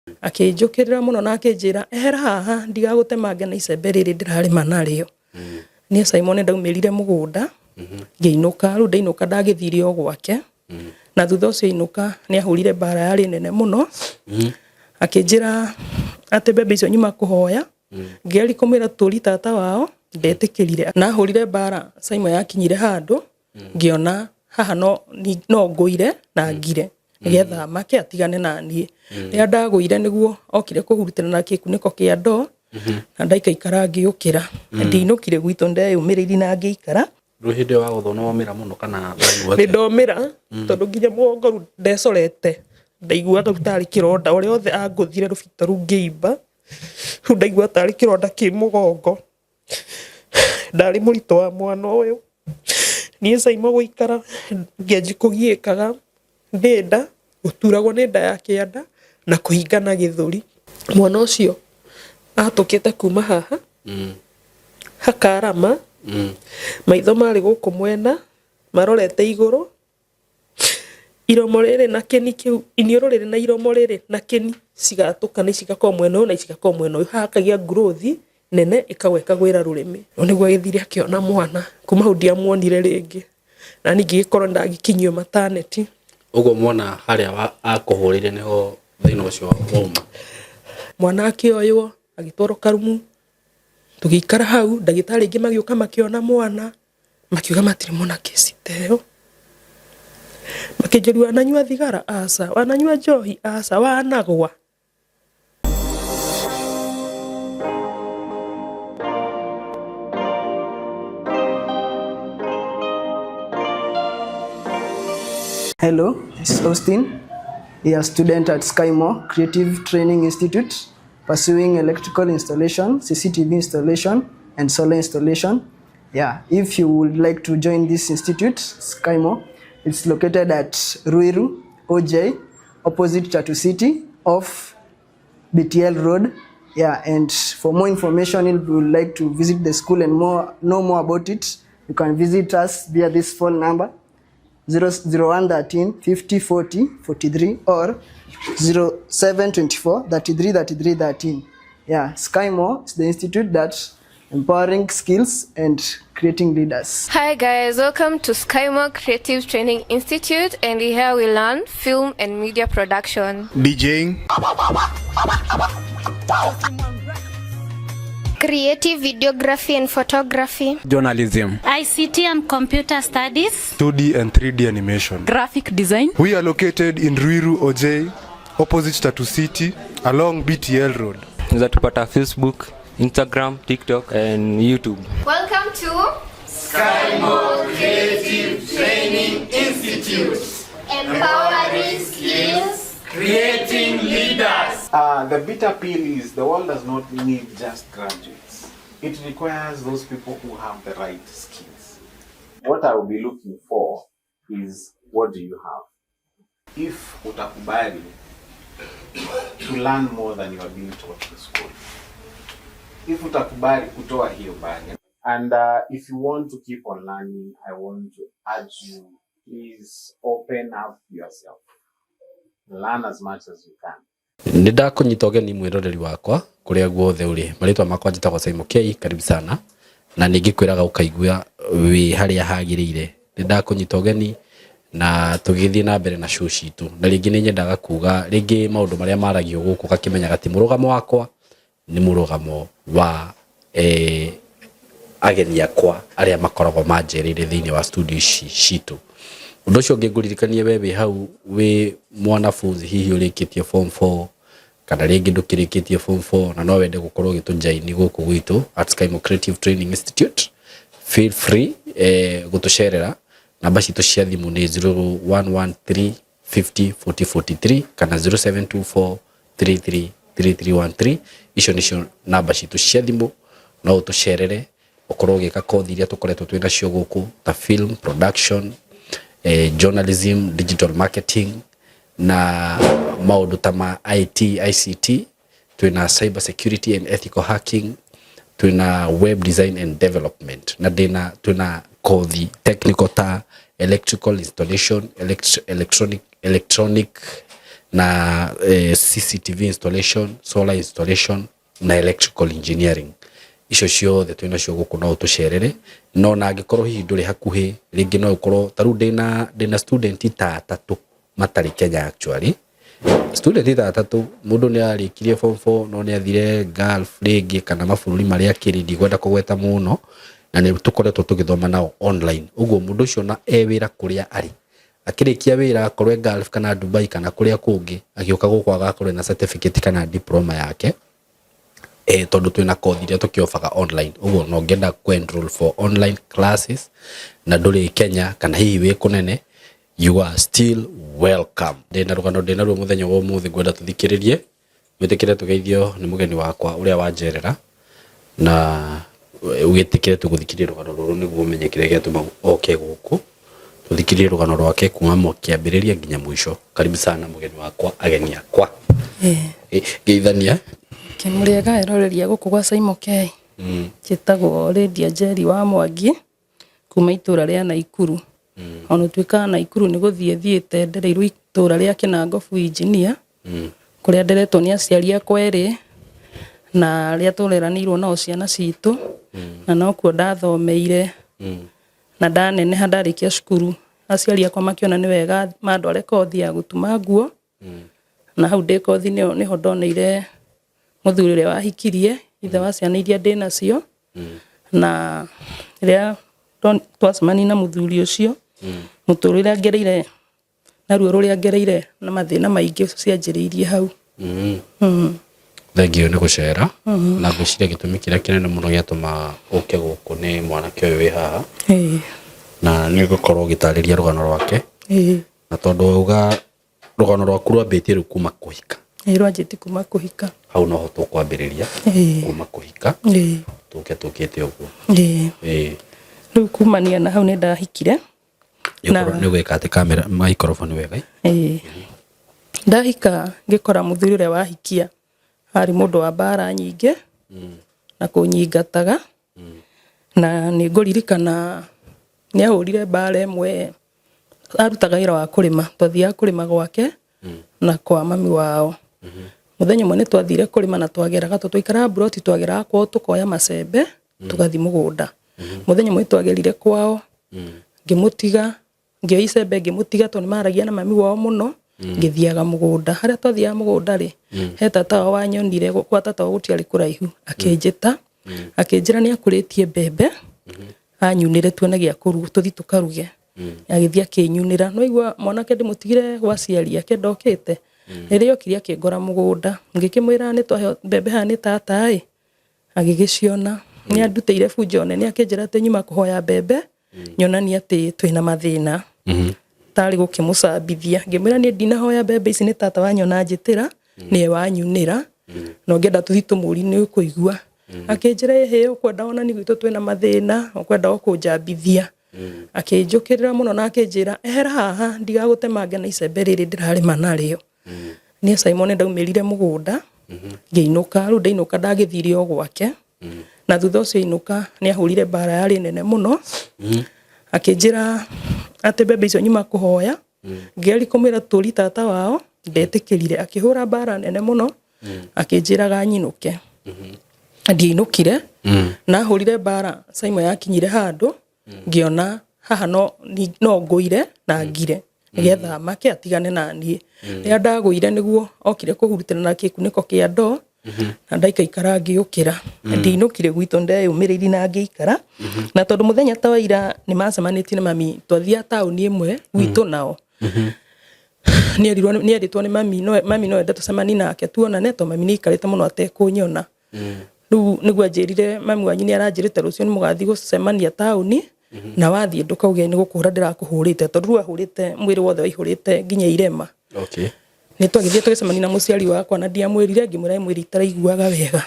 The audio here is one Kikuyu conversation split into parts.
Akĩnjũkĩrĩra mũno na akĩnjĩra ehera haha ndigagũtemange na icembe rĩrĩ ndĩrarĩma narĩo. Niĩ Simon ndaumĩrire mũgũnda ngĩinũka, rĩu ndainũka ndagĩthire o gwake. Na thutha ũcio ainũka nĩ ahũrire mbara yarĩ nene mũno, akĩnjĩra atĩ mbembe icio nyuma kũhoya. Ngĩgeria kũmwĩra tũri tata wao, ndetĩkĩrire. Na ahũrire mbara Simon yakinyire handũ ngĩona haha no ngũire na ngire nĩgetha make atigane na niĩ. Rĩrĩa ndagũire nĩguo okire kũhurutĩra na gĩkunĩko kĩa ndoo na ndaikaikara ngĩũkĩra. Ndinũkire gwitũ, ndeyũmĩrĩirie na ngĩikara. Rĩu hĩndĩ ĩyo wagũthwo nĩ womĩra mũno kana waigua Nĩ atĩa? ndomĩra tondũ nginya mũgongo rĩu ndecorete, ndaiguaga rĩu tarĩ kĩronda, ũrĩa othe angũthire rũbita rũu ngĩimba, rĩu ndaigua tarĩ kĩronda kĩ mũgongo. Ndarĩ mũritũ wa mwana ũyũ, niĩ Saimo gũikara ngĩanjia kũgiĩkaga nĩ nda, gũturagwo nĩ nda ya kĩanda na kũhingana gĩthũri. Mwana ũcio atũkĩte kuma haha hakarama, maitho marĩ gũkũ mwena marorete igũrũ. Iromo rĩrĩ na kĩni kĩu, iniũrũ rĩrĩ na iromo rĩrĩ na kĩni cigatũkana ici igakorwo mwena ũyũ na ici igakorwo mwena ũyũ. Haha hakagĩa growth nene ĩkagwa ĩkagwĩra rũrĩmĩ. Rĩu nĩguo agĩthire akĩona mwana, kuma hau ndiamuonire rĩngĩ. Na niĩ ngĩgĩkorwo nĩndagĩkinyio maternity. Ũguo mwana harĩa akũhũrĩire nĩho thĩna ũcio wauma? Mwana akĩoywo agĩtwarwo karumu, tũgĩikara hau, ndagĩtarĩ aingĩ magĩũka makĩona mwana. Makiuga matirĩ mona kesi ta ĩyo. Makĩnjũria wananyua thigara? Aca. Wananyua njohi? Aca. Wanagwa? Hello, this is Austin, a student at Skymore Creative Training Institute, pursuing electrical installation, CCTV installation, and solar installation. Yeah, if you would like to join this institute, Skymore, it's located at Ruiru, OJ, opposite Tatu City, off BTL Road. Yeah, and for more information, if you would like to visit the school and more know more about it, you can visit us via this phone number 00113 50 40 43 or 0724 33 33 13. Yeah, Skymore is the institute that's empowering skills and creating leaders. Hi guys, welcome to Skymore Creative Training Institute, and here we learn film and media production, DJing, creative videography and photography, journalism, ICT and computer studies, 2D and 3D animation, graphic design. We are located in Ruiru OJ, opposite Tatu City, along BTL Road. Unaweza tupata Facebook, Instagram, TikTok and YouTube. Welcome to Skymore Creative Training Institute. Empowering skills, creating leaders. The bitter pill is the world does not need just graduates. It requires those people who have the right skills. What I will be looking for is, what do you have? If utakubali to learn more than you are being taught in school. If utakubali kutoa hiyo bag. And if you want to keep on learning, I want to urge you, please open up yourself. Learn as much as you can. Nĩ ndakũnyita ũgeni mwĩroreri wakwa kũrĩa guothe ũrĩ. Marĩtwa makwa njĩtagwo Simon K, karibu sana. Na nĩ ngĩkwĩraga ũkaigua wĩ harĩa hagĩrĩire. Nĩ ndakũnyita ũgeni na tũgĩthiĩ na mbere na show citũ. Na rĩngĩ nĩ nyendaga kuga rĩngĩ maũndũ marĩa maragio gũkũ ũgakĩmenyaga atĩ mũrũgamo wakwa nĩ mũrũgamo wa ageni akwa arĩa makoragwo manjereire thĩinĩ wa studio ici citũ. Ũndũ ũcio ũngĩ ngũririkanie we wĩ hau wĩ mwanafunzi hihi ũrĩkĩtie form 4 kana rĩngĩ ndũkĩrĩkĩtie form 4 na no wende gũkorwo ũgĩtũjoin gũkũ gwitũ at Skymo Creative Training Institute, feel free gũtũcerera. Namba citũ cia thimũ nĩ 0113 50 40 43 kana 0724 33 3313. Icio nĩcio namba citũ cia thimũ. No ũtũcerere ũkorwo ũgĩka kothi iria tũkoretwo twĩ nacio gũkũ ta film production, journalism, digital marketing na maũndũ ta ma IT, ICT, twĩna cyber security and ethical hacking, twĩna web design and development, na ndĩna twĩna kothi technical ta electrical installation, electronic Na CCTV installation, solar installation na electrical engineering, icio ciothe twĩ nacio gũkũ, no ũtũcerere. No na angĩkorwo hihi ndũrĩ hakuhĩ, rĩngĩ no ũkorwo ta rĩu ndĩna student ta atatũ matarĩ Kenya. Actually, student ta atatũ, mũndũ nĩ arĩkirie form 4 no nĩ athire Gulf rĩngĩ kana mabũrũri marĩa akĩrĩ, ndikwenda kũgweta mũno, na nĩ tũkoretwo tũgĩthoma nao online. Ũguo mũndũ ũcio na e wĩra kũrĩa arĩ, akĩrĩkia wĩra, akorwo e Gulf kana Dubai kana kũrĩa kũngĩ, agĩũka gũkũ agakorwo na certificate kana diploma yake, tondũ twĩna kothi iria tũkĩobaga online. Ũguo no ngĩenda kũ enroll for online classes na ndũrĩ Kenya kana hihi wĩ kũnene, you are still welcome. Ndĩna rũgano ndĩna ruo mũthenya wa ũmũthĩ ngwenda tũthikĩrĩrie. Wĩtĩkĩre tũgeithio nĩ mũgeni wakwa ũrĩa wanjerera, na wĩtĩkĩre tũgũthikĩrie rũgano rũrũ nĩguo ũmenye kĩrĩa gĩatũma oke gũkũ. Tũthikĩrĩrie rũgano rwake kuma kĩambĩrĩria nginya mũico. Karibu sana, mũgeni wakwa, ageni akwa. Geithania. Kĩmũrĩega eroreria gũkũ gwa Saimo K. Njĩtagwo Lydia Njeri wa Mwangi kuma itũra rĩa Naikuru. Ona ũtuĩkaga Naikuru nĩ gũthiĩ thiĩte, ndereirwo itũra rĩa Kĩnangobu Engineer, kũrĩa nderetwo nĩ aciari akwa erĩ na arĩa tũreranĩirwo nao ciana citũ, na nokuo ndathomeire na ndaneneha. Ndarĩkia cukuru, aciari akwa makĩona nĩ wega mandware kothi ya gũtuma nguo, na hau ndĩ kothi nĩho ndoneire mũthuri ũrĩa wahikirie, ithe wa ciana iria ndĩ nacio. Na rĩrĩa twacemania na mũthuri ũcio, mũtũrĩre ngereire na ruo rũrĩa ngereire na mathĩna maingĩ cianjĩrĩirie hau. Thank you nĩ gũcera, na ngwĩciria gĩtũmi kĩrĩa kĩnene mũno gĩatũma ũke gũkũ nĩ mwanake ũyũ wĩ haha, na nĩ gũkorwo ũgĩtarĩria rũgano rwake. Na tondũ wauga rũgano rwaku rwambĩtie rĩu kuma kũhika. Ĩĩ, rwanjĩtie kuma kũhika. Hau noho tũkwambĩrĩria. Kuma kũhika tũke tũkĩte ũguo. Rĩu kumania na hau nĩ ndahikire. Nĩ gwĩka atĩ kamera microphone wega. Ĩĩ, ndahika ngĩkora mũthuri ũrĩa wahikia arĩ mũndũ wa mbara nyingĩ na kũnyingataga. Na nĩ ngũririkana nĩ ahũrire mbara ĩmwe. Arutaga wĩra wa kũrĩma, twathiaga kũrĩma gwake na kwa mami wao. Mũthenya ũmwe nĩ twathire kũrĩma na twageraga, tondũ twaikaraga mburoti, twageraga kwao tũkoya macembe tũgathiĩ mũgũnda. Mũthenya ũmwe nĩ twagerire kwao, ngĩmũtiga, ngĩoya icembe ngĩmũtiga, tondũ nĩ maragia na mami wao mũno, ngĩthiaga mũgũnda. Harĩa twathiaga mũgũnda rĩ, he tata wao wanyonire. Kwa tata wao gũtiarĩ kũraihu. Akĩnjĩta, akĩnjĩra nĩ akũrĩtie mbembe, anyunĩre tuone gĩa kũruga, tũthiĩ tũkaruge. Agĩthiĩ akĩnyunĩra. No igua mwanake ndĩmũtigire gwa aciari ake ndokĩte. Rĩrĩa okire akĩngora mũgũnda, ngĩkĩmwĩra nĩ twaheo mbembe haha nĩ tata ĩ, agĩgĩciona nĩ andutĩire bunjo nene, akĩnjĩra atĩ nyuma kũhoya mbembe nyonanie atĩ twĩna mathĩna, tarĩ gũkĩmũcambithia. Ngĩmwĩra niĩ ndinahoya mbembe ici, nĩ tata wanyona njĩtĩra, nĩwe wanyunĩra, na ũngĩenda tũthiĩ tũmũri nĩ ũkũigua. Akĩnjĩra ĩhĩ, ũkwenda onani gwitũ twĩna mathĩna, ũkwenda o kũnjambithia. Akĩnjũkĩrĩra mũno na akĩnjĩra ehera haha ndigagũtemange na icembe rĩrĩ ndĩrarĩma narĩo. Niĩ Simon ndaumĩrire mũgũnda ngĩinũka. Rĩu ndainũka ndagĩthire o gwake, na thutha ũcio inũka nĩ ahũrire mbara yarĩ nene mũno, akĩnjĩra atĩ mbembe icio nyuma kũhoya. Ngĩgeria kũmwĩra tũri tata wao, ndetĩkĩrire, akĩhũra mbara nene mũno, akĩnjĩraga nyinũke. Ndiainũkire na ahũrire mbara. Simon, yakinyire handũ ngĩona haha no ngũire na ngire nĩgetha make atigane na niĩ. Rĩrĩa ndagũire nĩguo okire kũhurutĩra na gĩkunĩko kĩa ndoo, na ndaikaikara ngĩũkĩra. Ndiinũkire gwitũ, ndeyũmĩrĩirie na ngĩikara. Na tondũ mũthenya ta wa ira nĩ macemanĩtie na mami, twathiaga taũni ĩmwe gwitũ nao, nĩerirwo nĩerĩtwo nĩ mami no mami no ende tũcemanie nake tuonane, to mami nĩ aikarĩte mũno atekũnyona. Rĩu nĩguo anjĩrire, "Mami wanyu nĩ aranjĩrĩte rũciũ nĩ mũgathiĩ gũcemania taũni, na wathiĩ ndũkauge nĩ gũkũhũra ndĩrakũhũrĩte," tondũ rĩu ahũrĩte mwĩrĩ wothe waihũrĩte nginya irema. Nĩ twagĩthiĩ tũgĩcemania na mũciari wakwa na ndiamwĩrire, ngĩmwĩra mwĩrĩ itaraiguaga wega.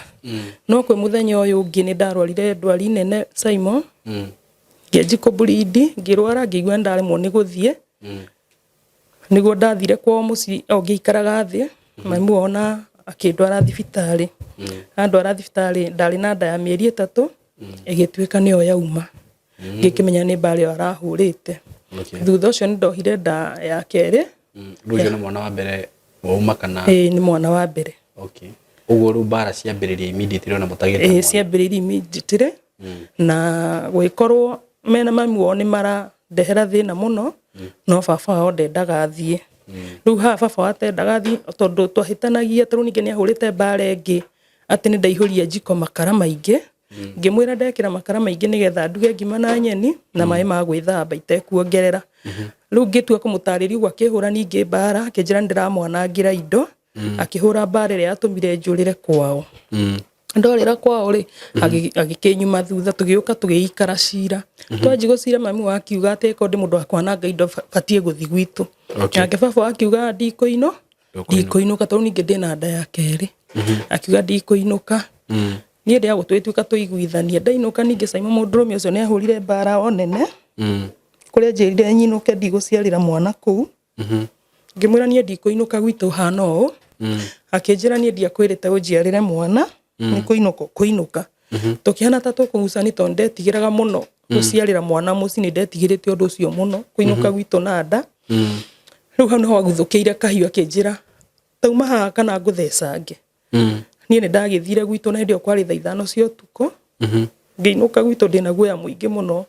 No kwĩ mũthenya ũyũ ũngĩ nĩ ndarwarire ndwari nene, Simon, ngĩanji kũburindi, ngĩrwara, ngĩigua nĩ ndaremwo nĩ gũthiĩ. Nĩguo ndathire kwao mũciĩ o ngĩikaraga thĩ, mami wao na akĩndwara thibitarĩ. Andwara thibitarĩ ndarĩ na nda ya mĩeri 3, ĩgĩtuĩka nĩyo yauma. Ngĩkĩmenya nĩ mbara ĩyo arahũrĩte. Thutha ũcio nĩ ndohire nda ya kerĩ. Rĩu ũcio nĩ mwana wa mbere Wauma kana? Ĩĩ, nĩ mwana wa mbere. Okay, ũguo rĩu mbara ciambĩrĩria immediately ona mũtagĩte Ĩĩ, mwana. Ciambĩrĩirie immediately na gwĩkorwo mena mami wao nĩ marandehera thĩna mũno, no baba wao ndendaga athiĩ. Rĩu haha baba wao atendaga athiĩ tondũ twahĩtanagia, tondũ ningĩ nĩ ahũrĩte mbara ĩngĩ atĩ nĩ ndaihũria njiko makara maingĩ. Ngĩmwĩra ndekĩra makara maingĩ nĩgetha nduge ngima na nyeni na maĩ ma gwĩthamba itekuongerera. Rĩu ngĩtua kũmũtarĩria ũguo, akĩhũra ningĩ mbara, akĩnjĩra nĩ ndĩramwanangĩra indo. Akĩhũra mbara ĩrĩa yatũmire njũrĩre kwao. Ndorĩra kwao rĩ, agĩkĩnyuma thutha, tũgĩũka tũgĩikara cira. Twanji gũcira, mami wa akiuga atĩ ko ndĩ mũndũ wa kwananga indo, batiĩ gũthi gwitũ. Nake baba wa akiuga ndikũino, ndikũinũka, tondũ ningĩ ndĩna nda ya kerĩ. Akiuga ndikũinũka. Niĩ ndĩaga gũtwĩtuĩka tũiguithanie. Ndainũka ningĩ, Caimo mũndũrũme ũcio nĩ ahũrire mbara o nene, kũrĩa njĩrire nyinũke ndigũciarĩra mwana kũu. Ngĩmwĩra niĩ ndikũinũka gwitũ hana ũũ. Akĩnjĩra niĩ ndiakwĩrĩte ũnjiarĩre mwana, nĩ kũinũka kũinũka. Tũkĩhana ta tũkũgucani tondũ ndetigĩraga mũno gũciarĩra mwana mũciĩ, nĩ ndetigĩrĩte ũndũ ũcio mũno, kũinũka gwitũ na nda. Rĩu hau nĩho aguthũkĩire kahiũ, akĩnjĩra tauma haha kana ngũthecange. Niĩ nĩ ndagĩthire gwitũ na hĩndĩ ĩyo kwarĩ thaa 5 cia ũtukũ. Ngĩinũka gwitũ ndĩna guoya mũingĩ mũno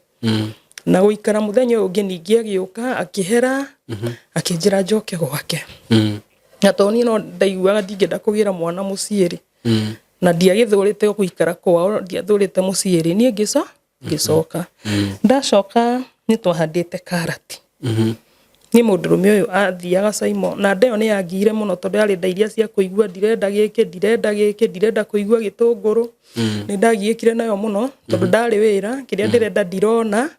na gũikara. Mũthenya ũyũ ũngĩ ningĩ agĩũka akĩhera, akĩnjĩra njoke gwake, na tondũ niĩ no ndaiguaga ndingĩenda kũgĩra mwana mũciĩ rĩ, na ndiagĩthũrĩte gũikara kwao, ndiathũrĩte mũciĩ rĩ, niĩ ngĩcoka. Ndacoka nĩ twahandĩte karati. Niĩ mũndũrũme ũyũ athiaga Caimo na nda ĩyo nĩ yangiire mũno, tondũ yarĩ nda iria cia kũigua ndirenda gĩkĩ, ndirenda gĩkĩ, ndirenda kũigua gĩtũngũrũ. Nĩ ndagiĩkire nayo mũno tondũ ndarĩ wĩra, kĩrĩa ndĩrenda ndirona,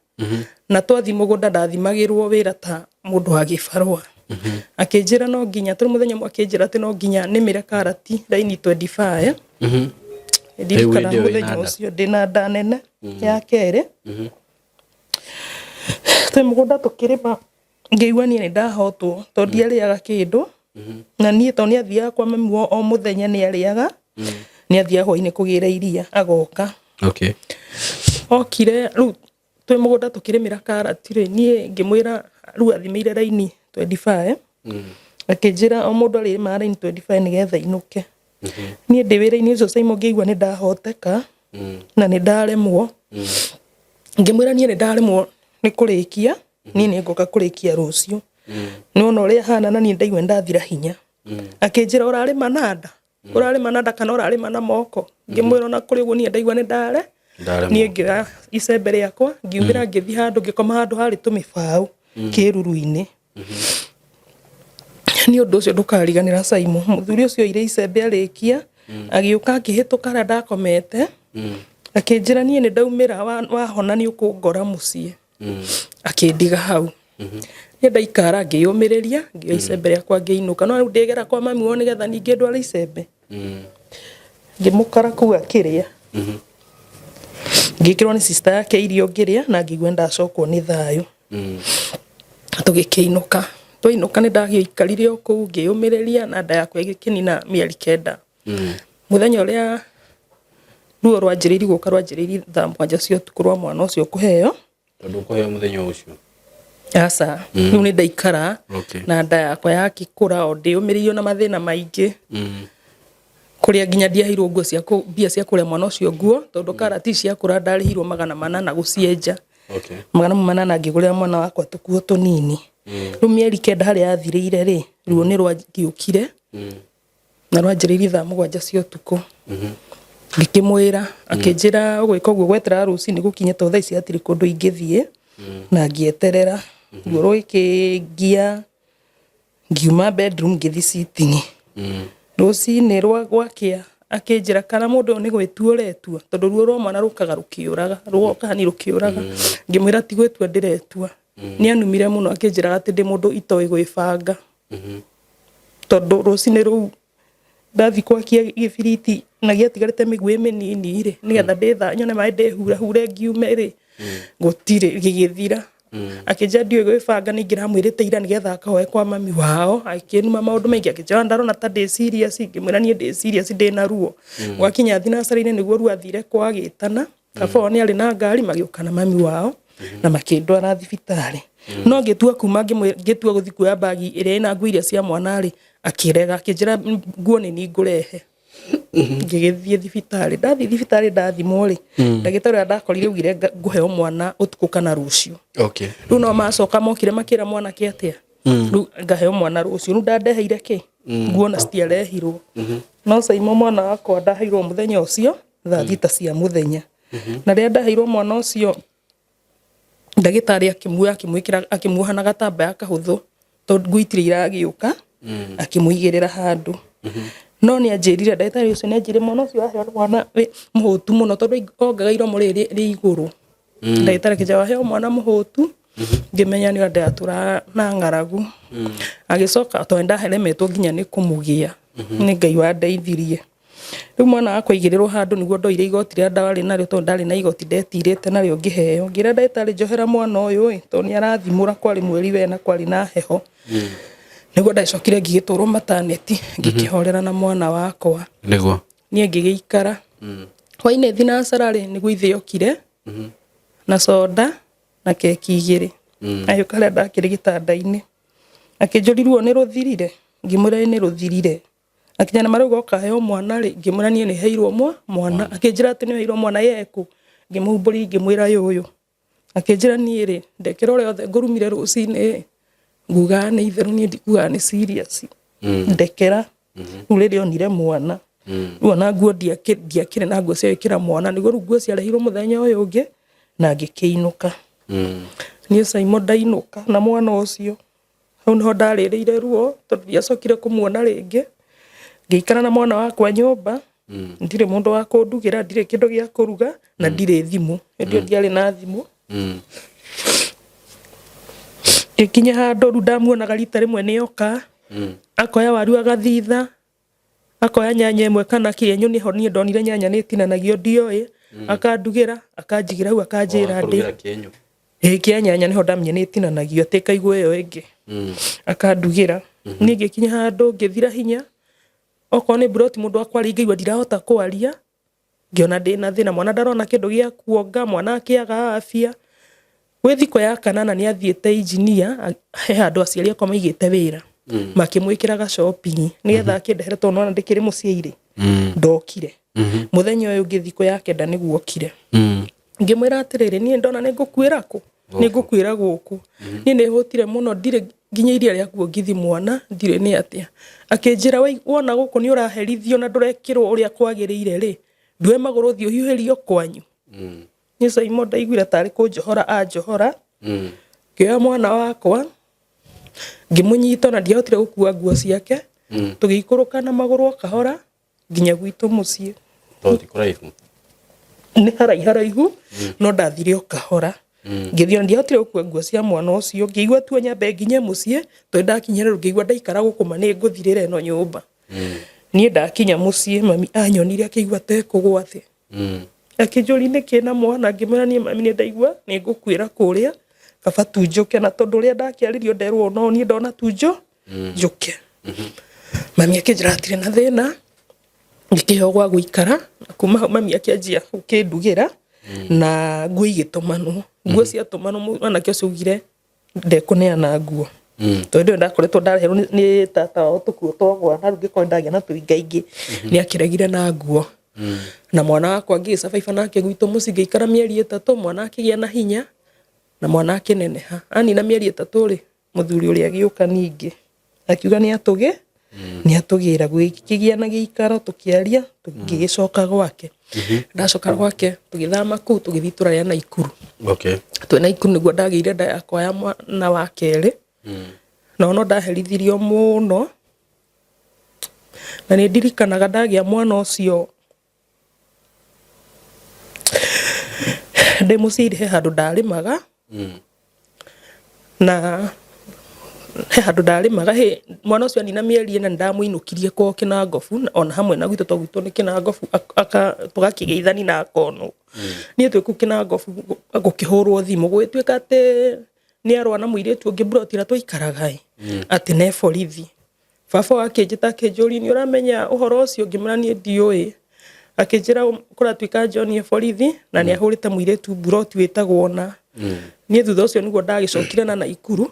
na twathi mũgũnda ndathimagĩrwo wĩra ta mũndũ wa gĩbarũa. Akĩnjĩra no nginya, tondũ mũthenya ũmwe akĩnjĩra atĩ no nginya nĩmĩre karati raini 25. Ndirikana Rĩu hĩndĩ ĩyo mũthenya wĩna nda? Ũcio ndĩna nda nene ya kerĩ. Twĩ mũgũnda tũkĩrĩma, ngĩigua niĩ nĩ ndahotwo tondũ ndiarĩaga kĩndũ. Na niĩ tondũ nĩ athiaga kwa mami wao o mũthenya, nĩ arĩaga, nĩ athiaga hwainĩ kũgĩra iria agoka. Okire rĩu twĩ mũgũnda tũkĩrĩmĩra karati rĩ, niĩ ngĩmwĩra rĩu athimĩire raini 25. Akĩnjĩra o mũndũ arĩrĩmaga raini 25 nĩgetha inũke. Niĩ ndĩ wĩra-inĩ ũcio, Simon, ngĩigua nĩ ndahoteka na nĩ ndaremwo. Ngĩmwĩra niĩ nĩ ndaremwo nĩ kũrĩkia, niĩ nĩ ngoka kũrĩkia rũciũ, nĩwona ũrĩa hana, na niĩ ndaigua nĩ ndathira hinya. Akĩnjĩra ũrarĩma na nda, ũrarĩma na nda kana ũrarĩma na moko? Ngĩmwĩra ona kũrĩ ũguo niĩ ndaigua nĩ ndare. Ndaremwo. Niĩ ngĩoya icembe rĩakwa, ngiumĩra, ngĩthiĩ handũ, ngĩkoma handũ harĩ tũmĩbaũ kĩruru-inĩ. Nĩ ũndũ ũcio ndũkariganĩra, Saimo. Mũthuri ũcio oire icembe, arĩkia agĩũka akĩhĩtũka harĩa ndakomete, akĩnjĩra niĩ nĩ ndaumĩra, wahona nĩ ũkũngora mũciĩ. Akĩndiga hau. Niĩ ndaikara ngĩyũmĩrĩria, ngĩoya icembe rĩakwa, ngĩinũka. No rĩu ndĩgera kwa mami wao nĩgetha ningĩ ndware icembe, ngĩmũkora kũu akĩrĩa. Ngĩkĩrwo nĩ sister yake irio, ngĩrĩa na ngĩigua ndacokwo nĩ thayũ. Tũgĩkĩinũka. Twainũka nĩ ndagĩikarire o kũu ngĩyũmĩrĩria na nda yakwa ĩgĩkĩnina mĩeri 9. Mũthenya ũrĩa ruo rwanjĩrĩirie gũka, rwanjĩrĩirie thaa 7 cia ũtukũ rwa mwana ũcio kũheo. Tondũ ũkũheo mũthenya ũcio? Aca, rĩu nĩ ndaikara na nda yakwa yakĩkũra o ndĩyũmĩrĩirio na mathĩna maingĩ, kũrĩa nginya ndiaheirwo nguo cia mbia cia kũrĩa mwana ũcio nguo, tondũ karati ciakũra ndarĩhirwo 800 gũcienja. 800 ngĩgũrĩra mwana wakwa tũkuo tũnini. Rĩu mĩeri 9 harĩa yathirĩire rĩ, ruo nĩ rwagĩũkire na rwanjĩrĩirie thaa 7 cia ũtukũ. Ngĩkĩmwĩra, akĩnjĩra ũgwĩka ũguo gweterera rũcinĩ gũkinye, tondũ thaa ici hatirĩ kũndũ ingĩthiĩ. Na ngĩeterera ruo rũgĩkĩngia, ngiuma bedroom ngĩthiĩ sitting. Rũcinĩ rwa gwakĩa akĩnjĩra kana mũndũ ũyũ nĩ gwĩtua ũretua, tondũ ruo rwa mwana rũkaga rũkĩũraga, rwoka hani rũkĩũraga. Ngĩmwĩra ti gwĩtua ndĩretua. Nĩ anumire mũno, akĩnjĩraga atĩ ndĩ mũndũ itoĩ gwĩbanga, tondũ rũcinĩ rũu ndathi gwakia gĩbiriti na gĩatigarĩte mĩguĩ mĩnini rĩ, nĩgetha ndĩtha nyone maĩ ndĩhura hure ngiume rĩ, gũtirĩ, gĩgĩthira. Akĩnjĩra ndiũĩ gwĩbanga, ningĩ ndamwĩrĩte ira nĩgetha akahoe kwa mami wao. Akĩnuma maũndũ maingĩ, akĩnjĩra ndarona ta ndĩ serious. Ngĩmwĩra niĩ ndĩ serious, ndĩna ruo. Gwakinya thinacara-inĩ nĩguo ruo athire kwagĩtana. Baba wao nĩ arĩ na ngari, magĩũka na mami wao na makĩndwara thibitarĩ. No ngĩtua kuma, ngĩtua gũthiĩ kuoya mbagi ĩrĩa ĩna nguo iria cia mwana rĩ, Akĩrega, akĩnjĩra nguo nĩ ni ngũrehe. Ngĩgĩthiĩ thibitarĩ. Ndathiĩ thibitarĩ ndathimwo rĩ, ndagĩtarĩ ũrĩa ndakorire augire ngũheo mwana ũtukũ kana rũciũ. Rĩu no macoka mokire makĩra mwanake atĩa, rĩu ngaheo mwana rũciũ. Rĩu ndandeheire kĩ nguo na citiarehirwo. No Saimo mwana wakwa ndaheirwo mũthenya ũcio thaa 6 cia mũthenya. Na rĩrĩa ndaheirwo mwana ũcio, ndagĩtarĩ akĩmuoya, akĩmwĩkĩra, akĩmuoha na gatambaya kahũthũ tondũ nguo itirĩ iragĩũka, akĩmũigĩrĩra handũ. No nĩ anjĩrire, ndagĩtarĩ ũcio nĩ anjĩrire mwana ũcio waheo nĩ mwana wĩ mũhũtu mũno, tondũ ongaga iromo rĩrĩ rĩ igũrũ. Ndagĩtarĩ akĩnjĩra waheo mwana mũhũtu, ngĩmenya nĩ ndatũra na ng'aragu. Agĩcoka tondũ ndaremetwo nginya nĩ kũmũgĩa, nĩ Ngai wandeithirie. Rĩu mwana wakwa aigĩrĩrwo handũ nĩguo ndoire igoti rĩrĩa ndarĩ narĩo, tondũ ndarĩ na igoti ndetirĩte narĩo ngĩheo. Ngĩra ndagĩtarĩ njohera mwana ũyũ ĩ, tondũ nĩ arathimũra, kwarĩ mweri wena, kwarĩ na heho. Nĩguo ndacokire ngĩgĩtwarwo mataneti, ngĩkĩhorera na mwana wakwa. Niĩ ngĩgĩikara. Hwainĩ thinacara rĩ, nĩguo ithe okire na soda na keki 2. Agĩũka harĩa ndakĩrĩ gĩtanda-inĩ. Akĩnjũria ruo nĩ rũthirire? Ngĩmwĩra ĩĩ nĩ rũthirire. Akinya na marauga ũkaheo mwana rĩ, ngĩmwĩra niĩ nĩ heirwo mwana. Akĩnjĩra atĩ nĩ ũheirwo mwana yekũ? Ngĩmũhumbũria ngĩmwĩra yũyũ. Akĩnjĩra niĩ rĩ, ndekera ũrĩa othe ngũrumire rũcinĩ, ngugaga nĩ itherũ, niĩ ndikugaga nĩ serious. Ndekera. Rĩu rĩrĩa onire mwana, rĩu ona nguo ndiakĩrĩ na nguo cia gwĩkĩra mwana, nĩguo rĩu nguo ciarehirwo mũthenya ũyũ ũngĩ na ngĩkĩinũka. Niĩ Saimo ndainũka na mwana ũcio, hau nĩho ndarĩrĩire ruo tondũ ndiacokire kũmuona rĩngĩ. Ngĩikara na mwana wakwa nyũmba, ndirĩ mũndũ wa kũndugĩra, ndirĩ kĩndũ gĩa kũruga na ndirĩ thimũ. Hĩndĩ ĩyo ndiarĩ na thimũ. Ngĩkinya handũ rĩu ndamuonaga rita rĩmwe nĩ oka, akoya waru agathitha, akoya nyanya ĩmwe kana kĩenyũ, nĩho niĩ ndonire nyanya nĩ ĩtinanagio ndioĩ, akandugĩra, akanjigĩra hau akanjĩra ndĩ. Ĩĩ kĩa nyanya nĩho ndamenyire nĩ ĩtinanagio atĩ ĩkaigwo ĩyo ĩngĩ. Akandugĩra. Niĩ ngĩkinya handũ ngĩthira hinya, okorwo nĩ mburoti mũndũ akwaria ngaigua ndirahota kwaria, ngĩona ndĩna thĩna, mwana ndarona kĩndũ gĩa kuonga, mwana akĩaga afya. Gwĩ thikũ ya kanana nĩ athiĩte engineer, he handũ aciari akwa maigĩte wĩra, makĩmwĩkĩra ga shopping nĩgetha akĩndehere tondũ nĩwona ndĩkĩrĩ mũciĩ rĩ, ndokire. Mũthenya ũyũ ũngĩ thikũ ya kenda nĩguo okire. Ngĩmwĩra atĩrĩrĩ, niĩ ndona nĩ ngũkuĩra kũ? Nĩ ngũkuĩra gũkũ. Niĩ nĩ hũtire mũno, ndirĩ nginya iria rĩa kuongithia mwana, ndirĩ nĩ atĩa. Akĩnjĩra wona gũkũ nĩ ũraherithio na ndũrekĩrwo ũrĩa kwagĩrĩire rĩ, ndue magũrũ ũthiĩ ũhiũhĩrio kwanyu. Niĩ Saimo ndaiguire tarĩ kũnjohora anjohora. Ngĩoya mwana wakwa, ngĩmũnyita ona ndiahotire gũkua nguo ciake. Tũgĩikũrũka na magũrũ o kahora nginya gwitũ mũciĩ. Tondũ ti kũraihu. Nĩ haraiharaihu, no ndathire o kahora. Ngĩthiĩ ona ndiahotire gũkua nguo cia mwana ũcio, ngĩigua tu nyambe nginye mũciĩ, tondũ ndakinyire rĩu ngĩigua ndaikara gũkũ ma nĩ ngũthirĩra ĩno nyũmba. Niĩ ndakinya mũciĩ mami anyonire akĩigua ta ekũgũa thĩ. Akĩnjũria nĩkĩ na mwana, ngĩmwĩra niĩ mami nĩ ndaigua nĩ ngũkuĩra kũrĩa, kaba tu njũke, na tondũ ũrĩa ndakĩarĩrio nderwo no niĩ ndona tu njũke. Mami akĩnjĩra hatirĩ na thĩna, ngĩkĩheo gwa gũikara, na kuma hau mami akĩanjia gũkĩndugĩra na nguo igĩtũmanwo. Nguo ciatũmanwo mwanake ũcio augire ndekũneana nguo. Tondũ hĩndĩ ĩyo ndakoretwo ndareherwo nĩ tata wao tũkuo twa mwana, rĩu ngĩkorwo nĩndagĩa na tũingaingĩ, nĩ akĩregire na nguo. Na mwana wakwa ngĩgĩcabaiba nake gwitũ mũciĩ ngĩikara mĩeri 3, mwana akĩgĩa na hinya na mwana akĩneneha. Anina mĩeri 3 rĩ, mũthuri ũrĩa agĩũka ningĩ akiuga nĩ atũgĩ nĩ atũgĩra, gũgĩkĩgĩa na gĩikaro, tũkĩaria, ngĩgĩcoka gwake. Ndacoka gwake tũgĩthama kũu tũgĩthiĩ itũra rĩa Naikuru. Twĩ Naikuru nĩguo ndagĩire nda yakwa ya mwana wa kerĩ. Na no ndaherithirio mũno, na nĩ ndirikanaga ndagĩa mwana ũcio ndĩ mũciĩ he handũ ndarĩmaga, na he handũ ndarĩmaga, mwana ũcio anina mĩeri 4 nĩ ndamũinũkirie kwao Kĩnangobu, ona hamwe na gwitũ tondũ gwitũ nĩ Kĩnangobu, tũgakĩgeithania na akonwo. Niĩ twĩ kũu Kĩnangobu gũkĩhũrwo thimũ gũgĩtuĩka atĩ nĩ arũa na mũirĩtu ũngĩ mburoti ĩrĩa twaikaraga ĩ, atĩ ne borithi. Baba akĩnjĩta akĩnjũria nĩ ũramenya ũhoro ũcio, ngĩmwĩra niĩ ndiũĩ. Akĩnjĩra kũratuĩka John e borithi na nĩ ahũrĩte mũirĩtu mburoti wĩtagwo na. Niĩ thutha ũcio nĩguo ndagĩcokire na Naikuru,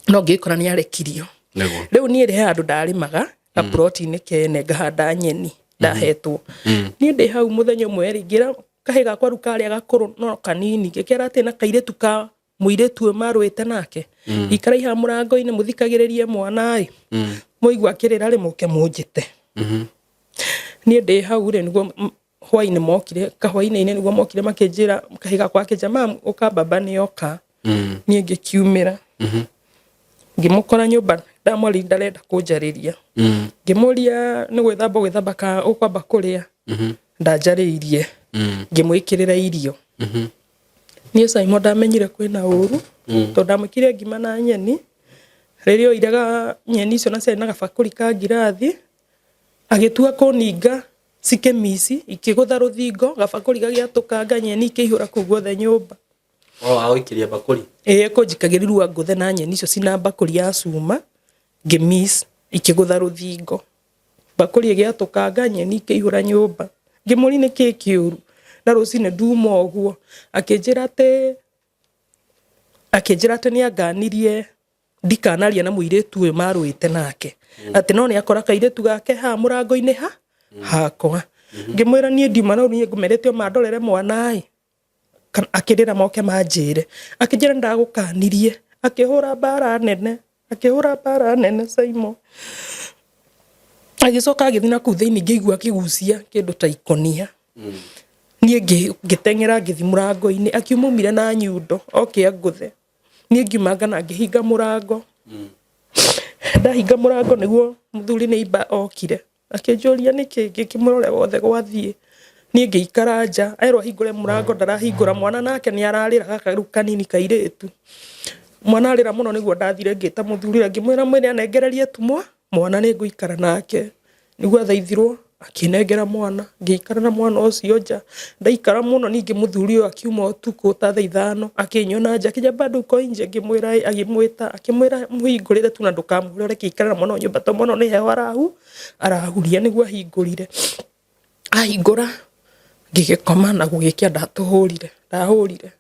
no ngĩkora nĩ arekirio. Nĩguo. Rĩu niĩ rĩ he handũ ndarĩmaga gaploti-inĩ kene ngahanda nyeni ndahetwo. Niĩ ndĩ hau mũthenya ũmwe rĩ, ngĩra kahĩ gakwa rĩu karĩa gakũrũ no kanini, ngĩkera atĩ na kairĩtu ka mũirĩtu ũyũ marũĩte nake, ikarai haha mũrango-inĩ mũthikagĩrĩrie mwana ĩ, mwaigua akĩrĩra rĩ mũke mũnjĩte. Niĩ ndĩ hau rĩ nĩguo hwainĩ mokire, kahwainĩ-inĩ nĩguo mokire makĩnjĩra, kahĩ gakwa gakĩnjĩra mam ũka baba nĩoka. Niĩ ngĩkiumĩra ngĩmũkora nyũmba, ndamwarĩria ndarenda kũnjarĩria, ngĩmũria nĩ gwĩthamba ũgwĩthamba kana ũkwamba kũrĩa, ndanjarĩirie, ngĩmwĩkĩrĩra irio. Niĩ Simon ndamenyire kwĩna ũru tondũ ndamwĩkĩrire ngima na nyeni, rĩrĩa oire nyeni icio na ciarĩ na gabakũri ka ngirathi, agĩtua kũninga cikĩmici, ikĩgũtha rũthingo, gabakũri gagĩatũkanga, nyeni ikĩihũra kũu guothe nyũmba. O agũikĩria mbakũri? Ĩĩ, kũnjikagĩria rĩu angũthe na nyeni icio cina mbakũri ya cuma, ngĩmic, ikĩgũtha rũthingo. Mbakũri ĩgĩatũkanga, nyeni ikĩihũra nyũmba. Ngĩmũria nĩkĩ kĩũru, na rũcinĩ nduma ũguo. Akĩnjĩra atĩ, akĩnjĩra atĩ nĩ anganirie ndikanaria na mũirĩtu ũyũ marũĩte nake, atĩ no nĩ akora kairĩtu gake haha mũrango-inĩ ha hakwa. Ngĩmwĩra niĩ ndiuma na niĩ ngũmerĩte o mandorere mwana ĩ, akĩrĩra moke manjĩre. Akĩnjĩra nĩ ndagũkanirie, akĩhũra mbara nene, akĩhũra mbara nene Simon. Agĩcoka agĩthiĩ na kũu thĩinĩ ngĩigua akĩgucia kĩndũ ta ikũnia. Niĩ ngĩteng'era ngĩthiĩ mũrango-inĩ, akiuma aumire na nyundo oke angũthe. Niĩ ngiumanga na ngĩhinga mũrango. Ndahinga mũrango nĩguo mũthuri neighbour okire. Akĩnjũria nĩkĩ, ngĩkĩmũrora wothe gwathiĩ. Niĩ ngĩikara nja, erwo ahingũre mũrango ndarahingũra, mwana nake nĩ ararĩra gaka rĩu kanini kairĩtu. Mwana arĩra mũno nĩguo ndathire ngĩta mũthuri ũrĩa ngĩmwĩra mwĩre anengererie tu mwana nĩ ngũikara nake. Nĩguo athaithirwo akĩnengera mwana, ngĩikara na mwana ũcio nja. Ndaikara mũno ningĩ mũthuri ũyũ akiuma ũtukũ ta thaa 5 akĩnyona nja, akĩnjĩra bado uko nje? Ngĩmwĩra ĩĩ, agĩmwĩta akĩmwĩra mũhingũrĩre tu na ndũkamũhũre ũreke aikare na mwana ũyũ nyũmba tondũ mwana ũyũ nĩ heho arahuria. Nĩguo ahingũrire, ahingũra ngĩgĩkoma na gũgĩkĩa ndatũhũrire, ndahũrire.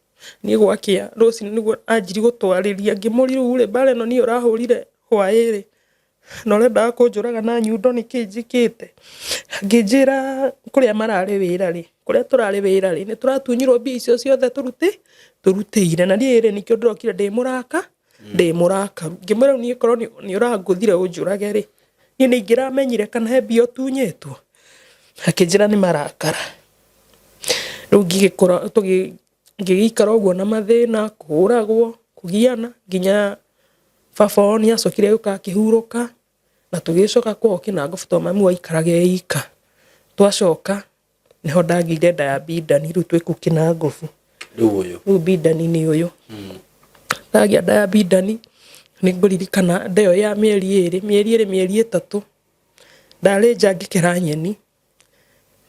Niĩ gwakĩa rũcinĩ nĩguo anjirie gũtwarĩria, ngĩmũria rĩu rĩ mbara ĩno niĩ ũrahũrire hwaĩ rĩ, na ũrendaga kũnjũraga na nyundo nĩkĩ njĩkĩte? Angĩnjĩra kũrĩa mararĩ wĩra rĩ, kũrĩa tũrarĩ wĩra rĩ, nĩ tũratunyirwo mbia icio ciothe tũrutĩire, na niĩ rĩ nĩkĩo ndĩrokire ndĩ mũraka, ndĩ mũrakaru. Ngĩmwĩra rĩu niĩ korwo nĩ ũrangũthire ũnjũrage rĩ, niĩ nĩ ingĩramenyire kana he mbia ũtunyĩtwo? Akĩnjĩra nĩ marakara. Rĩu ngĩgĩkora ngĩgĩikara ũguo na mathĩna, kũhũragwo, kũgiana, nginya baba wao nĩ acokire agĩũka akĩhurũka, na tũgĩcoka kwao Kĩnangobu tondũ mami wao aikaraga e ika. Twacoka nĩho ndagĩire nda ya Bindani, rĩu twĩ kũu Kĩnangobu. Rĩu ũyũ? Rĩu Bindani nĩ ũyũ. Ndagĩa nda ya Bindani, nĩ ngũririkana nda ĩyo ya mĩeri ĩrĩ, mĩeri ĩrĩ mĩeri ĩtatũ, ndarĩ nja ngĩkera nyeni,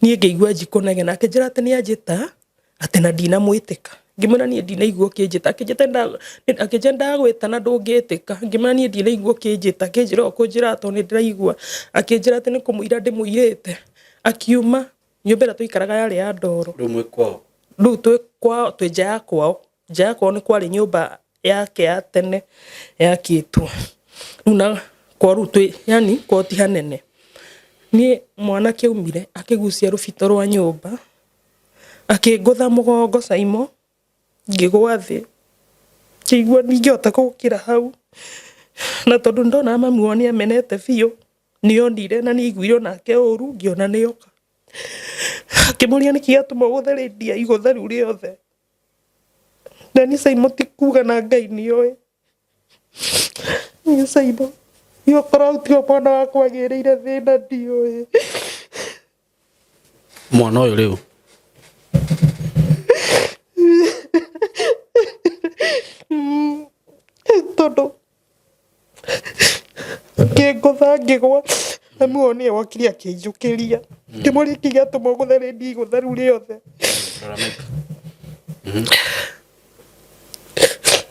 niĩ ngĩigua njikũnegena, akĩnjĩra atĩ nĩ anjĩta, atĩ na ndinamwĩtĩka. Ngĩmwĩra niĩ ndinaigua ũkĩnjĩta, akĩnjĩra ndagwĩta na ndũngĩtĩka. Ngĩmwĩra niĩ ndinaigua ũkĩnjĩta, akĩnjĩra ũkũnjĩra tondũ nĩ ndĩraigua. Akĩnjĩra atĩ nĩ kũmũira ndĩmũirĩte. Akiuma, nyũmba ĩrĩa twaikaraga yarĩ ya ndoro. Rĩu mwĩ kwao? Rĩu twĩ kwao, twĩ nja ya kwao. Nja ya kwao nĩ kwarĩ nyũmba yake ya tene yakĩtwo. Rĩu na kwao rĩu twĩ yani kwao ti hanene. Niĩ mwanake aumire akĩgucia rũbito rwa nyũmba, akĩngũtha mũgongo Saimo, ngĩgwa thĩ, ngĩigua ndingĩhota gũkĩra hau. Na tondũ nĩ ndonaga mami wao nĩ amenete biũ, nĩ onire na nĩ aiguire onake ũru, ngĩona nĩ oka. Akĩmũria nĩkĩ gĩatũma ũgũthe Lydia igũtha rĩu rĩothe. Na niĩ Saimo ti kuga na Ngai nĩ oĩ. Niĩ Saimo, niĩ okorwo hau tiho mwana wakwa agĩrĩire thĩna ndiũĩ. Mwana ũyũ rĩu? Tondũ Ngĩngũtha ngĩgwa, mami wao nĩwe wokire akĩnjũkĩria. Ngĩmũria nĩkĩ gĩatũma ũgũthe rĩndiũ igũtha rĩu rĩothe.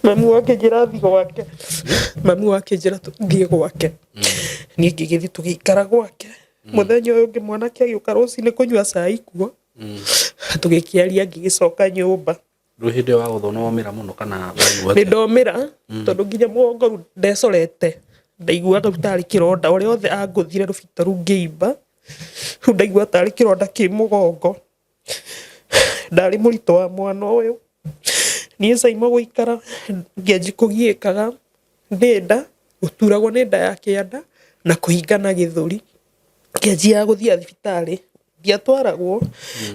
Mami wao akĩnjĩra thiĩ gwake. Mami wao akĩnjĩra thiĩ gwake. Niĩ ngĩgĩthiĩ tũgĩikara gwake. Mũthenya ũyũ ũngĩ mwanake agĩũka rũcinĩ kũnyua cai kuo, tũgĩkĩaria ngĩgĩcoka nyũmba. Rĩu hĩndĩ ĩyo wagũthwo nĩ womĩra mũno kana waigua Nĩ atĩa? Ndomĩra tondũ nginya mũgongo rĩu ndecorete. Ndaiguaga rĩu tarĩ kĩronda ũrĩa othe angũthire rũbita rũu ngĩimba, rĩu ndaigua tarĩ kĩronda kĩ mũgongo. Ndarĩ mũritũ wa mwana ũyũ. Niĩ Saimo gũikara ngĩanjia kũgiĩkaga nĩ nda, gũturagwo nĩ nda ya kĩanda na kũhingana gĩthũri. Ngĩanjia gũthiaga thibitarĩ, ndiatwaragwo,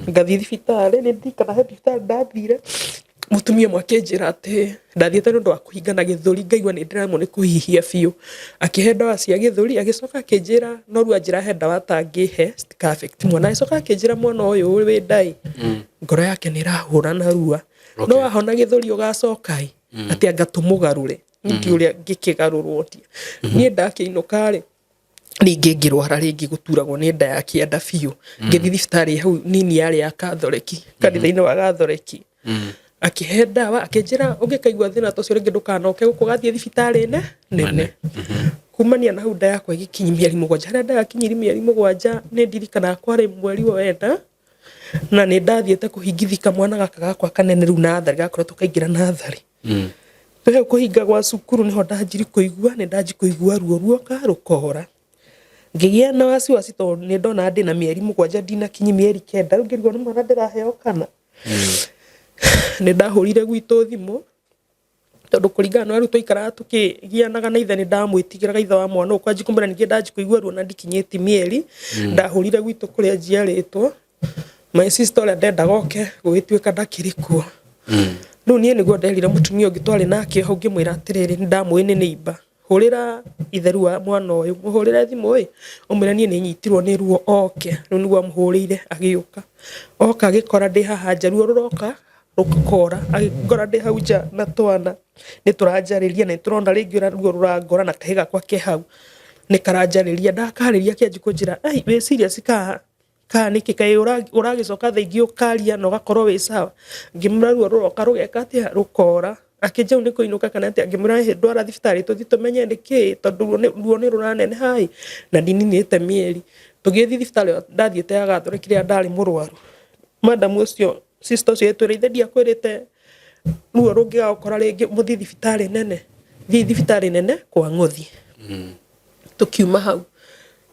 ngathiĩ thibitarĩ, nĩ ndirikanaga he thibitarĩ ndathire, mũtumia ũmwe akĩnjĩra atĩ ndathiĩte nĩ ũndũ wa kũhingana gĩthũri ngaigua nĩ ndĩraremwo nĩ kũhihia biũ. Akĩhe ndawa cia gĩthũri, agĩcoka akĩnjĩra no rĩu anjĩra he ndawa atangĩhe citika affect mwana. Agĩcoka akĩnjĩra mwana ũyũ wĩ nda ĩ, ngoro yake nĩ ĩrahũra narua, no wahona gĩthũri ũgacoka ĩ, atĩ anga tũmũgarũre. Niĩ ndiũĩ ũrĩa ngĩkĩgarũrwo niĩ ndakĩinũka rĩ, ningĩ ngĩrwara rĩngĩ gũturagwo nĩ nda ya kĩanda biũ. Ngĩthiĩ thibitarĩ hau nini yarĩ ya Kathoreki, kanitha-inĩ wa Gathoreki. Akĩhe ndawa akĩnjĩra ũngĩkaigua thĩna ta ũcio rĩngĩ ndũkanoke gũkũ ũgathiĩ thibitarĩ nene. Kumania na hau nda yakwa ĩgĩkinyia mĩeri 7. Harĩa nda yakinyirie mĩeri 7 nĩ ndirikanaga kwarĩ mweri wa ĩna, na nĩ ndathiĩte kũhingithia kamwana gaka gakwa kanene rĩu natharĩ, gakoretwo kaingĩra natharĩ. Rĩu kũhinga gwa cukuru nĩho ndanjiri kũigua, nĩ ndanji kũigua ruo ruoka rũkora. Ngĩgĩa na wasiwasi tondũ nĩ ndona ndĩna mĩeri 7 ndinakinyia mĩeri 9, rĩu ngĩrigwo nĩ mwana ndĩraheo kana. Nĩ ndahũrire gwitũ thimũ, tondũ kũringana na ũrĩa rĩu twaikaraga tũkĩgianaga na ithe nĩ ndamwĩtigĩraga ithe wa mwana ũyũ kwanji kũmwĩra ningĩ ndanji kũigua ruo na ndikinyĩtie mĩeri. Ndahũrire gwitũ kũrĩa njiarĩtwo, my sister ũrĩa ndendaga oke gũgĩtuĩka ndakĩrĩ kuo. Rĩu niĩ nĩguo nderire mũtumia ũngĩ twarĩ nake hau ngĩmwĩra atĩrĩrĩ, nĩ ndamũĩ nĩ neighbor, hũrĩra itheru wa mwana ũyũ, mũhũrĩre thimũ ĩ, ũmwĩre niĩ nĩ nyitirwo nĩ ruo oke. Rĩu nĩguo amũhũrĩire agĩũka. Oka agĩkora ndĩ haha nja, ruo rũroka rũkora, agĩkora ndĩ hau nja na twana nĩ tũranjarĩria na nĩ tũrona rĩngĩ ũrĩa ruo rũrangora na kahĩĩ gakwa ke hau nĩ karanjarĩria. Ndakarĩria akĩanjia kũnjĩra ai wĩ serious kana Kana nĩkĩ kaĩ ũragĩcoka thaa ingĩ ũkaria na ũgakorwo wĩ sawa. Ngĩmwĩra ruo rũroka rũgeka atĩa, rũkora. Akĩnjĩra rĩu nĩ kũinũka kana atĩa, ngĩmwĩra ĩhĩ ndwara thibitarĩ tũthiĩ tũmenye nĩkĩĩ tondũ ruo nĩ rũraneneha ĩ na ndininĩte mĩeri. Tũgĩthiĩ thibitarĩ ĩyo ndathiĩte ya Gathoreki rĩrĩa ndarĩ mũrwaru, madam ũcio, sister ũcio agĩtwĩra ithe ndiakwĩrĩte ruo rũngĩgagũkora rĩngĩ mũthiĩ thibitarĩ nene, thiĩi thibitarĩ nene kwa Ng'ũthi. Tũkiuma hau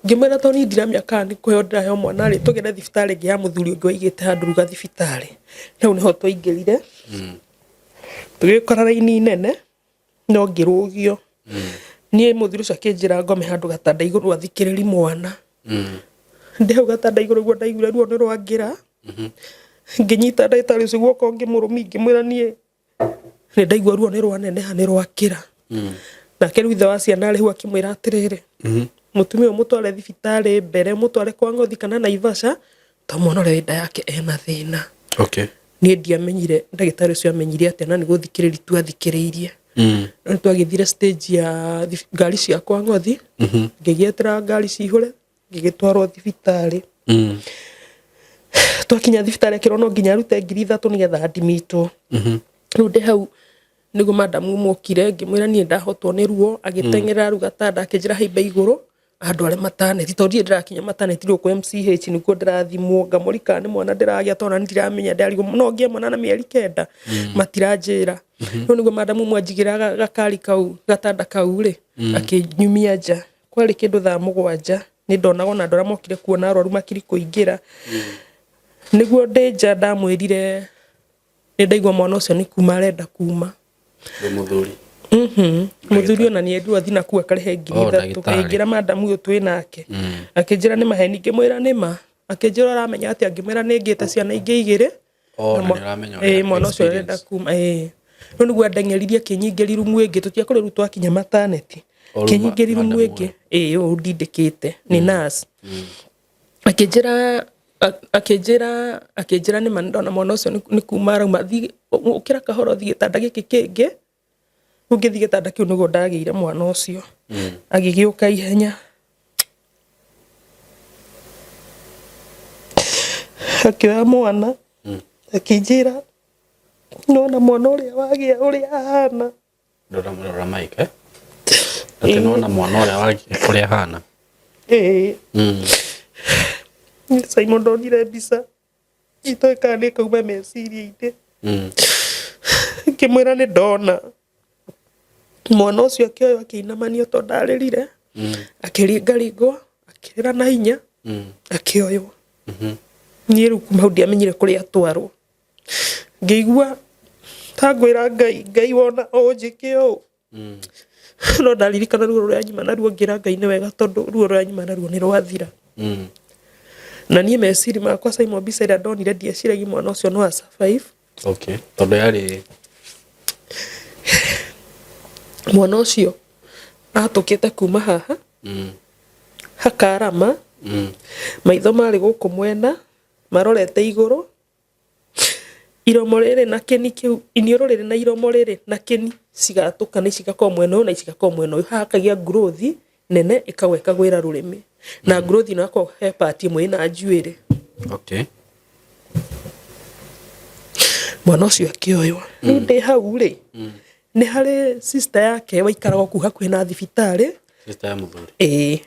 ngĩmwĩra tondũ niĩ ndiramenya kana nĩ kũheo ndĩraheo mwana rĩ, tũgere thibitarĩ ĩngĩ ya mũthuri ũngĩ waigĩte handũ ruga thibitarĩ. Hau nĩho twaingĩrire, tũgĩkora raini nene no ngĩrũgio. Niĩ mũthuri ũcio akĩnjĩra ngome handũ gatanda igũrũ athikĩrĩrie mwana. Ndĩ hau gatanda igũrũ nĩguo ndaiguire ruo nĩ rwangĩra, ngĩnyita ndagĩtarĩ ũcio guoko ngĩmũrũmia ngĩmwĩra niĩ nĩ ndaigua ruo nĩ rwaneneha nĩ rwakĩra. Nake rĩu ithe wa ciana arĩ hau akĩmwĩra atĩrĩrĩ, mũtumia ũyũ mũtware thibitarĩ mbere, mũtware kwa Ng'othi kana Naivasha, tondũ mwana ũrĩa wĩ nda yake ena thĩna. Niĩ ndiamenyire ndagĩtarĩ ũcio amenyire atĩa na nĩ gũthikĩrĩria tu athikĩrĩirie. No nĩ twagĩthire stage ya ngari cia kwa Ng'othi, ngĩgĩeterera ngari cihũre, ngĩgĩtwarwo thibitarĩ. Twakinya thibitarĩ akĩrwo no nginya arute 3,000 nĩgetha andimitwo. Rĩu ndĩ hau nĩguo madamu mokire ngĩmwĩra niĩ ndahotwo nĩ ruo, agĩteng'erera rĩu gatanda akĩnjĩra haimbe igũrũ andware mataneti tondũ ndirĩ ndĩrakinya mataneti rĩu kũ MCH nĩkuo ndĩrathimwo ngamũria kana nĩ mwana ndĩragĩa tondũ ona ndiramenya ndĩrarigwo no ngĩe mwana na mĩeri 9 matiranjĩra. Rĩu nĩguo madamu ũmwe anjigĩra gakari kau gatanda kau rĩ akĩnyumia nja. Kwarĩ kĩndũ thaa 7 nĩ ndonaga ona andũ arĩa mokire kuona arwaru makiri kũingĩra. Nĩguo ndĩ nja ndamwĩrire nĩ ndaigua mwana ũcio nĩ kuma arenda kuma. Nĩ mũthuri. Mũthuri ona nĩ endirwo athiĩ nakũu akarĩhe ngiri Oh, ithatũ. ndagĩtarĩ. Ngĩra madamu ũyũ twĩ nake. Akĩnjĩra nĩ maheni, ngĩmwĩra nĩ ma. Akĩnjĩra ũramenya atĩa, ngĩmwĩra nĩ ngĩte ciana ingĩ igĩrĩ. Oh, Na na nĩũramenya ũrĩa mwana ũcio arenda experience. kuma ĩĩ. Rĩu nĩguo andeng'eririe akĩnyingĩria rumu ĩngĩ, tũtiakorirwo rĩu twakinya mataneti. O rĩu Akĩnyingĩria rumu madam ĩngĩ, ĩĩ ũyũ ndindĩkĩte nĩ nurse. Akĩnjĩra akĩnjĩra akĩnjĩra nĩma nĩndona mwana ũcio nĩ kuma arauma, thiĩ ũkĩra kahora ũthiĩ gĩtanda gĩkĩ kĩngĩ. Rĩu ngĩthiĩ gĩtanda kĩu nĩguo ndagĩire mwana ũcio. Agĩgĩũka ihenya. Akĩoya mwana, akĩnjĩra nĩwona mwana ũrĩa wagĩa ũrĩa ahana. Rora rora mic eh? Atĩ nĩwona mwana ũrĩa wagĩa ũrĩa ahana. Ĩĩ. Simon ndonire mbica itoĩ kana nĩ kauma meciria-inĩ. Ngĩmwĩra nĩ ndona. Mwana ũcio akĩoywo akĩinamanio tondũ ndarĩrire, akĩringaringwo, akĩrĩra na hinya, akĩoywo. Niĩ rĩu kuma hau ndiamenyire kũrĩa atwarwo. Ngĩigua ta ngwĩra Ngai, Ngai wona ũnjĩke ũũ. No ndaririkana ruo rũrĩa nyuma naruo ngĩra Ngai nĩ wega tondũ ruo rũrĩa nyuma naruo nĩ rwathira. Na niĩ meciria makwa Simon mbica ĩrĩa ndonire ndieciragia mwana ũcio no a survive. Okay. Tondũ yarĩ Mwana ũcio atũkĩte kuma haha hakarama, maitho marĩ gũkũ mwena marorete igũrũ, iromo rĩrĩ na kĩni kĩu, iniũrũ rĩrĩ na iromo rĩrĩ na kĩni cigatũka na cigakorwo mwena ũyũ na cigakorwo mwena ũyũ. Haha hakagĩa growth nene ĩkagwa ĩkagwĩra rũrĩmĩ na growth ĩno hakoragwo he part ĩmwe ĩna njuĩrĩ. Okay. Mwana ũcio akĩoywo. Rĩu ndĩ hau rĩ, nĩ harĩ sister yake waikaraga kũu hakuhĩ na thibitarĩ. Sister ya mũthuri. Ĩĩ.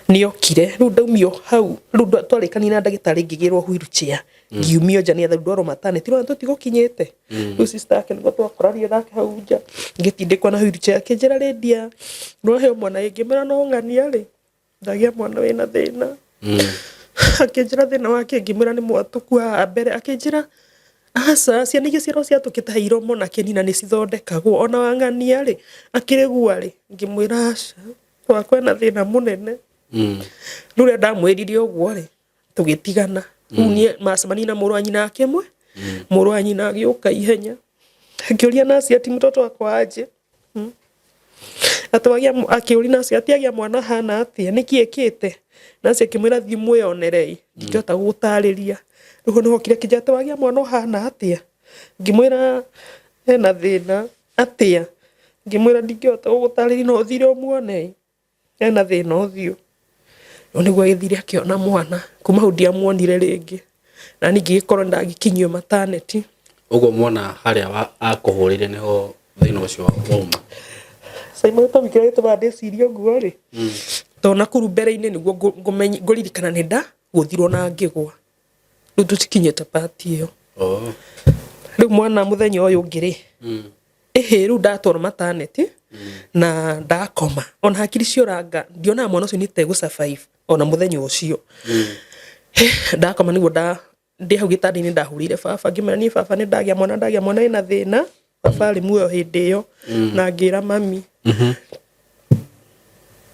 Nĩokire rĩu ndaumio hau rĩu twarĩkania na ndagĩtarĩ ngĩgĩrwo wheelchair ngiumio nja nĩgetha rĩu ndwarwo maternity nĩwona tũtigũkinyĩte. Rĩu sister yake nĩguo twakoranire nake hau nja ngĩtindĩkwo na wheelchair akĩnjĩra Lydia ndũraheo mwana ĩ ngĩmwĩra no ng'ania rĩ ndagĩa mwana wĩna thĩna. Akĩnjĩra thĩna wake ngĩmwĩra nĩ mwatũku haha mbere akĩnjĩra aca ciana iria ciarwo ciatũkĩte he iromo na kĩni na nĩ cithondekagwo ona wang'ania rĩ akĩrĩgua rĩ ngĩmwĩra aca wakwa ena thĩna mũnene. Rĩu rĩrĩa ndamwĩrire ũguo rĩ tũgĩtigana. Rĩu niĩ macemania na mũrũ wa nyina akĩmwe mũrũ wa nyina agĩũka ihenya akĩũria nasi ati mtoto wakwa aje. Atĩ akĩũria nasi ati agĩa mwana hana atĩa nĩkĩ ĩkĩte. Nasi akĩmwĩra thiĩ mwĩyonerei ndingĩhota gũgũtarĩria. Rĩu nĩho okire akĩnjĩra atĩ wagĩa mwana ũhana atĩa. Ngĩmwĩra ena thĩna atĩa. Ngĩmwĩra ndingĩhota gũgũtarĩria no ũthire ũmuone ena thĩna ũthiũ. Rĩu nĩguo agĩthire akĩona mwana kuma hau ndiamuonire rĩngĩ na niĩ ngĩgĩkorwo nĩ ndagĩkinyio maternity. Ũguo mwana harĩa akũhũrĩire nĩho thĩna ũcio wauma. Simon gĩtũmi kĩrĩa gĩtũmaga ndĩcirie ũguo rĩ, tondũ nakũu mbere-inĩ nĩguo ngũririkana nĩ ndagũthirwo na ngĩgwa. Rĩu tũtikinyĩte part ĩyo. Rĩu mwana mũthenya ũyũ ũngĩ rĩ, ĩhĩ rĩu ndatwarwo maternity na ndakoma ona hakiri cioranga ndionaga mwana ũcio nĩ tegũ survive ona mũthenya ũcio. Ndakoma nĩguo nda ndĩ hau gĩtanda-inĩ ndahũrĩire baba ngĩmwĩra niĩ baba nĩ ndagĩa mwana ndagĩa mwana wĩna thĩna. Baba arĩ muoyo hĩndĩ ĩyo na ngĩra mami.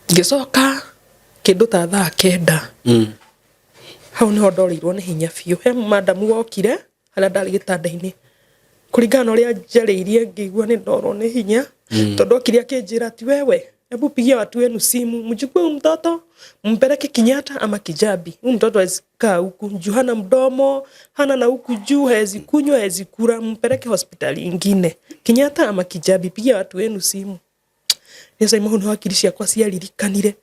Ngĩcoka kĩndũ ta thaa kenda hau nĩho ndorĩirwo nĩ hinya biũ. He madamu wokire harĩa ndarĩ gĩtanda-inĩ kũringana na ũrĩa njarĩirie ngĩigua nĩ ndorwo nĩ hinya tondũ okire akĩnjĩra ati wewe hebu pigia watu wenu simu mchukue huyu mtoto mpeleke Kenyatta ama Kijabi. Huyu mtoto hawezi kaa huku juu hana mdomo, hana na huku juu, hawezi kunywa, hawezi kula, mpeleke hospitali ingine Kenyatta ama Kijabi, pigia watu wenu simu. Nĩ Simon hau nĩho hakiri ciakwa ciaririkanire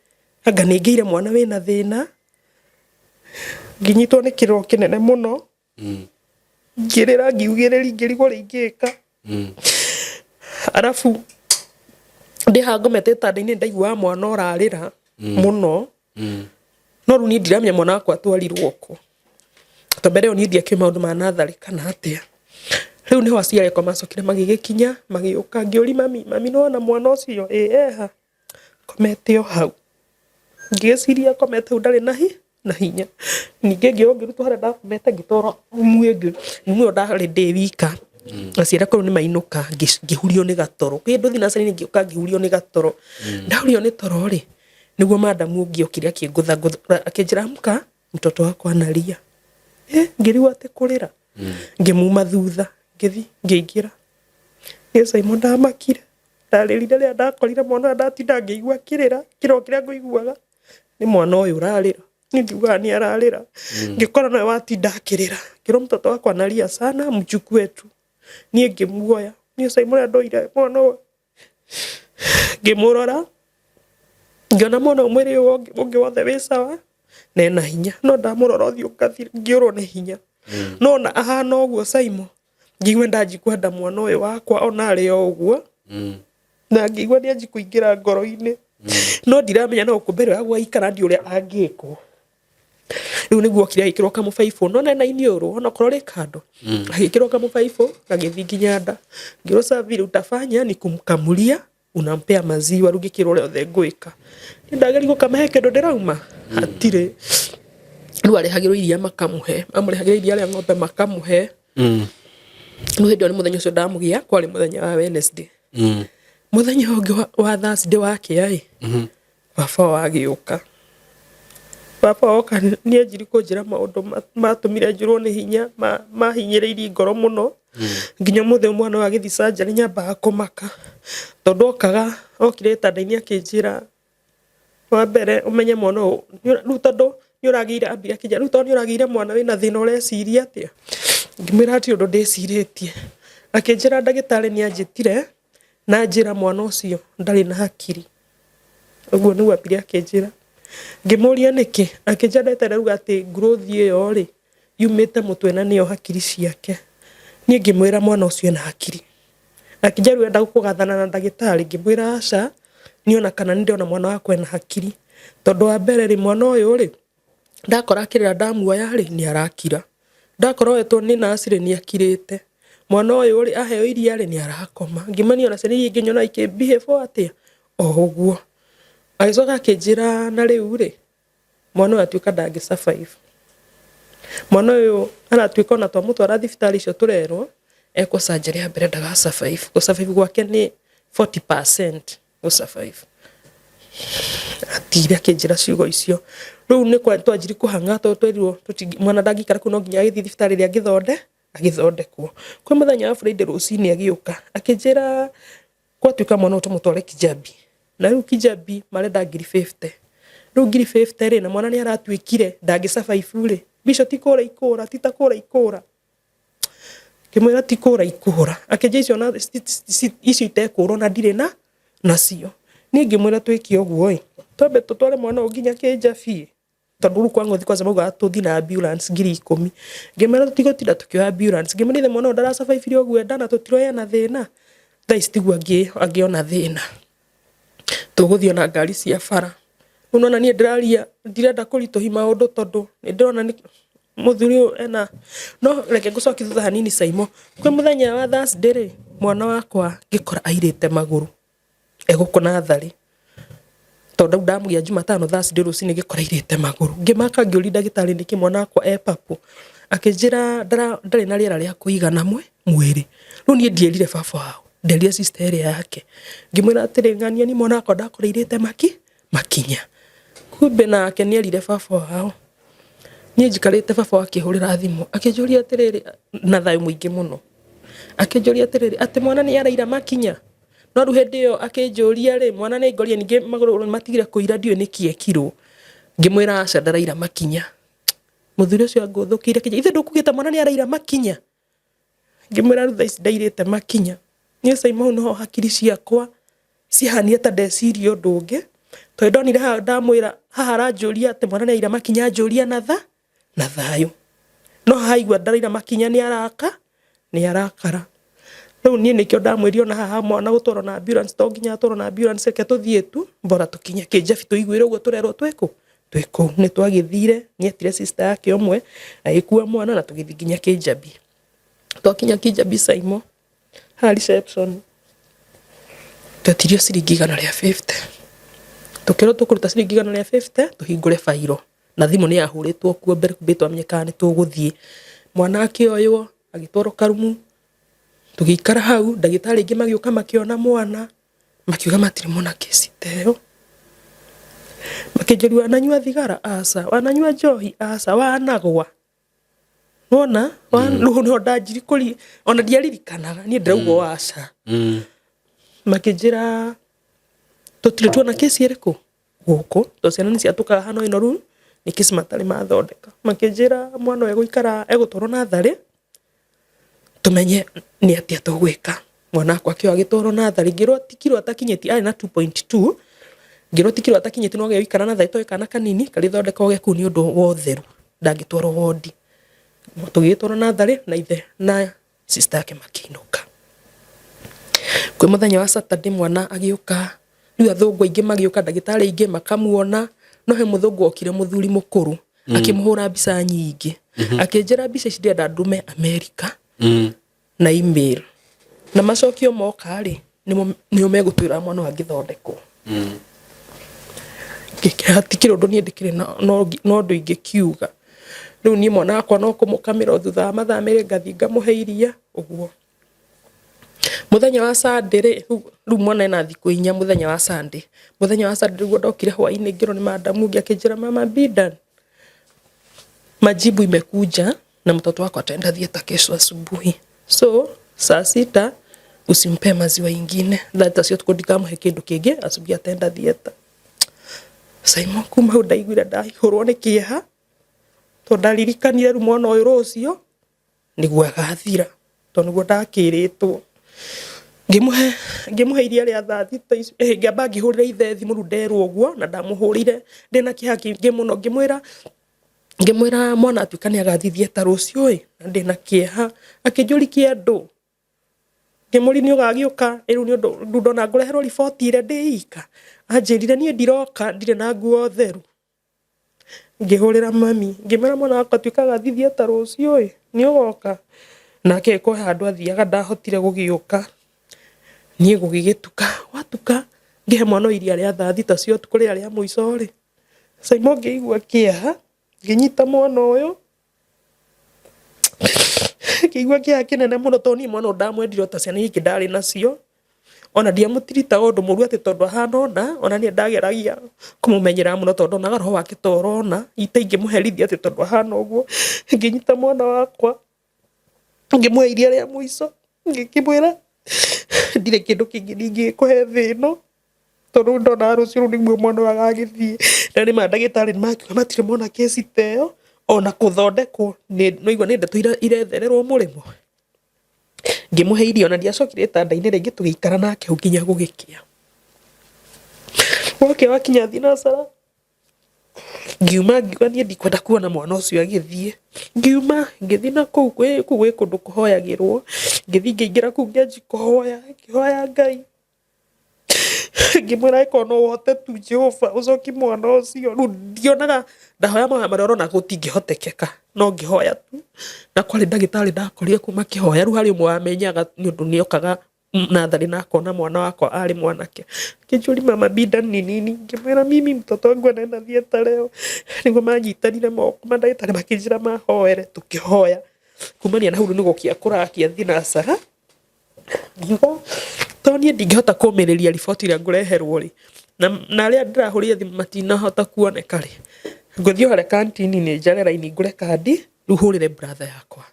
anga nĩ ngĩire mwana wĩna thĩna, ngĩnyitwo nĩ kĩrĩro kĩnene mũno, ngĩrĩra ngiugĩrĩria ngĩrigwo ũrĩa ingĩka. Arabu ndĩ haha ngomete gĩtanda-inĩ ndaiguaga mwana ũrarĩra mũno, no rĩu niĩ ndiramenya mwana wakwa atwarirwo kũ, tondũ mbere ĩyo niĩ ndiakĩũĩ maũndũ ma natharĩ kana atĩa. Rĩu nĩho aciari akwa macokire magĩgĩkinya magĩũka, ngĩũria mami, mami nĩwona mwana ũcio? Ĩ eha, akomete o hau. Ngĩgĩciria akomete hau ndarĩ na hi na hinya. Ningĩ ngĩoywo ngĩrutwo harĩa ndakomete ngĩtwarwo rumu ĩngĩ, rumu ĩyo ndarĩ ndĩ wika. Aciari akwa rĩu nĩ mainũka ngĩhurio nĩ gatoro. Kĩndũ thinacara-inĩ ngĩũka ngĩhurio nĩ gatoro. Ndahurio nĩ toro rĩ, nĩguo madamu ũngĩ okire akĩngũthangũtha akĩnjĩra amka mtoto wako analia. Ngĩrigwo atĩ kũrĩra. Ngĩmuma thutha ngĩthiĩ ngĩingĩra. Niĩ Simon ndamakire. Ndarĩrire rĩrĩa ndakorire mwana ũrĩa ndatinda ngĩigua akĩrĩra, kĩrĩro kĩrĩa ngũiguaga nĩ mwana ũyũ ũrarĩra. Niĩ ndiugaga nĩ ararĩra. Ngĩkora nowe watinda akĩrĩra. Ngĩrwo mtoto wakwa analia sana mchukue tu. Niĩ ngĩmuoya. Niĩ Simon ũrĩa ndoire mwana ũyũ ngĩmũrora ngĩona mwana ũyũ mwĩrĩ ũyũ ũngĩ wothe wĩ sawa na ena hinya no ndamũrora ũthiũ ngĩũrwo nĩ hinya. No ona ahana ũguo Simon ngĩigua ndanji kwenda mwana ũyũ wakwa ona arĩ o ũguo na ngĩigua nĩ anji kũingĩra ngoro-inĩ no ndiramenya no gũkũ mbere ya gwaikara ndi ũrĩa angĩkwo. Rĩu nĩguo okire agĩkĩrwo kamũbaibũ no nena iniũrũ onokorwo rĩ kando agĩkĩrwo kamũbaibũ gagĩthiĩ nginya nda. Ngĩrwo sasa vile utafanya ni kumkamulia. Unampea maziwa. Rĩu ngĩkĩrwo ũrĩa othe ngwĩka, nĩ ndageria gũkamahe kĩndũ ndĩrauma hatirĩ. Rĩu arehagĩrwo iria makamũhe, amũrehagĩra iria rĩa ng'ombe makamũhe. Rĩu hĩndĩ ĩyo nĩ mũthenya ũcio ndamũgĩa, kwarĩ mũthenya wa Wednesday. Mũthenya ũngĩ wa Thursday wakĩa ĩ, baba wao agĩũka. Baba wao oka nĩ anjiri kũnjĩra maũndũ matũmire njũrwo nĩ hinya, mahinyĩrĩirie ngoro mũno. Nginya ũmũthĩ ũyũ mwana ũyũ agĩthiĩ surgery nyambaga kũmaka, tondũ okaga okire gĩtanda-inĩ akĩnjĩra, wa mbere ũmenye mwana ũyũ rĩu tondũ nĩ ũragĩire, ambire akĩnjĩra rĩu tondũ nĩ ũragĩire mwana wĩna thĩna ũreciria atĩa? Ngĩmwĩra hatirĩ ũndũ ndĩcirĩtie. Akĩnjĩra ndagĩtarĩ nĩ anjĩtire na anjĩra mwana ũcio ndarĩ na hakiri. Ũguo nĩguo ambire akĩnjĩra. Ngĩmũria nĩkĩ, akĩnjĩra ndagĩtarĩ arauga atĩ growth ĩyo rĩ yumĩte mũtwe na nĩyo hakiri ciake. Niĩ ngĩmwĩra mwana ũcio ena hakiri. Akĩnjĩra rĩu enda kũgathana na ndagĩtarĩ, ngĩmwĩra aca, niĩ ona kana nĩ ndĩrona mwana wakwa ena hakiri. Tondũ wa mbere rĩ, mwana ũyũ rĩ, ndakora akĩrĩra ndamuoya rĩ, nĩ arakira. Ndakora oyetwo nĩ nurse rĩ, nĩ akirĩte. Mwana ũyũ rĩ, aheo iria rĩ, nĩ arakoma. Ngĩmwĩra niĩ ona ciana iria ingĩ nyonaga ikĩ behave atĩa? O ũguo. Agĩcoka akĩnjĩra na rĩu rĩ, mwana ũyũ atuĩka ndangĩ survive. Mwana ũyũ aratuĩka ona twamũtwara thibitarĩ icio tũrerwo, ekwo surgery ya mbere ndaga survive. Gũ survive gwake nĩ 40% gũ survive. Atigire akĩnjĩra ciugo icio. Rĩu nĩ twanjirie kũhang'a tondũ twerirwo mwana ndangĩikara kũu no nginya agĩthiĩ thibitarĩ ĩrĩa agĩthondekwo. Kwĩ mũthenya wa Friday rũcinĩ agĩũka akĩnjĩra gwatuĩka mwana ũyũ tũmũtware Kijabi. Na rĩu Kijabi marenda 50,000. Rĩu 50,000 rĩ, na mwana nĩ aratuĩkire ndangĩ survive rĩ, mbia icio ti kũra ikũra, ti ta kũra ikũra. Ngĩmwĩra ti kũra ikũra. Akĩnjĩra icio na icio itekũra ona ndirĩ na nacio. Niĩ ngĩmwĩra twĩke ũguo ĩ, twambe tũtware mwana ũyũ nginya Kijabi, tondũ rĩu kwa ng'othi kwanza maugaga tũthiĩ na ambulance 10,000. Ngĩmwĩra tũtigũtinda tũkĩoya ambulance. Ngĩmwĩra ithe mwana ũyũ ndara survive ũguo enda na tũtiroya na thĩna. Thaa ici tiguo angĩona thĩna. Tũgũthiĩ ona ngari cia bara. Rĩu nĩwona niĩ ndĩraria ndirenda kũritũhia maũndũ tondũ nĩ ndĩrona nĩ mũthuri ũyũ ena, no reke ngũcokie thutha hanini Saimo. Kwĩ mũthenya wa Thursday rĩ, mwana wakwa ngĩkora airĩte magũrũ egũkũ natharĩ. Tondũ rĩu ndamũgĩa Jumatano, Thursday rũcinĩ ngĩkora airĩte magũrũ. Ngĩmaka ngĩũria ndagĩtarĩ nĩkĩ mwana wakwa e purple. Akĩnjĩra ndarĩ na rĩera rĩa kũigana mwĩrĩ. Rĩu niĩ ndierire baba wao, nderire sister ĩrĩa yake. Ngĩmwĩra atĩrĩ, ng'ania niĩ mwana wakwa ndakora airĩte makinya. Kumbe nake nĩ erire baba wao. Niĩ njikarĩte baba wao akĩhũrĩra thimũ akĩnjũria atĩrĩrĩ, na thayũ mũingĩ mũno, akĩnjũria atĩrĩrĩ, atĩ mwana nĩ araira makinya? No rĩu hĩndĩ ĩyo akĩnjũria rĩ, mwana nĩ ngorire ningĩ magũrũ matigire kũira ndiũĩ nĩkĩ ekirwo. Ngĩmwĩra aca ndaraira makinya. Mũthuri ũcio angũthũkĩire akĩnjĩra ithe ndũkugĩte mwana nĩ araira makinya? Ngĩmwĩra rĩu thaa ici ndairĩte makinya. Niĩ Saimo hau nĩho hakiri ciakwa ciahanire ta ndeciria ũndũ ũngĩ, tondũ ndonire haha ndamwĩra haha aranjũria atĩ mwana nĩ araira makinya anjũria na thayũ. No haha aigua ndaraira makinya nĩ araka, nĩ arakara. Rĩu niĩ nĩkĩo ndamwĩrire ona haha mwana gũtwarwo na ambulance to nginya atwarwo na ambulance, reke tũthiĩ tu bora tũkinye Kĩjabi tũiguĩre ũguo tũrerwo twĩ kũ? Twĩ kũu. Nĩ twagĩthire, nĩ etire sister yake ũmwe agĩkua mwana na tũgĩthiĩ nginya Kĩjabi. Twakinya Kĩjabi Saimo, haha reception twetirio ciringi 150. Tũkĩrwo tũkũruta ciringi 150 tũhingũre bairo. Na thimũ nĩ yahũrĩtwo kuo mbere kumbĩ twamenyekaga nĩ tũgũthiĩ. Mwana akĩoywo agĩtwarwo karumu, tũgĩikara hau, ndagĩtarĩ aingĩ magĩũka makĩona mwana, makiuga matirĩ mona kesi ta ĩyo. Makĩnjũria wananyua thigara? Aca. Wananyua njohi? Aca. Wanagwa? Wona? Rĩu nĩho ndanjirie kũri, ona ndiaririkanaga, niĩ ndĩrauga o aca. Makĩnjĩra tũtirĩ tuona kesi ĩrĩkũ gũkũ, tondũ ciana nĩ ciatũkaga hano ĩno rĩu nĩ kesi matarĩ mathondeka. Makĩnjĩra mwana ũyũ egũikara, egũtwarwo natharĩ, tũmenye nĩ atĩa tũgwĩka. Mwana wakwa akĩoywo agĩtwarwo natharĩ, ngĩrwo ti kiro atakinyĩtie, arĩ na 2.2, ngĩrwo ti kiro atakinyĩtie no gegũikara natharĩ tondũ kana kanini, karĩthondekagwo ge kũu nĩ ũndũ wa ũtheru, ndangĩtwarwo wondi. Tũgĩgĩtwarwo natharĩ na ithe na sister yake makĩinũka. Kwĩ mũthenya wa Saturday mwana agĩũka, rĩu athũngũ aingĩ magĩũka, ndagĩtarĩ aingĩ makamuona, no he mũthũngũ okire mũthuri mũkũrũ, akĩmũhũra mbica nyingĩ. Akĩnjĩra mbica ici ndĩrenda ndũme America na email. Na macokio moka rĩ, Nĩo megũtwĩra mwana ũyũ angĩthondekwo. Hatikĩrĩ ũndũ niĩ ndĩkĩrĩ na ũndũ ingĩkiuga. Rĩu niĩ mwana wakwa no kũmũkamĩra o thutha wa mathaa 2 ngathiĩ ngamũhe iria ũguo. Mũthenya wa Sunday rĩ, rĩu mwana ena thikũ 4 mũthenya wa Sunday. Mũthenya wa Sunday nĩguo ndokire hwainĩ ngĩrwo nĩ madamu ũngĩ akĩnjĩra, mama Bidan, majibu imekuja na mtoto wako ataenda theatre kesho asubuhi. So saa 6 usimpe maziwa ingine. Thaa cio ũtukũ ndikamũhe kĩndũ kĩngĩ, asubuhi ataenda theatre. Simon kuma hau ndaiguire ndaihũrwo nĩ kĩeha tondũ ndaririkanire rĩu mwana ũyũ rũciũ nĩguo agathira tondũ nĩguo ndakĩrĩtwo. Ngĩmũhe iria rĩa thaa 6 icio, ngĩamba ngĩhũrĩra ithe thimũ rĩu nderwo ũguo na ndamũhũrĩire ndĩna kĩeha kĩingĩ mũno, ngĩmwĩra mwana atuĩka nĩ agathiĩ theatre rũciũ ĩ, na ndĩna kĩeha. Akĩnjũria kĩ andũ, ngĩmũria nĩ ũgagĩũka rĩu nĩ ũndũ rĩu ndona ngũreherwo riboti ĩrĩa ndĩ ika. Anjĩrire niĩ ndiroka ndirĩ na nguo theru. Ngĩhũrĩra mami ngĩmwĩra mwana wakwa atuĩka agathiĩ theatre rũciũ ĩ, nĩ ũgoka? Nake agĩkorwo he handũ athiaga ndahotire gũgĩũka. Niĩ gũgĩgĩtuka, gwatuka ngĩhe mwana ũyũ iria rĩa thaa 6 cia ũtukũ rĩrĩa rĩa mũico rĩ, Simon ngĩigua kĩeha, ngĩnyita mwana ũyũ ngĩigua kĩeha kĩnene mũno tondũ niĩ mwana ũyũ ndamwendire o ta ciana iria ingĩ ndarĩ nacio. Ona ndiamũtiritaga ũndũ mũru atĩ tondũ ahana ũna, ona niĩ ndageragia kũmũmenyerera mũno tondũ ndonaga roho wake ta ũrona, itaingĩmũherithia atĩ tondũ ahana ũguo. Ngĩnyita mwana wakwa ngĩmũhe iria rĩa mũico, ngĩkĩmwĩra ndirĩ kĩndũ kĩngĩ ningĩkũhe thĩ ĩno tondũ ndonaga rũciũ rũu nĩguo mwana ũyũ agagĩthiĩ. Na nĩ ma ndagĩtarĩ nĩ makiuga matirĩ mona kesi ta ĩyo ona kũthondekwo nĩwaigua nĩ ndeto irethererwo mũrĩmo. Ngĩmũhe irio na ndiacokire gĩtanda-inĩ rĩngĩ, tũgĩikara nake hau nginya gũgĩkĩa. Gwakĩa wakinya thinacara ngiuma ngiuga niĩ ndikwenda kuona mwana ũcio agĩthiĩ. Ngiuma ngĩthiĩ na kũu gwĩ kũndũ kũhoyagĩrwo, ngĩthiĩ ngĩingĩra kũu ngĩanjia kũhoya, ngĩhoya Ngai. Ngĩmwĩra angĩkorwo no ũhote tu Jehova ũcokie mwana ũcio. Rĩu ndionaga ndahoya mahoya marĩa ũrona gũtingĩhotekeka no ngĩhoya tu. Na kwarĩ ndagĩtarĩ ndakorire kũu makĩhoya, rĩu harĩ ũmwe wamenyaga nĩ ũndũ nĩ okaga natharĩ na akona mwana wakwa arĩ mwanake. Akĩnjũria mama Bidan ni nini? Ngĩmwĩra mimi mtoto wangu anaenda theatre leo. Nĩguo manyitanire moko mandagĩtarĩ makĩnjĩra mahoere, tũkĩhoya. Kumania na hau rĩu nĩ gũkĩa kũrakia thinacara. Ngiuga tondũ niĩ ndingĩhota kũmĩrĩria riboti ĩrĩa ngũreherwo rĩ, na arĩa ndĩrahũrire thimũ matinahota kuoneka rĩ, ngũthiĩ o harĩa kantini-inĩ njare raini ngũre kandi rĩu hũrĩre brother yakwa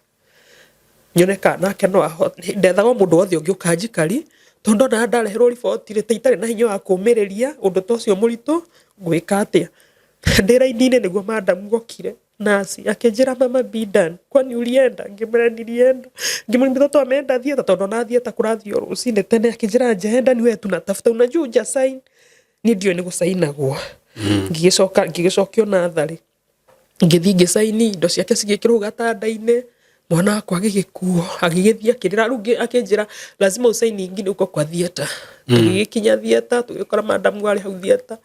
nyone kana nake no ahote. Ndethaga o mũndũ wothe ũngĩũka njikari tondũ ndonaga ndareherwo riboti rĩ, ta itarĩ na hinya wa kũmĩrĩria ũndũ ta ũcio mũritũ ngwĩka atĩa. Ndĩ raini-inĩ nĩguo madam okire nurse akĩnjĩra mama Bidan, kwani ulienda? Ngĩmwĩra nilienda. Ngĩmwĩra mtoto ameenda theatre tondũ ona theatre kũrathiĩ o rũcinĩ tene. Akĩnjĩra njaenda ni wewe tunatafuta, unajua huja sign. Niĩ ndiũĩ nĩ gũcainagwo. Ngĩgĩcoka ngĩgĩcokio natharĩ, ngĩthiĩ ngĩcaini, indo ciake cigĩkĩrwo hau gatanda-inĩ, mwana wakwa agĩgĩkuo agĩgĩthiĩ akĩrĩra. Rĩu akĩnjĩra lazima usaini ingine huko kwa theatre. Tũgĩgĩkinya theatre tũgĩkora madamu arĩ hau theatre.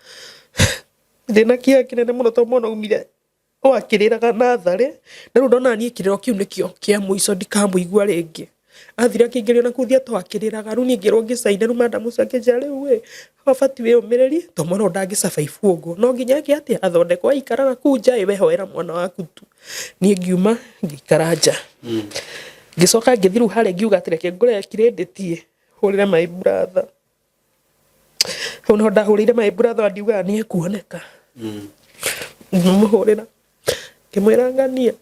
Ndĩna kĩeha kĩnene mũno tondũ mwana aumire o akĩrĩraga natharĩ, na rĩu ndona niĩ kĩrĩro kĩu nĩkĩo kĩa mũico ndikamũigua rĩngĩ. Athire akĩingĩrio na kũu theatre o akĩrĩraga, rĩu niĩ ngĩrwo ngĩcaine, rĩu madamu ũcio akĩnjĩra rĩu ĩ ũbatiĩ wĩyũmĩrĩrie tondũ mwana ũyũ ndangĩ survive ũguo, no nginya eke atĩa, athondekwo. Aikara na kũu nja ĩ we hoera mwana waku tu. Niĩ ngiuma ngĩikara nja, ngĩcoka ngĩthiĩ rĩu harĩa ngiuga atĩ reke ngũre credit ĩ hũrĩre my brother. Hau niho ndahũrĩire my brother ndiugaga nĩ ekuoneka. Ngĩmũhũrĩra ngĩmwĩra ngania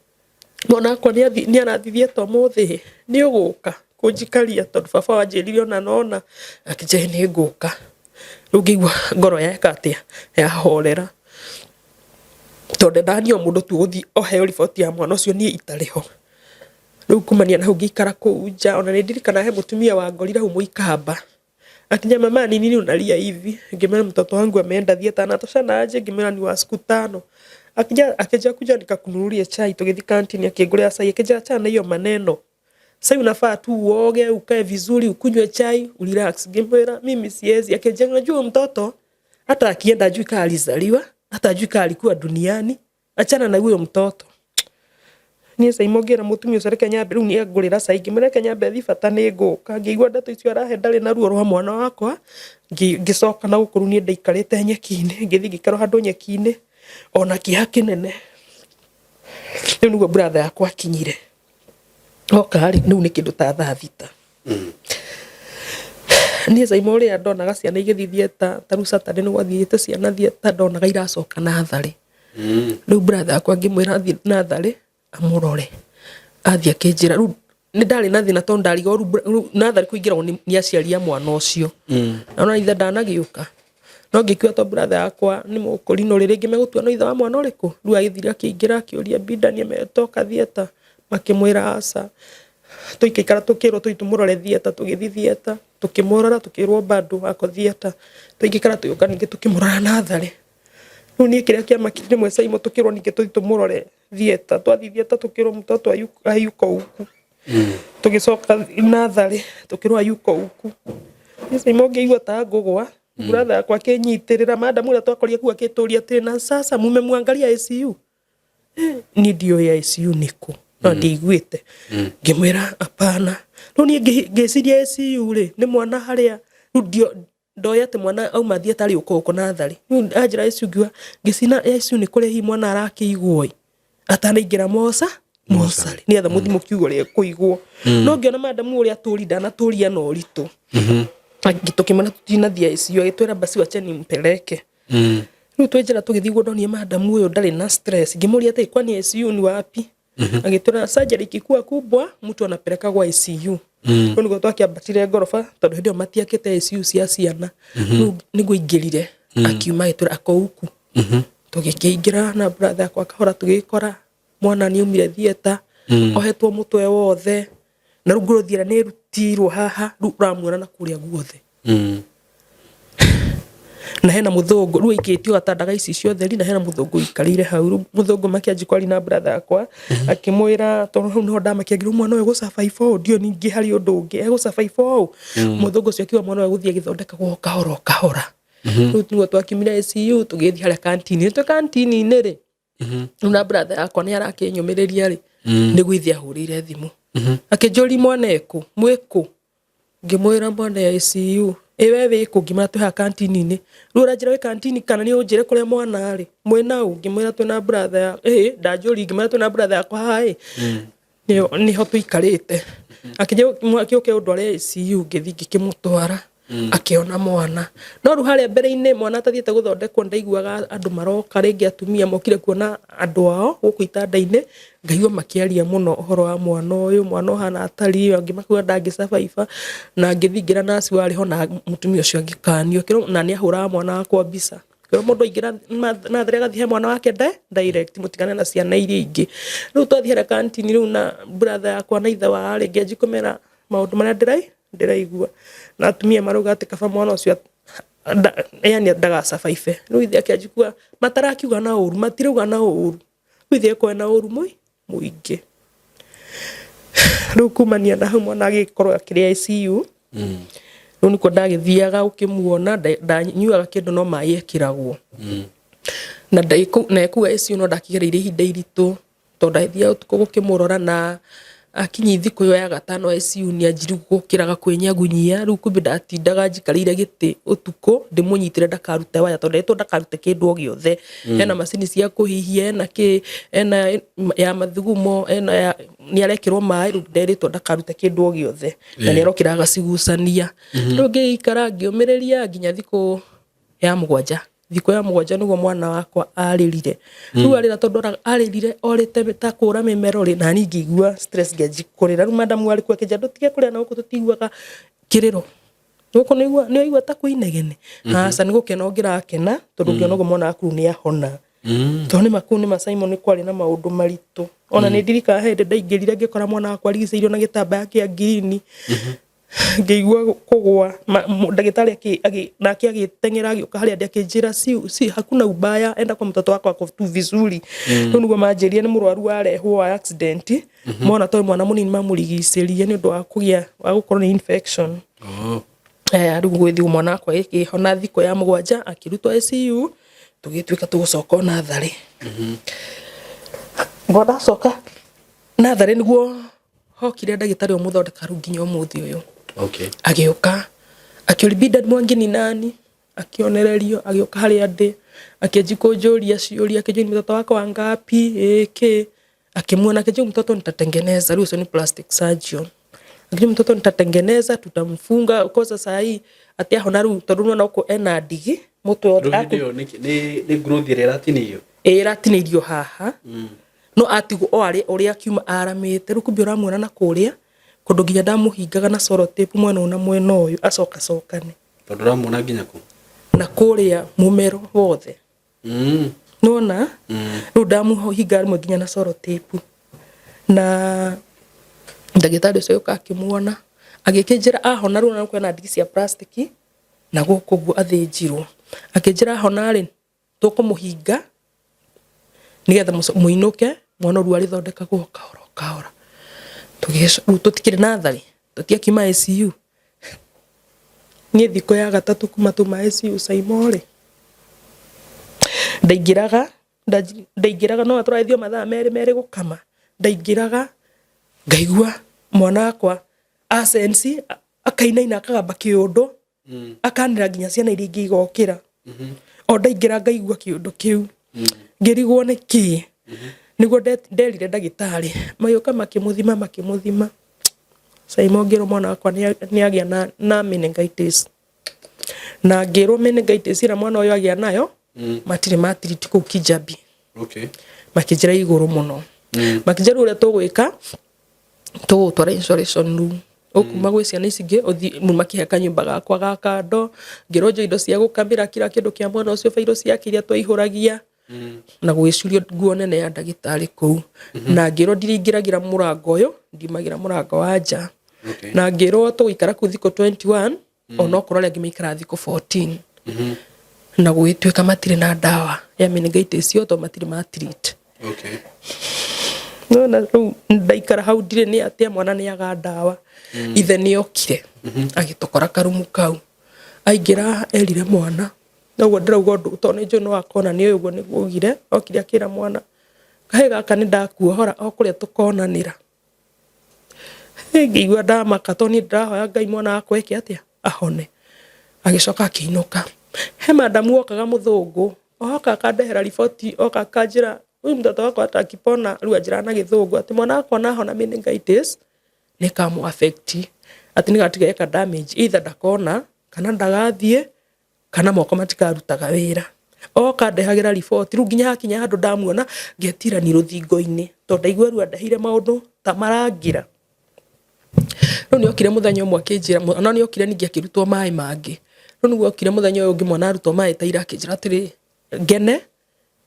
mwana wakwa nĩ arathiĩ theatre ũmũthĩ, nĩ ũgũka kũnjikaria tondũ baba wanjĩrire ona nona. Akĩnjĩra nĩ ngũka. Rĩu ngĩigua ngoro yeka atĩa, yahorera tondũ ndendaga niĩ o mũndũ tu ũgũthiĩ oheo riboti ya mwana ũcio niĩ itarĩ ho. Rĩu kumania na hau ngĩikara kũu nja, ona nĩ ndirikanaga he mũtumia wangorire hau mũikamba akinya, mama ni nini unalia hivi? Ngĩmwĩra mtoto wangu ameenda theatre anatoshana aje? Ngĩmwĩra ni wa siku 5. Akija akija kuja nikakununulia chai, tũgĩthiĩ kantini akĩngũrĩra chai, akĩnjĩra achana na hiyo maneno. Sasa unafaa tu uoge, ukae vizuri, ukunywe chai, urelax. Ngĩmwĩra mimi siwezi. Akĩnjĩra unajua mtoto hata akienda hajui kama alizaliwa, hata hajui kama alikuwa duniani. Achana na huyo mtoto. Niĩ Caimo ngĩra mũtumia ũcio reke nyambe rĩu nĩangũrĩra cai, ngĩmwĩra reke nyambe thiĩ bata nĩ ngũka. Ngĩigua ndeto icio arahe ndarĩ na ruo rwa mwana wakwa, ngĩcoka na gũkũ rĩu niĩ ndaikarĩte nyeki-inĩ, ngĩthiĩ ngĩikara handũ nyeki-inĩ ona kĩeha kĩnene. Rĩu nĩguo brother yakwa akinyire, oka rĩ, rĩu nĩ kĩndũ ta thaa 6. Niĩ Caimo ũrĩa ndonaga ciana igĩthiĩ theatre, ta rĩu Saturday nĩ gwathiĩte ciana theatre ndonaga iracoka natharĩ. Rĩu brother yakwa ngĩmwĩra athiĩ natharĩ amũrore. Athiĩ akĩnjĩra, rĩu nĩ ndarĩ na thĩna tondũ ndarigagwo rĩu natharĩ kũingĩragwo nĩ aciari a mwana ũcio. Na ona ithe ndanagĩũka. No ngĩkiuga tondũ brother yakwa nĩ mũkũrinũ rĩ, rĩngĩ megũtua no ithe wa mwana ũrĩkũ. Rĩu agĩthire akĩingĩra akĩũria Mbinda nĩ ametoka theatre, makĩmwĩra aca. Tũikaikara tũkĩrwo tũthiĩ tũmũrore theatre, tũgĩthiĩ theatre, tũkĩmũrora tũkĩrwo bado ako theatre. Tũigĩkara tũgĩũka ningĩ tũkĩmũrora natharĩ. Rĩu niĩ kĩrĩa kĩamakirie rĩmwe Caimo tũkĩrwo ningĩ tũthiĩ tũmũrore theatre, twathiĩ theatre tũkĩrwo mtoto hayuko huku. Tũgĩcoka natharĩ tũkĩrwo hayuko huku. Niĩ Caimo ngĩigua ta ngũgwa, brother yakwa akĩnyitĩrĩra, madam ũrĩa twakorire kũu akĩtũria atĩrĩ, na sasa mumemwangalia ICU? Niĩ ndiũĩ ICU nĩ kũ, no ndiaiguĩte. Ngĩmwĩra hapana. Rĩu niĩ ngĩciria ICU rĩ, nĩ mwana harĩa, rĩu ndoĩ atĩ mwana auma theatre arĩ ũko ũko natharĩ. Rĩu anjĩra ICU ngiuga, ngĩcina ICU nĩ kũrĩa hihi mwana arakĩigwo ĩ, atanaingĩra moca, mocarĩ, nĩgetha mũthiĩ mũkiuge ũrĩa ekũigwo. No ngĩona madam ũrĩa atũri ndanatũria na ũritũ. Tũkĩmwĩra tũtinathiĩ ICU, agĩtwĩra basi wacha nimpeleke. Rĩu twĩ njĩra tũgĩthiĩ ũguo ndonire madam ũyũ ndarĩ na stress, ngĩmũria atĩrĩ kwani ICU ni wapi? Agĩtwĩra surgery ikikuwa kubwa mtu anapelekagwo ICU. Rĩu nĩguo twakĩambatire ngoroba tondũ hĩndĩ ĩyo matiakĩte ICU cia ciana. Rĩu nĩguo aingĩrire akiuma agĩtwĩra ako huku. Tũgĩkĩingĩra na brother yakwa kahora tũgĩkora mwana nĩ aumire theatre ohetwo mũtwe wothe na rĩu ngũrũthi ĩrĩa nĩ ĩrutirwo haha rĩu ũramuona na kũrĩa guothe. Na hena mũthũngũ rĩu aikĩtio gatanda ga ici ciothe na hena mũthũngũ ũikarĩire hau. Rĩu mũthũngũ makĩanjia kwaria na brother yakwa akĩmwĩra tondũ hau nĩho ndamakia ngĩrwo mwana ũyũ gũ survive ũũ ndiũĩ ningĩ harĩ ũndũ ũngĩ egũ survive ũũ. Mũthũngũ ũcio akiuga mwana ũyũ egũthiĩ agĩthondekagwo o kahora o kahora. Rĩu nĩguo twakiumire ICU tũgĩthiĩ harĩa kantini. Twĩ kantini-inĩ rĩ, rĩu na brother yakwa nĩ arakĩnyũmĩrĩria rĩ, nĩguo ithe ahũrĩire thimũ akĩnjũria mwana ekũ, mwĩkũ? Ngĩmwĩra mwana e ICU. Ĩ we wĩkũ? Ngĩmwĩra twĩ haha kantini-inĩ. Rĩu ũranjĩra wĩ kantini kana nĩ ũnjĩre kũrĩa mwana arĩ? Mwĩna ũ? Ngĩmwĩra twĩna brother ya, ĩ ndanjũria ngĩmwĩra twĩna brother yakwa haha ĩ, nĩho tũikarĩte. Akĩnjĩra ũke ũndware ICU, ngĩthiĩ ngĩkĩmũtwara akĩona mwana. No rĩu harĩa mbere-inĩ mwana atathiĩte gũthondekwo ndaiguaga andũ maroka rĩngĩ atumia mokire kuona andũ ao gũkũ itanda-inĩ, ngaigua makĩaria mũno ũhoro wa mwana ũyũ, mwana ũhana atariĩ, angĩ makauga ndangĩ survive, na ngĩthiĩ ngĩra nurse warĩ ho na mũtumia ũcio agĩkanio, na nĩ ahũraga mwana wakwa mbica. Kĩrwo mũndũ aingĩra natharĩ agathiĩ he mwana wake direct, mũtigane na ciana iria ingĩ. Rĩu twathiĩ harĩa kantini rĩu na brother yakwa na ithe wao rĩ, ngĩanjia kũmera maũndũ marĩa ndĩraigua. Na atumia marauga atĩ kaba mwana ũcio yani ndaga survive. Rĩu ithe akĩanjia kuga matarakiuga na ũru, matirauga na ũru. Rĩu ithe ekwaria na ũru mũingĩ. Rĩu kumania na hau mwana agĩkorwo akĩrĩ ICU. Rĩu nĩkuo ndagĩthiaga gũkĩmuona, ndanyuaga kĩndũ no maĩ ekĩragwo. Na kũu ICU no ndakĩgereire ihinda iritũ tondũ ndagĩthiaga ũtukũ gũkĩmũrora na akinyia thikũ ĩyo ya gatano ICU nĩ anjirie gũkĩraga kwĩnyagunyia. Rĩu kumbe ndatindaga njikarĩire gĩtĩ ũtukũ ndĩmũnyitĩre ndakarute waya tondũ nderetwo ndakarute kĩndũ o gĩothe. Hena macini cia kũhihia, hena kĩ, hena ya mathugumo, hena ya nĩ arekĩrwo maĩ, rĩu nderĩtwo ndakarute kĩndũ o gĩothe. Na nĩ arokĩra agacigucania. Rĩu ngĩikara ngĩũmĩrĩria nginya thikũ ya 7. Thikũ ya 7 nĩguo mwana wakwa arĩrire. Rĩu arĩra tondũ arĩrire orĩte ta kũra mĩmero rĩ, na niĩ ngĩigua stress ngĩanjia kũrĩra. Rĩu madam arĩ kuo akĩnjĩra ndũtige kũrĩra na gũkũ tũtiguaga kĩrĩro. Gũkũ nĩ waigua ta kwĩ inegene? Aca nĩ gũkena ũngĩrakena tondũ ũngĩona ũguo mwana waku nĩ ahona. Tondũ nĩma kũu nĩma Simon nĩ kwarĩ na maũndũ maritũ. Ona nĩ ndirikanaga he hĩndĩ ndaingĩrire ngĩkora mwana wakwa arigicĩirio na gĩtambaya kĩa ngirini. Ngĩigua kũgwa, ndagĩtarĩ nake agĩteng'era agĩũka harĩa ndĩ akĩnjĩra si hakuna ubaya, enda kwa mtoto wako ako tu vizuri. Rĩu nĩguo manjĩrire nĩ mũrwaru warehwo wa accident, mona toĩ mwana mũnini mamũrigicĩrie nĩ ũndũ wa kũgĩa wa gũkorwo nĩ infection. Rĩu gũgĩthiĩ mwana wakwa agĩkĩhona thikũ ya 7 akĩrutwo ICU, tũgĩtuĩka tũgũcoka o natharĩ. Ngo ndacoka Natharĩ nĩguo hokire ndagĩtarĩ ũmũthondeka rĩu nginya ũmũthĩ ũyũ. Okay. Agĩũka akĩũria Bildad Mwangi ni nani, akĩonererio agĩũka harĩa ndĩ, akĩanjia kũnjũria ciũria, akĩnjũria mtoto wako wangapi ĩkĩ, akĩmuona akĩnjũria mtoto nitatengeneza, rĩu ũcio nĩ plastic surgeon, akĩnjũria mtoto nitatengeneza, tutamfunga kosa saa hii atĩ ahona rĩu tondũ nĩwona gũkũ ena ndigi mũtwe Rĩu hĩndĩ ĩyo nĩ growth ĩrĩa ĩratinĩirio? Ĩĩ, ĩratinĩirio haha. No atigwo o arĩ ũrĩa akiuma aramĩte, rĩu kumbe ũramuona na kũrĩa kũndũ nginya ndamũhingaga na cellotape mwena ũyũ na mwena ũyũ acokacokane. Tondũ ũramuona nginya kũ? Na kũrĩa mũmero wothe. Nĩwona? Rĩu ndamũhinga rĩmwe nginya na cellotape. Na ndagĩtarĩ ũcio agĩũka akĩmuona, agĩkĩnjĩra ahona rĩu ona kwĩna ndigi cia plastiki na gũkũ ũguo athĩnjirwo. Akĩnjĩra ahona rĩ, tũkũmũhinga nĩgetha mũinũke mwana ũrĩa arĩthondekagwo kahora o kahora. Rĩu tũtikĩrĩ natharĩ, tũtiakiuma ICU. Niĩ thikũ ya gatatũ kuma tuma ICU Saimo rĩ, ndaingĩraga no tũragĩthiĩ o mathaa merĩ merĩ gũkama, ndaingĩraga ngaigua mwana wakwa asensi akainaina akagamba kĩũndũ, akanĩra nginya ciana iria ingĩ igokĩra. O ndaingĩra ngaigua kĩũndũ kĩu, ngĩrigwo nĩ kĩĩ. Nĩguo nderire ndagĩtarĩ, magĩũka makĩmũthima. Saimo ngĩrwo mwana wakwa nĩ agĩa na meningitis. Na ngĩrwo meningitis ĩrĩa mwana ũyũ agĩa nayo, matirĩ matiriti kũu Kijabi. Okay. Makĩnjĩra igũrũ mũno. Makĩnjĩra rĩu ũrĩa tũgwĩka, tũgũgũtwara isolation room. Ũkuma gwĩ ciana ici ingĩ, ũthiĩ makĩhe kanyũmba gakwa ga kando, ngĩrwo njoe indo cia gũkamĩra kila kĩndũ kĩa mwana ũcio, bairũ ciake iria twaihũragia, na gũgĩcurio nguo nene ya ndagĩtarĩ kũu. Na ngĩrwo ndirĩingĩragĩra mũrango ũyũ, ndiumagĩra mũrango wa nja. Okay. Na ngĩrwo tũgũikara kũu thikũ 21, onokorwo arĩa angĩ maikaraga thikũ 14. Na gũgĩtuĩka matirĩ na ndawa ya meningitis ĩyo tondũ matirĩ ma treat. Okay. Nona rĩu ndaikara hau ndirĩ nĩ atĩa mwana nĩ aga ndawa. Ithe nĩ okire agĩtũkora karumu kau. Aingĩra erire mwana, noguo ndĩrauga ũndũ tondũ nĩ njũĩ no akona nĩ ũyũ ũguo nĩguo augire, okire akĩra mwana, kahĩĩ gaka nĩ ndakuohora o kũrĩa tũkonanĩra. Ngĩigua ndamaka tondũ niĩ ndĩrahoya Ngai mwana wakwa eke atĩa, ahone. Agĩcoka akĩinũka. He madamu okaga mũthũngũ, oka akandehera riboti, oka akanjĩra huyu mtoto wako hata akipona, rĩu anjĩraga na gĩthũngũ atĩ mwana wakwa nahona meningitis nĩ ĩkamũ affect, atĩ nĩ gatiga eka damage, either ndakona kana ndagathiĩ kana moko matikarutaga wĩra. Oka andehagĩra riboti, rĩu nginya hakinya handũ ndamuona ngetirania rũthingo-inĩ tondũ ndaigua rĩu andeheire maũndũ ta marangĩra. Rĩu nĩ okire mũthenya ũmwe akĩnjĩra, no nĩ okire ningĩ akĩrutwo maĩ mangĩ. Rĩu nĩguo okire mũthenya ũyũ ũngĩ mwana arutwo maĩ ta ira akĩnjĩra atĩrĩ, ngene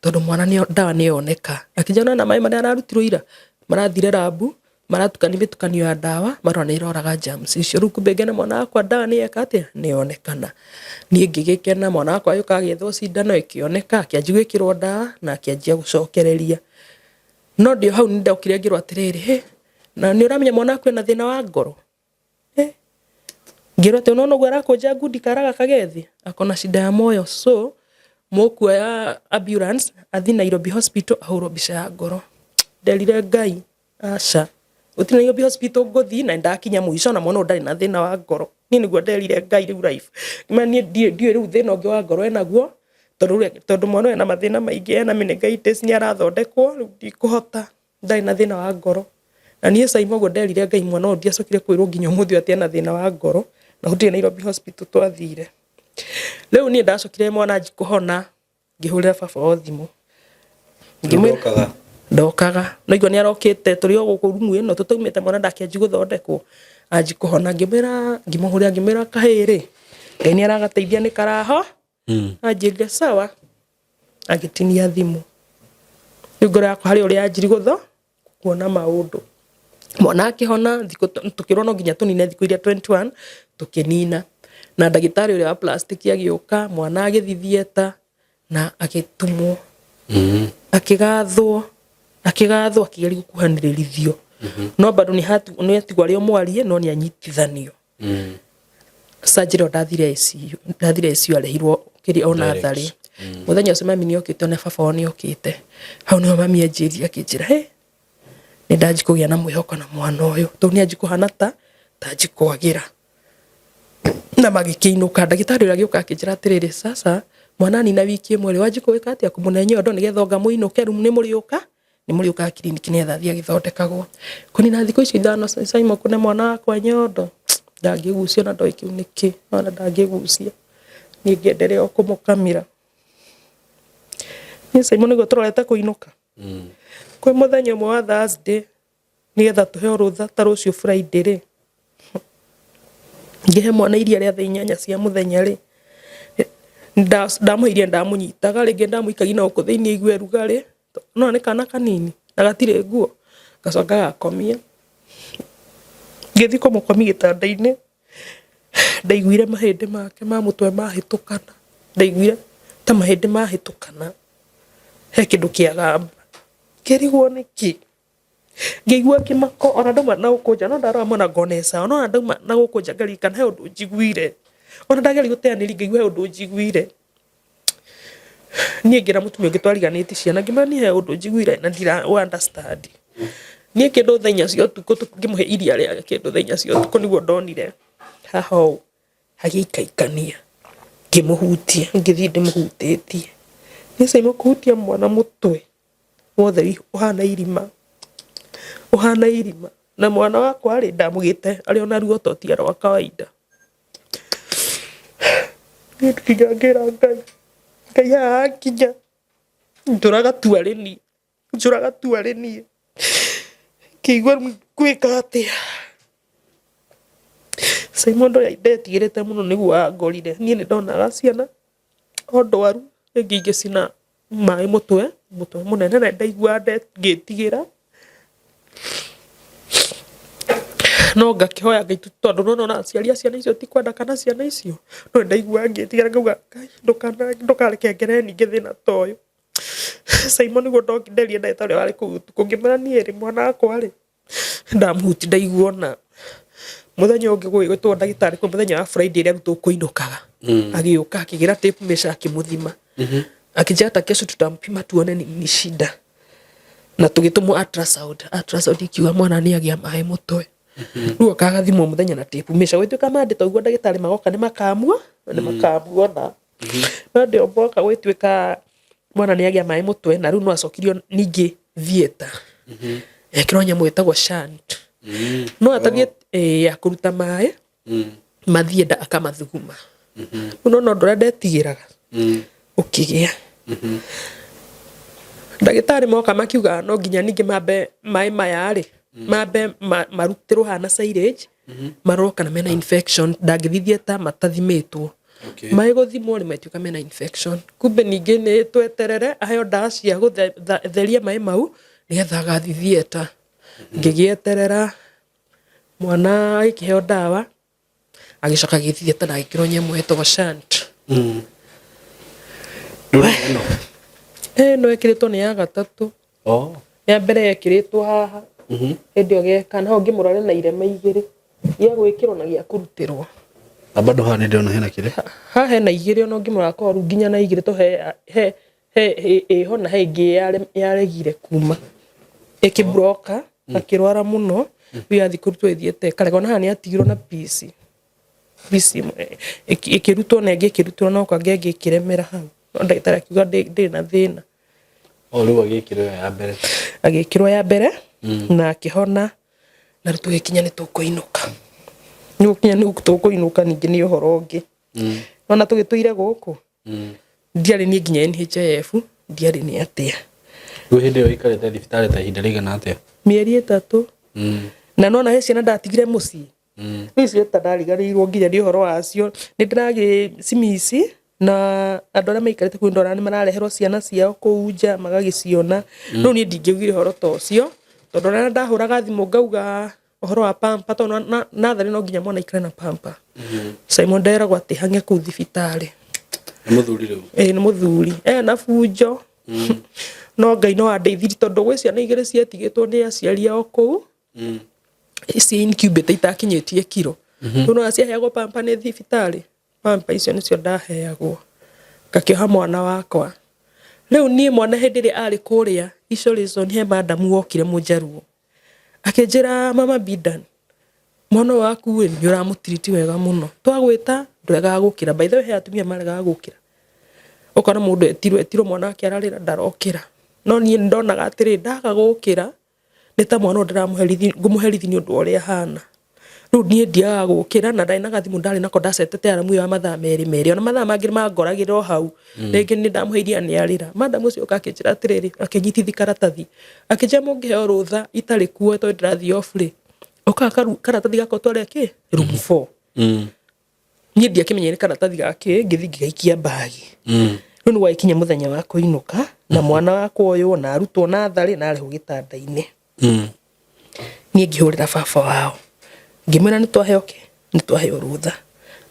tondũ mwana ndawa nĩ yoneka. Akĩnjĩra nĩwona maĩ marĩa ararutirwo ira, marathire rabu, maratukania mĩtukanio ya ndawa, marona nĩ ĩroraga germs icio. Rĩu kumbe ngene mwana wakwa ndawa nĩ yeka atĩa, nĩ yonekana. Niĩ ngĩgĩkena mwana wakwa agĩũka agĩethwo cindano ĩkĩoneka, akĩanjia gwĩkĩrwo ndawa na akĩanjia gũcokereria. No ndĩ o hau nĩ ndokire ngĩrwo atĩrĩrĩ, hĩ, na nĩ ũramenya mwana waku ena thĩna wa ngoro? Ngĩrwo atĩ unaona ũguo arakũnja ngundi kara gaka ge thĩ, akona shida ya moyo, so mũkuoya ambulance athiĩ Nairobi Hospital ahũrwo mbica ya ngoro. Nderire Ngai aca, gũtirĩ Nairobi Hospital ngũthiĩ na nĩndakinya mũico na mwana ũyũ ndarĩ na thĩna wa ngoro. Niĩ nĩguo nderire Ngai rĩu life. Niĩ ndiũĩ rĩu thĩna ũngĩ wa ngoro enaguo, tondũ mwana ũyũ ena mathĩna maingĩ, ena meningitis nĩ arathondekwo, rĩu ndikũhota, ndarĩ na thĩna wa ngoro. Na niĩ Saimo ũguo nderire Ngai mwana ũyũ ndiacokire kwĩrwo nginya ũmũthĩ ũyũ atĩ ena thĩna wa ngoro, na gũtirĩ Nairobi Hospital twathire. Rĩu niĩ ndacokire mwana anjia kũhona, ngĩhũrĩra baba wao thimũ. Ngĩmwĩra ndokaga, no igua nĩ arokĩte tũrĩ o gũkũ rumu ĩno tũtaumĩte mwana ndakĩanjia gũthondekwo, anjia kũhona ngĩmwĩra, ngĩmũhũrĩra ngĩmwĩra kahĩĩ rĩ, Ngai nĩ aragateithia nĩ karaho, anjĩrire sawa, agĩtinia thimũ. Rĩu ngoro yakwa harĩ ũrĩa yanjirie gũtho kuona maũndũ. Mwana akĩhona thikũ tũkĩrwo no nginya tũnine thikũ iria 21 tũkĩnina. Na ndagĩtarĩ ũrĩa wa plastic agĩũka, mwana agĩthiĩ theatre na agĩtumwo. Akĩgathwo, akĩgathwo akĩgeria gũkuhanĩrĩrithio. No bado nĩ atigwo arĩ o mwarie no nĩ anyitithanio. Surgery ĩyo ndathire ICU, ndathire ICU arehirwo kĩrĩa o natharĩ. Mũthenya ũcio mami nĩ okĩte ona baba wao nĩ okĩte. Hau nĩho mami anjĩrire akĩnjĩra, hĩ, Nĩ ndanji kũgĩa na mwĩhoko na mwana ũyũ tondũ nĩ anji kũhana ta tanji kwagĩra. Na magĩkĩinũka, ndagĩtarĩ ũrĩa agĩũka akĩnjĩra atĩrĩrĩ, sasa mwana nina wiki ĩmwe rĩ, wanji kũwĩka atĩa, kũmũne nyondo nĩgetha onga mũinũke, rĩu nĩ mũrĩũka, nĩ mũrĩũkaga kiriniki nĩgetha athiĩ agĩthondekagwo. Kũnina thikũ icio 5 Simon kũne mwana wakwa nyondo, ndangĩgucia ona ndoĩ kĩu nĩkĩ, ona ndangĩgucia. Niĩ ngĩenderea o kũmũkamĩra. Niĩ Simon nĩguo tũrorete kũinũka. Kwĩ mũthenya ũmwe wa Thursday, nĩgetha tũheo rũtha ta rũciũ Friday rĩ, ngĩhe mwana iria rĩa thaa 8 cia mũthenya rĩ, ndamũhe iria ndamũnyitaga, rĩngĩ ndamũikagia na gũkũ thĩinĩ aigue rugarĩ, no nĩ kana kanini na gatirĩ nguo, ngacoka ngagakomia. Ngĩthiĩ kũmũkomia gĩtanda-inĩ, ndaiguire mahĩndĩ make ma mũtwe mahĩtũkana, ndaiguire ta mahĩndĩ mahĩtũkana, he kĩndũ kĩagamba, ngĩrigwo nĩkĩ. Ngĩigua kĩmako ona ndauma na gũkũ nja no ndarora mwena ngona ĩ sawa, no ona ndauma na gũkũ nja ngaririkana he ũndũ njiguire, ona ndageria gũteanĩria ngaigua he ũndũ njiguire. Niĩ ngĩra mũtumia ũngĩ twariganĩtie ciana ngĩmwĩra niĩ he ũndũ njiguire na ndira ũ understand. Niĩ kĩndũ thaa 4 cia ũtukũ ngĩmũhe iria rĩake kĩndũ thaa 4 cia ũtukũ nĩguo ndonire haha ũũ hagĩikaikania, ngĩmũhutia ngĩthiĩ ndĩmũhutĩtie. Niĩ Simon kũhutia mwana mũtwe wothe ũhana irima, ũhana irima. Na mwana wakwa rĩ, ndamũgĩte arĩ ona ruo to ti rwa kawaida. Niĩ nginya ngĩra Ngai, Ngai haha hakinya, njũraga tu arĩ niĩ, njũraga tu arĩ niĩ. Ngĩigua ngwĩka atĩa. Simon ũrĩa ndetigĩrĩte mũno nĩguo angorire. Niĩ nĩ ndonaga ciana o ndwaru, rĩngĩ ingĩ cina maĩ mũtwe, mũtwe mũnene na nĩndaiguaga ngĩtigĩra, no ngakĩhoya Ngai tondũ nĩ wona aciari a ciana icio ti kwenda kana ciana icio, no nĩndaiguaga ngĩtigĩra ngauga Ngai ndũkareke ngerere ningĩ thĩna ta ũyũ. Simon nĩguo nderire ndagĩtarĩ ũrĩa warĩ kũu ũtukũ ngĩmwĩra niĩ rĩ mwana wakwa rĩ, ndamuhutia ndaigua ona mũthenya ũngĩ gũgĩtwo ndagĩtarĩ kwĩ mũthenya wa Friday ĩrĩa rĩu tũkũinũkaga agĩũka akĩgĩra tape measure akĩmũthima akĩnjĩra ta kesho tutampima tuone ni nini shida na tũgĩtũmwo ultrasound. Ultrasound ikiuga mwana nĩ agĩa maĩ mũtwe, rĩu oka agathimwo mũthenya na tape measure. Gwĩtuĩka mandĩ toguo ndagĩtarĩ magoka nĩ makamua nĩ makamuona mandĩ o moka gwĩtuĩka mwana nĩ agĩa maĩ mũtwe na rĩu no acokirio ningĩ theatre ekĩrwo nyamũ ĩtagwo shunt no atathiĩ ya kũruta maĩ mathiĩ nda akamathuguma. Rĩu nona ũndũ ũrĩa ndetigĩraga ũkĩgĩa. Ndagĩtarĩ moka makiuga no nginya ningĩ mambe maĩ maya rĩ mambe marutĩrwo haha na silage marorwo kana mena infection, ndangĩthiĩ theatre matathimĩtwo. Maĩ gũthimwo rĩ matuĩka mena infection, kumbe ningĩ nĩ tweterere aheo ndawa cia gũtheria maĩ mau nĩgetha agathiĩ theatre. Ngĩgĩeterera mwana agĩkĩheo ndawa agĩcoka agĩthiĩ theatre na agĩkĩrwo nyamũ ĩtagwo shunt. Ĩno ĩkĩrĩtwo nĩ ya gatatũ. Ya mbere yekĩrĩtwo haha hĩndĩ ĩyo geka na hau ngĩmũrore na irema igĩrĩ, gĩa gwĩkĩrwo na gĩa kũrutĩrwo. Na bado haha nĩ ndĩrona hena kĩrĩa. Haha hena igĩrĩ ona ũngĩmũrora korwo rĩu nginya na igĩrĩ to he he ĩho na he ĩngĩ yaregire kuma ĩkĩbroka akĩrwara mũno, rĩu yathiĩ kũrutwo ĩthiĩte ĩkarega. Ona haha nĩ yatigirwo na piece, piece ĩmwe ĩkĩrutwo na ĩngĩ ĩkĩrutwo no kwanga ĩngĩ ĩkĩremera hau, no ndagĩtarĩ akiuga ndĩrĩ na thĩna. O rĩu agĩkĩrwo ĩyo ya mbere. Agĩkĩrwo ya mbere na akĩhona na rĩu tũgĩkinya nĩ tũkũinũka. Nĩ gũkinya nĩ tũkũinũka ningĩ nĩ ũhoro ũngĩ. Nona tũgĩtũire gũkũ ndiarĩ niĩ nginya NHIF ndiarĩ nĩ atĩa. Rĩu hĩndĩ ĩyo ũikarĩte thibitarĩ ta ihinda rĩigana atĩa? Mĩeri 3. Na nona he ciana ndatigire mũciĩ. Rĩu icio ta ndariganĩirwo nginya nĩ ũhoro wacio. Nĩ ndĩragĩ cimici na andũ arĩa maikarĩte kũu ndona nĩ marareherwo ciana ciao kũu nja magagĩciona. Rĩu niĩ ndingĩaugire ũhoro ta ũcio tondũ ona ndahũraga thimũ ngauga ũhoro wa pamper tondũ natharĩ no nginya mwana aikare na pamper. Simon nderagwo atĩ hang'e kũu thibitarĩ. Nĩ mũthuri rĩu? Ĩĩ nĩ mũthuri. Ena bunjo. No Ngai no andeithirie tondũ gwĩ ciana igĩrĩ ciatigĩtwo nĩ aciari ao kũu ciĩ incubator itakinyĩtie kiro. Rĩu nĩwona ciaheagwo pamper nĩ thibitarĩ, pamper icio nĩcio ndaheagwo ngakĩoha mwana wakwa. Rĩu niĩ mwana hĩndĩ ĩrĩa arĩ kũrĩa isolation he madam wokire mũnjaruo. Akĩnjĩra mama Bidan, mwana ũyũ waku ĩ nĩ ũramũtiriti wega mũno, twagwĩta ndũregaga gũkĩra. By the way, he atumia maregaga gũkĩra, ũkona mũndũ etirwo etirwo mwana wake ararĩra ndarokĩra. No niĩ ndonaga atĩrĩ, ndaga gũkĩra nĩ ta mwana ũyũ ndĩramũherithi, ngũmũherithi nĩ ũndũ wa ũrĩa ahana. Rĩu niĩ ndiagaga gũkĩra, na ndarĩ na gathimũ ndarĩ nako, ndacetete aramu ĩyo ya mathaa merĩ merĩ, ona mathaa mangĩ mangoragĩra o hau. Rĩngĩ nĩ ndamũhe iria nĩ arĩra. Madam ũcio oka akĩnjĩra atĩrĩrĩ, akĩnyitithia karatathi, akĩnjĩra mũngĩheo rũtha itarĩ kuo tondũ ndĩrathiĩ off rĩ, ũkaga karatathi gaka ũtware kĩ room 4. Niĩ ndiakĩmenyire nĩ karatathi gakĩ, ngĩthiĩ ngĩgaikia mbagi. Rĩu nĩ gwagĩkinya mũthenya wa kũinũka na mwana wakwa ũyũ na arutwo natharĩ na arehwo gĩtanda-inĩ. Niĩ ngĩhũrĩra baba wao ngĩmwĩra nĩ twaheo kĩ, nĩ twaheo rũtha.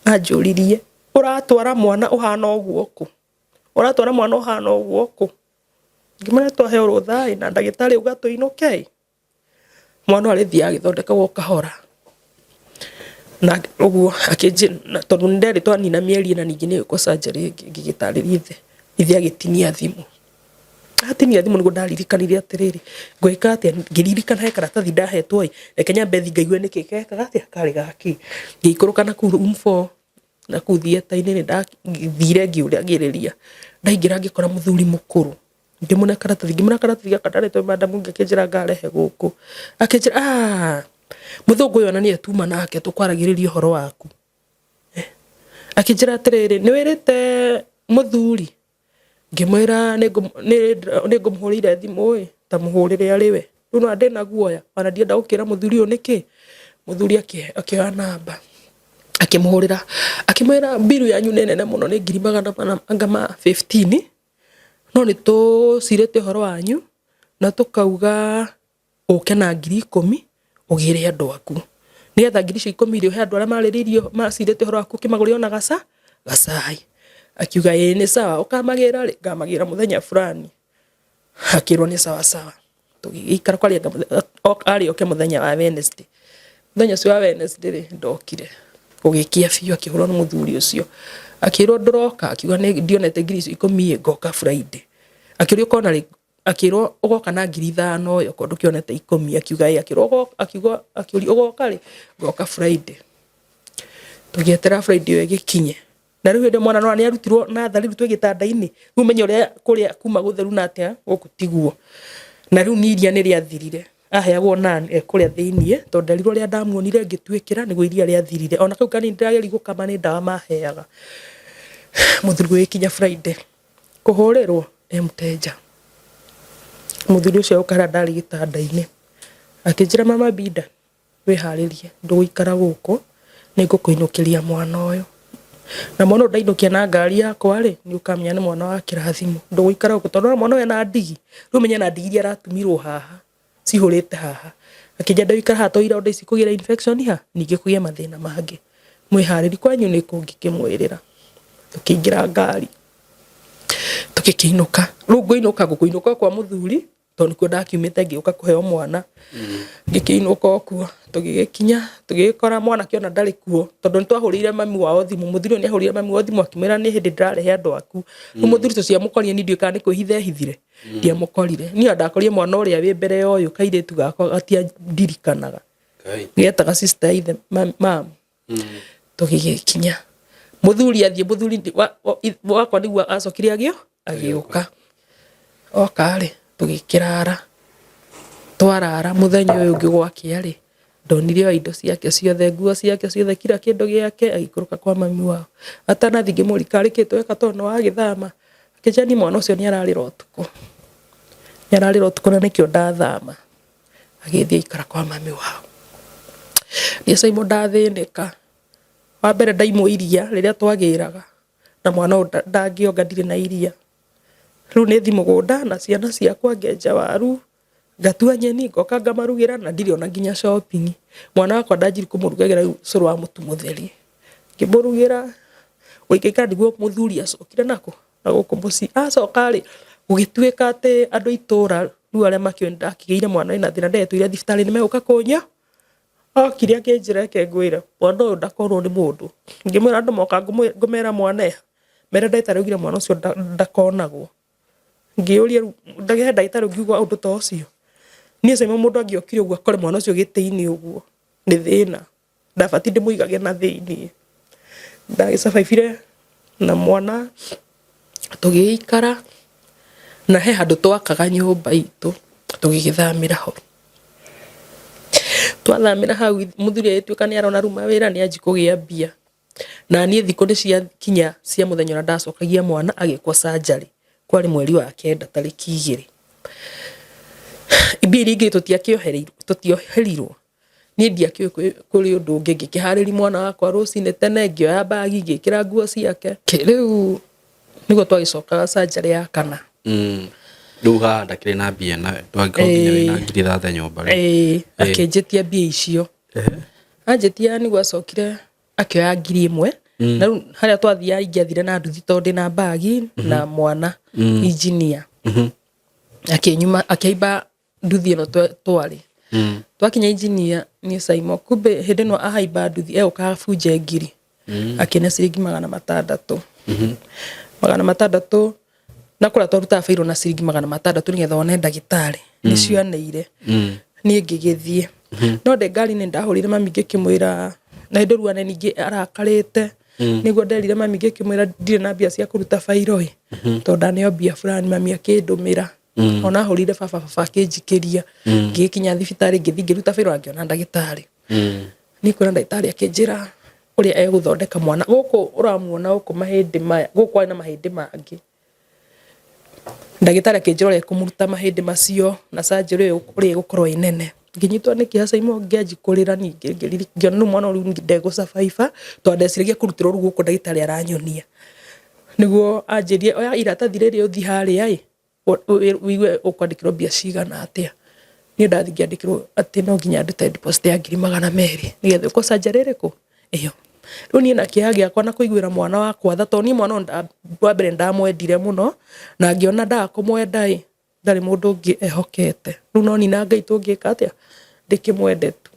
Anjũririe ũratwara mwana ũhana ũguo kũ? Ũratwara mwana ũhana ũguo kũ? Ngĩmwĩra nĩ twaheo rũtha ĩ, na ndagĩtarĩ auga tũinũke ĩ. Mwana ũyũ arĩthiaga agĩthondekagwo kahora. Na ũguo tondũ nĩ nderĩtwo anina mĩeri ĩna ningĩ nĩ egwĩkwo surgery ĩngĩ, ngĩgĩtarĩria ithe. Ithe agĩtinia thimũ. Atinia thimũ nĩguo ndaririkanire atĩrĩrĩ, ngwĩka atĩa? Ngĩririkana he karatathi ndahetwo ĩ, reke nyambe thiĩ ngaigue nĩkĩ gekaga atĩa, karĩ gakĩ. Ngĩikũrũka nakũu room 4 nakũu theatre-inĩ nĩ ndathire ngĩũragĩrĩria. Ndaingĩra ngĩkora mũthuri mũkũrũ, ngĩmũne karatathi, ngĩmũne karatathi gaka ndarĩtwo nĩ madam akĩnjĩra ngarehe gũkũ. Akĩnjĩra aah, mũthũngũ ũyũ ona nĩwe tuma nake tũkwaragĩrĩria ũhoro waku. Akĩnjĩra atĩrĩrĩ, nĩ wĩrĩte mũthuri? Ngĩmwĩra nĩ ngũmũhũrĩire thimũ ĩ, ta mũhũrĩre arĩ we. Rĩu nĩwona ndĩna guoya, ona ndienda gũkĩra mũthuri ũyũ nĩkĩ. Mũthuri akĩoya namba, akĩmũhũrĩra, akĩmwĩra mbiru yanyu nĩ nene mũno nĩ ngiri magana mana anga ma 15, no nĩ tũcirĩte ũhoro wanyu na tũkauga ũke na 10,000 ũgĩre andũ aku, nĩgetha ngiri icio ikũmi rĩ, ũhe andũ arĩa marĩrĩirio macirĩte ũhoro waku ũkĩmagũrĩre ona gacai. Akiuga ĩĩ nĩ sawa, ũkamagĩra rĩ? Ngamagĩra mũthenya fulani. Akĩrwo nĩ sawa sawa. Tũgĩgĩikara kwaria arĩ oke mũthenya wa Wednesday. Mũthenya ũcio wa Wednesday rĩ, ndokire. Gũgĩkĩa biũ akĩhũrwo nĩ mũthuri ũcio. Akĩrwo ndũroka, akiuga ndionete ngiri icio ikũmi ĩ, ngoka Friday. Akĩũrio ũkona rĩ? Akĩrwo ũgoka na 5,000 ĩ, okorwo ndũkĩonete ikũmi. Akiuga ĩ, akĩrwo akiuga akĩũrio ũgoka rĩ? Ngoka Friday. Tũgĩeterera Friday ĩyo ĩgĩkinye. Na rĩu hĩndĩ ĩyo mwana nĩwona nĩarutirwo natharĩ rĩu twĩ gĩtanda-inĩ, rĩu ũmenye ũrĩa kũrĩa kuma gũtheru na atĩa gũkũ tiguo. Na rĩu nĩ iria nĩrĩathirire, aheagwo nan e kũrĩa thĩiniĩ, tondũ nderirwo ũrĩa ndamuonire ngĩtuĩkĩra nĩguo iria rĩathirire. Ona kau kanini ndĩrageria gũkama nĩ ndawa maheaga. Mũthuri gũgĩkinya Friday. Kũhũrĩrwo e mteja. Mũthuri ũcio agĩũka harĩa ndarĩ gĩtanda-inĩ, akĩnjĩra mama Binda, wĩharĩrie ndũgũikara gũkũ, nĩ ngũkũinũkĩria mwana ũyũ. Na mwana ũyũ ndainũkia na ngari yakwa rĩ, nĩ ũkamenya nĩ mwana wa kĩrathimo. Ndũgũikara gũkũ tondũ nĩwona mwana ũyũ ena ndigi, rĩu ũmenye ena ndigi iria aratumirwo haha, cihũrĩte haha. Akĩnjĩra ndũgũikara haha tondũ ironda ici kũgĩra infection ha, ningĩ kũgĩe mathĩna mangĩ. Mwĩharĩrie kwanyu nĩ kũ ngĩkĩmwĩrĩra. Tũkĩingĩra ngari, tũgĩkĩinũka. Rĩu ngũinũka, ngũinũka kwa mũthuri tondũ nĩkuo ndakiumĩte ngĩũka kũheo mwana. Ngĩkĩinũka o kuo, tũgĩgĩkinya, tũgĩgĩkora mwanake ona ndarĩ kuo, tondũ nĩ twahũrĩire mami wao thimũ, mũthuri ũyũ nĩ ahũrĩire mami wao thimũ akĩmwĩra nĩ hĩndĩ ndĩrarehe andũ aku. Rĩu mũthuri ũcio amũkorire niĩ ndiũĩ kana nĩ kwĩhitha ehithire, ndiamũkorire. Niĩ ona ndakorire mwana ũrĩa wĩ mbere ya ũyũ kairĩtu gakwa gatiandirikanaga. Getaga sister ya ithe mam. Tũgĩgĩkinya. Mũthuri athiĩ, mũthuri wakwa nĩguo acokire agĩũka. Oka rĩ, tũgĩkĩrara. Twarara mũthenya ũyũ ũngĩ gwakĩa rĩ, ndonire oya indo ciake ciothe, nguo ciake ciothe, kila kĩndũ gĩake, agĩikũrũka kwa mami wao. Atanathiĩ ngĩmũria karĩ kĩ tweka tondũ nĩ wagĩthama? Akĩnjĩra niĩ mwana ũcio nĩ ararĩra ũtukũ. Nĩ ararĩra ũtukũ na nĩkĩo ndathama. Agĩthiĩ aikara kwa mami wao. Niĩ Simon ndathĩnĩka, wa mbere ndaimwo iria rĩrĩa twagĩraga na mwana ũyũ ndangĩonga ndirĩ na iria. Rĩu nĩ thiĩ mũgũnda na ciana ciakwa ngenja waru, ngatua nyeni ngoka ngamarugĩra na ndirĩ ona nginya shopping. Mwana wakwa ndanjirie kũmũrugagĩra rĩu ũcũrũ wa mũtu mũtheri. Ngĩmũrugĩra, gũikaikara nĩguo mũthuri acokire nakũ? Na gũkũ mũciĩ. Acoka rĩ, gũgĩtuĩka atĩ andũ a itũra rĩu arĩa makĩũĩ nĩndakĩgĩire mwana wĩna thĩna ndetũire thibitarĩ nĩ megũka kũnyua. Okire akĩnjĩra reke ngwĩre, mwana ũyũ ndakonwo nĩ mũndũ. Ngĩmwĩra andũ moka ngũmera mwana eha? Mere ndagĩtarĩ augire mwana ũcio ndakonagwo. Ngĩũria rĩu he ndagĩtarĩ ũngiuga ũndũ ta ũcio? Niĩ Simon mũndũ angĩokire ũguo akore mwana ũcio gĩtĩ-inĩ ũguo nĩ thĩna, ndabatiĩ ndĩmũigage na thĩiniĩ. Ndagĩcabaibire na mwana tũgĩikara na he handũ twakaga nyũmba itũ tũgĩgĩthamĩra ho. Twathamĩra hau mũthuri agĩtuĩka nĩ arona rĩu mawĩra nĩ anjia kũgĩa mbia. Na niĩ thikũ nĩ ciakinya cia mũthenya ũrĩa ndacokagia mwana agĩkwo surgery, kwarĩ mweri wa kenda tarĩki 2. Mbia iria ingĩ tũtioherirwo, niĩ ndiakĩũĩ kũrĩ ũndũ ũngĩ, ngĩkĩharĩria mwana wakwa rũcinĩ tene, ngĩoya bagi ngĩkĩra nguo ciake. Rĩu nĩguo twagĩcokaga surgery ya kana. Rĩu haha ndakĩrĩ na mbia na ndwangĩkorwo nginya wĩna 3000 nyũmba rĩ. Ĩĩ, akĩnjĩtia mbia icio. Anjĩtia nĩguo acokire akĩoya 1000 na rĩu harĩa twathiaga ingĩathire na nduthi tondũ ndĩna bagi na mwana engineer. Akĩnyuma akĩhaimba nduthi ĩno twarĩ. Twakinya engineer niĩ Simon, kumbe hĩndĩ ĩno ahaimba nduthi egũka abunje ngiri. Akĩne ciringi 600. 600 na kũrĩa twarutaga bairũ na ciringi 600 nĩgetha one ndagĩtarĩ. Nĩcio aneire. Niĩ ngĩgĩthiĩ. No ndĩ ngari-inĩ ndahũrĩire mami ngĩkĩmwĩra na hĩndĩ rĩu ane ningĩ arakarĩte. Nĩguo nderire mami ngĩkĩmwĩra ndirĩ na mbia cia kũruta bairũ ĩ. Tondũ ndaneo mbia fulani mami akĩndũmĩra. Ona ahũrĩire baba, baba akĩnjikĩria. Ngĩgĩkinya thibitarĩ ngĩthiĩ ngĩruta bairũ na ngĩona ndagĩtarĩ. Niĩ kuona ndagĩtarĩ akĩnjĩra ũrĩa egũthondeka mwana. Gũkũ ũramuona gũkũ mahĩndĩ maya, gũkũ kwarĩ na mahĩndĩ mangĩ. Ndagĩtarĩ akĩnjĩra ũrĩa ekũmũruta mahĩndĩ macio na surgery ĩyo ũrĩa ĩgũkorwo ĩ nene. Ngĩnyitwo nĩ kĩeha Simon ngĩanjia kũrĩra ningĩ ngĩona rĩu mwana ũyũ ndegũ survive tondũ ndeciragia kũrutĩrwo rĩu gũkũ ndagĩtarĩ aranyonia. Nĩguo anjĩrire oya iratathi rĩrĩ ũthiĩ harĩa ĩ ũigue ũkwandĩkĩrwo mbia cigana atĩa. Niĩ ndathiĩ ngĩandĩkĩrwo atĩ no nginya ndute deposit ya 200,000 nĩgetha ũkwo surgery ĩrĩkũ ĩyo. Rĩu niĩ na kĩeha gĩakwa na kũiguĩra mwana wakwa tha tondũ niĩ mwana ũyũ wa mbere nĩndamwendire mũno na ngĩona ndaga kũmwenda ĩ ndarĩ mũndũ ũngĩ ehokete. Rĩu no niĩ na Ngai tũngĩka atĩa ndĩkĩmwende tu.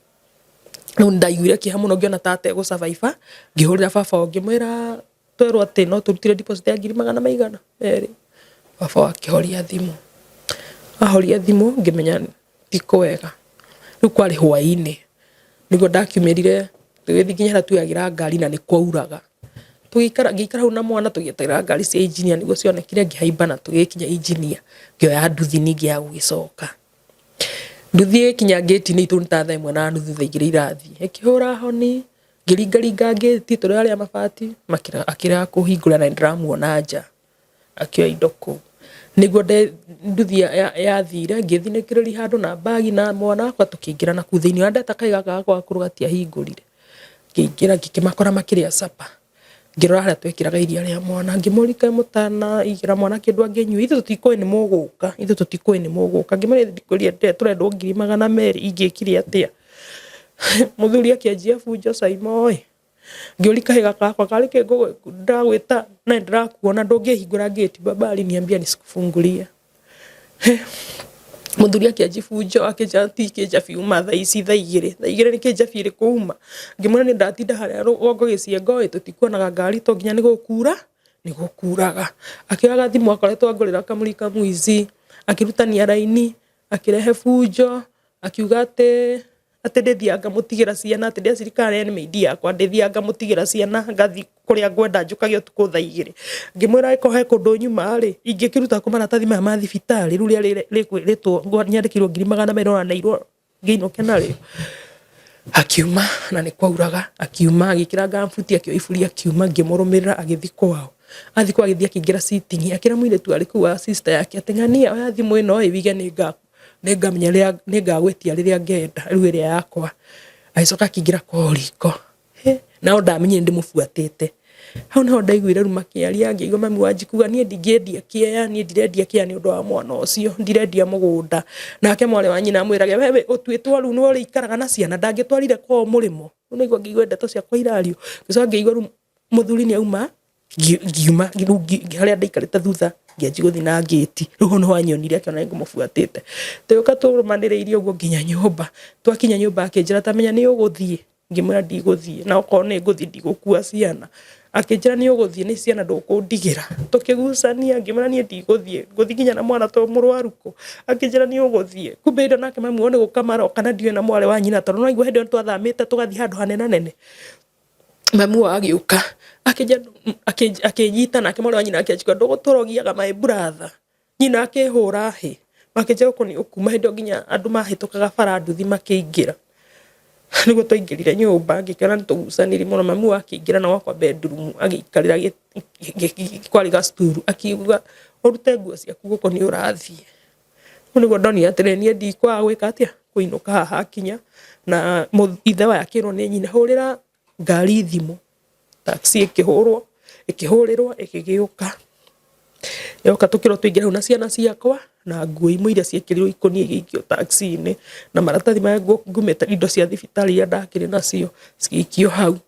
Rĩu nĩndaiguire kĩeha mũno ngĩona ta ategũ survive ngĩhũrĩra baba ũyũ ngĩmwĩra twerwo atĩ no tũrutire deposit ya ngiri magana maigana merĩ. Baba akĩhoria thimũ, ahoria thimũ ngĩmenya ti kwega. Rĩu kwarĩ hwainĩ nĩguo ndakiumĩrire tũgĩthiĩ nginya harĩa tuoyagĩra ngari na nĩ kwauraga. Tũgĩikara ngĩikara hau na mwana tũgĩeterera ngari cia engineer nĩguo cionekire ngĩhaimba na tũgĩkinya engineer ngĩoya nduthi ningĩ ya gũgĩcoka. Nduthi ĩgĩkinya ngĩti-inĩ itũ nĩ ta thaa 1:30 thaa 2 irathiĩ, ĩkĩhũra honi ngĩringaringa ngĩti tũrĩ arĩa mabati akĩrega kũhingũra na nĩndĩramuona nja akĩoya indo kũu. Nĩguo nduthi yathire ngĩthinĩkĩrĩria handũ na bagi na mwana wakwa tũkĩingĩra nakũu thĩiniĩ. Ona ndeta kahĩĩ gaka gakwa gakũrũ gatiahingũrire. Ngĩingĩra ngĩkĩmakora makĩrĩa supper. Ngĩrora harĩa twekĩraga iria rĩa mwana ngĩmũria kaĩ mũtanaigĩra mwana kĩndũ angĩnyua, ithuĩ tũtikũĩ nĩ mũgũka, ithuĩ tũtikũĩ nĩ mũgũka. Ngĩmũria tũrendwo 200,000 ingĩkire atĩa? Mũthuri akĩanjia bunjo Saimo ĩ, ngĩũria kahĩĩ gaka gakwa karĩ kĩ ndĩragwĩta na nĩndĩrakuona ndũngĩhingũra ngĩti baba aliniambia nisikufungulie. Mũthuri akĩanjia bunjo akĩnjĩra ti kĩnjabi uma thaa ici thaa igĩrĩ, thaa igĩrĩ nĩ kĩnjabi ĩrĩkũ uma? Ngĩmwĩra niĩ ndatinda harĩa rũgongo gĩciengo ĩ tũtikuonaga ngari to nginya nĩ gũkura nĩ gũkuraga. Akĩoya gathimũ akoretwo angũrĩra kamũrika mwici, akĩrutania raini, akĩrehe bunjo, akiuga atĩ atĩ ndĩthiaga ngamũtigĩra ciana atĩ ndecirikara nĩ maid yakwa ndĩthiaga ngamũtigĩra ciana ngathiĩ kũrĩa ngwenda njũkage ũtukũ thaa igĩrĩ. Ngĩmwĩra angĩkorwo he kũndũ nyuma rĩ, ingĩkĩruta kũ maratathi maya ma thibitarĩ rĩu rĩrĩa rĩkwĩrĩtwo nyandĩkĩirwo 200,000 ũraneirwo ngĩinũke narĩo. Akiuma na nĩ kwauraga, akiuma agĩkĩra ngambuti akĩoya iburi akiuma ngĩmũrũmĩrĩra agĩthiĩ kwao. Athiĩ kwao agĩthiĩ akĩingĩra sitting akĩra mũirĩtu warĩ kũu wa sister yake atĩ ng'ania oya thimũ ĩno ĩ wige nĩngamenya rĩrĩa nĩngagwĩtia rĩrĩa ngenda rĩu ĩrĩa yakwa. Agĩcoka akĩingĩra kwao riko nao ndamenyire ndĩmũbuatĩte. Hau nĩho ndaiguire rĩu makĩaria ngĩigua mami wanji kuga niĩ ndingĩendia kĩea niĩ ndirendia kĩea nĩ ũndũ wa mwana ũcio ndirendia mũgũnda. Nake mwarĩ wa nyina amwĩrage we ũtuĩtwo rĩu nĩwe ũrĩikaraga na ciana ndangĩtwarire kwao mũrĩmo. Rĩu naigua ngĩigua ndeto ciakwa irario ngĩcoka ngĩigua rĩu mũthuri nĩ auma ngiuma rĩu harĩa ndaikarĩte thutha ngĩanjia gũthiĩ na ngĩti rĩu hau nĩho anyonire akĩona nĩ ngũmũbuatĩte. Tũgĩũka tũrũmanĩrĩirie ũguo nginya nyũmba, twakinya nyũmba akĩnjĩra ta menya nĩ ũgũthiĩ, ngĩmwĩra ndigũthiĩ na okorwo nĩ ngũthiĩ ndigũkua ciana. Akĩnjĩra nĩ ũgũthiĩ nĩ ciana ndũkũndigĩra. Tũkĩgucania ngĩmwĩra niĩ ndigũthiĩ, ngũthiĩ nginya na mwana to mũrwaru kũ. Akĩnjĩra nĩ ũgũthiĩ. Kumbe hĩndĩ ĩyo nake mami wao nĩ gũka maroka na ndiũĩ na mwarĩ wa nyina tondũ nĩwaigua hĩndĩ ĩyo nĩtwathamĩte tũgathiĩ handũ hanenanene. Mami wao agĩũka akĩnyita nake mwarĩ wa nyina akĩanjĩka ndũgũtũrogiaga my brother. Nyina akĩhũra hĩ, makĩnjĩra gũkũ nĩ ũkuma hĩndĩ ĩyo nginya andũ mahĩtũkaga bara nduthi makĩingĩra. Nĩguo twaingĩrire nyũmba ngĩkĩona nĩ tũgucanirie mũno, mami wao akĩingĩra na gwakwa bedroom agĩikarĩra kwarĩ gacukuru akiuga ũrute nguo ciaku gũkũ nĩ ũrathiĩ. Rĩu nĩguo ndonire atĩrĩrĩ niĩ ndikwaga gwĩka atĩa, kũinũka haha hakinya na ithe we akĩrwo nĩ nyina hũrĩra ngari thimũ, taxi ĩkĩhũrwo, ĩkĩhũrĩrwo ĩgĩgĩũka. Yoka tũkĩrwo tũingĩre hau na ciana ciakwa na nguo imwe iria ciekĩrirwo ikũnia igĩikio taxi-inĩ na maratathi marĩa ngumĩte indo cia thibitarĩ iria ndakĩrĩ nacio cigĩikio hau.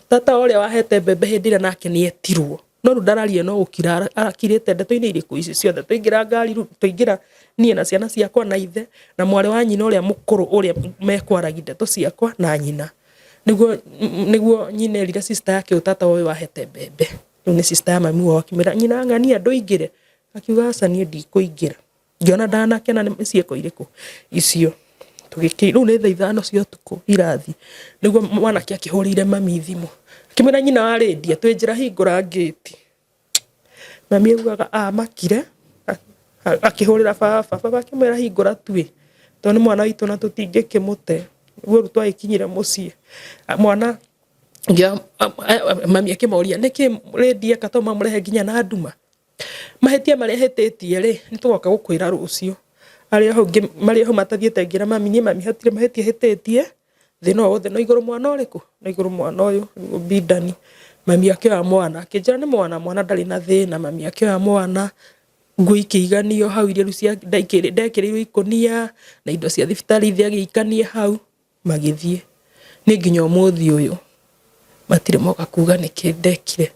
Tata ũrĩa wahete mbembe hĩndĩ ĩrĩa nake nĩ etirwo. No rĩu ndararia no gũkira arakirĩte ndeto-inĩ irĩkũ ici ciothe. Twaingĩra ngari rĩu twaingĩra niĩ na ciana ciakwa na ithe na mwarĩ wa nyina ũrĩa mũkũrũ ũrĩa mekwaragia ndeto ciakwa na nyina. Nĩguo nĩguo nyina erire sister yake ũyũ tata ũyũ wahete mbembe. Rĩu nĩ sister ya mami wao akĩmwĩra nyina ng'ania ndũingĩre? Akiuga aca niĩ ndikũingĩra. Ngĩona ndanakena nĩ ciĩko irĩkũ icio. Rĩu nĩ thaa 5 cia ũtukũ irathi, nĩguo mwanake akĩhũrĩire mami thimũ, akĩmwĩra nyina wa Lydia twĩ njĩra hingũra ngĩti. Mami augaga amakire, akĩhũrĩra baba, baba akĩmwĩra hingũra tu ĩ, tondũ nĩ mwana witũ na tũtingĩkĩmũte. Nĩguo rĩu twagĩkinyire mũciĩ, mwana mami akĩmoria nĩkĩ Lydia eka tondũ mamũrehe nginya na nduma. Mahĩtia marĩa hĩtĩtie rĩ, nĩ tũgoka gũkwĩra rũciũ. Arĩ o hau marĩ o hau matathiĩte ngĩra mami niĩ mami hatirĩ mahĩtia hĩtĩtie, thĩna o wothe no igũrũ mwana ũrĩkũ? No igũrũ mwana ũyũ Bindani. Mami akĩoya mwana, akĩnjĩra nĩ mwana, mwana ndarĩ na thĩna. Mami akĩoya mwana, nguo ikĩiganio hau iria rĩu ndekĩrĩirwo ikũnia na indo cia thibitarĩ ithe agĩikania hau. Magĩthiĩ. Niĩ nginya ũmũthĩ ũyũ matirĩ moka kuga nĩkĩ ndekire.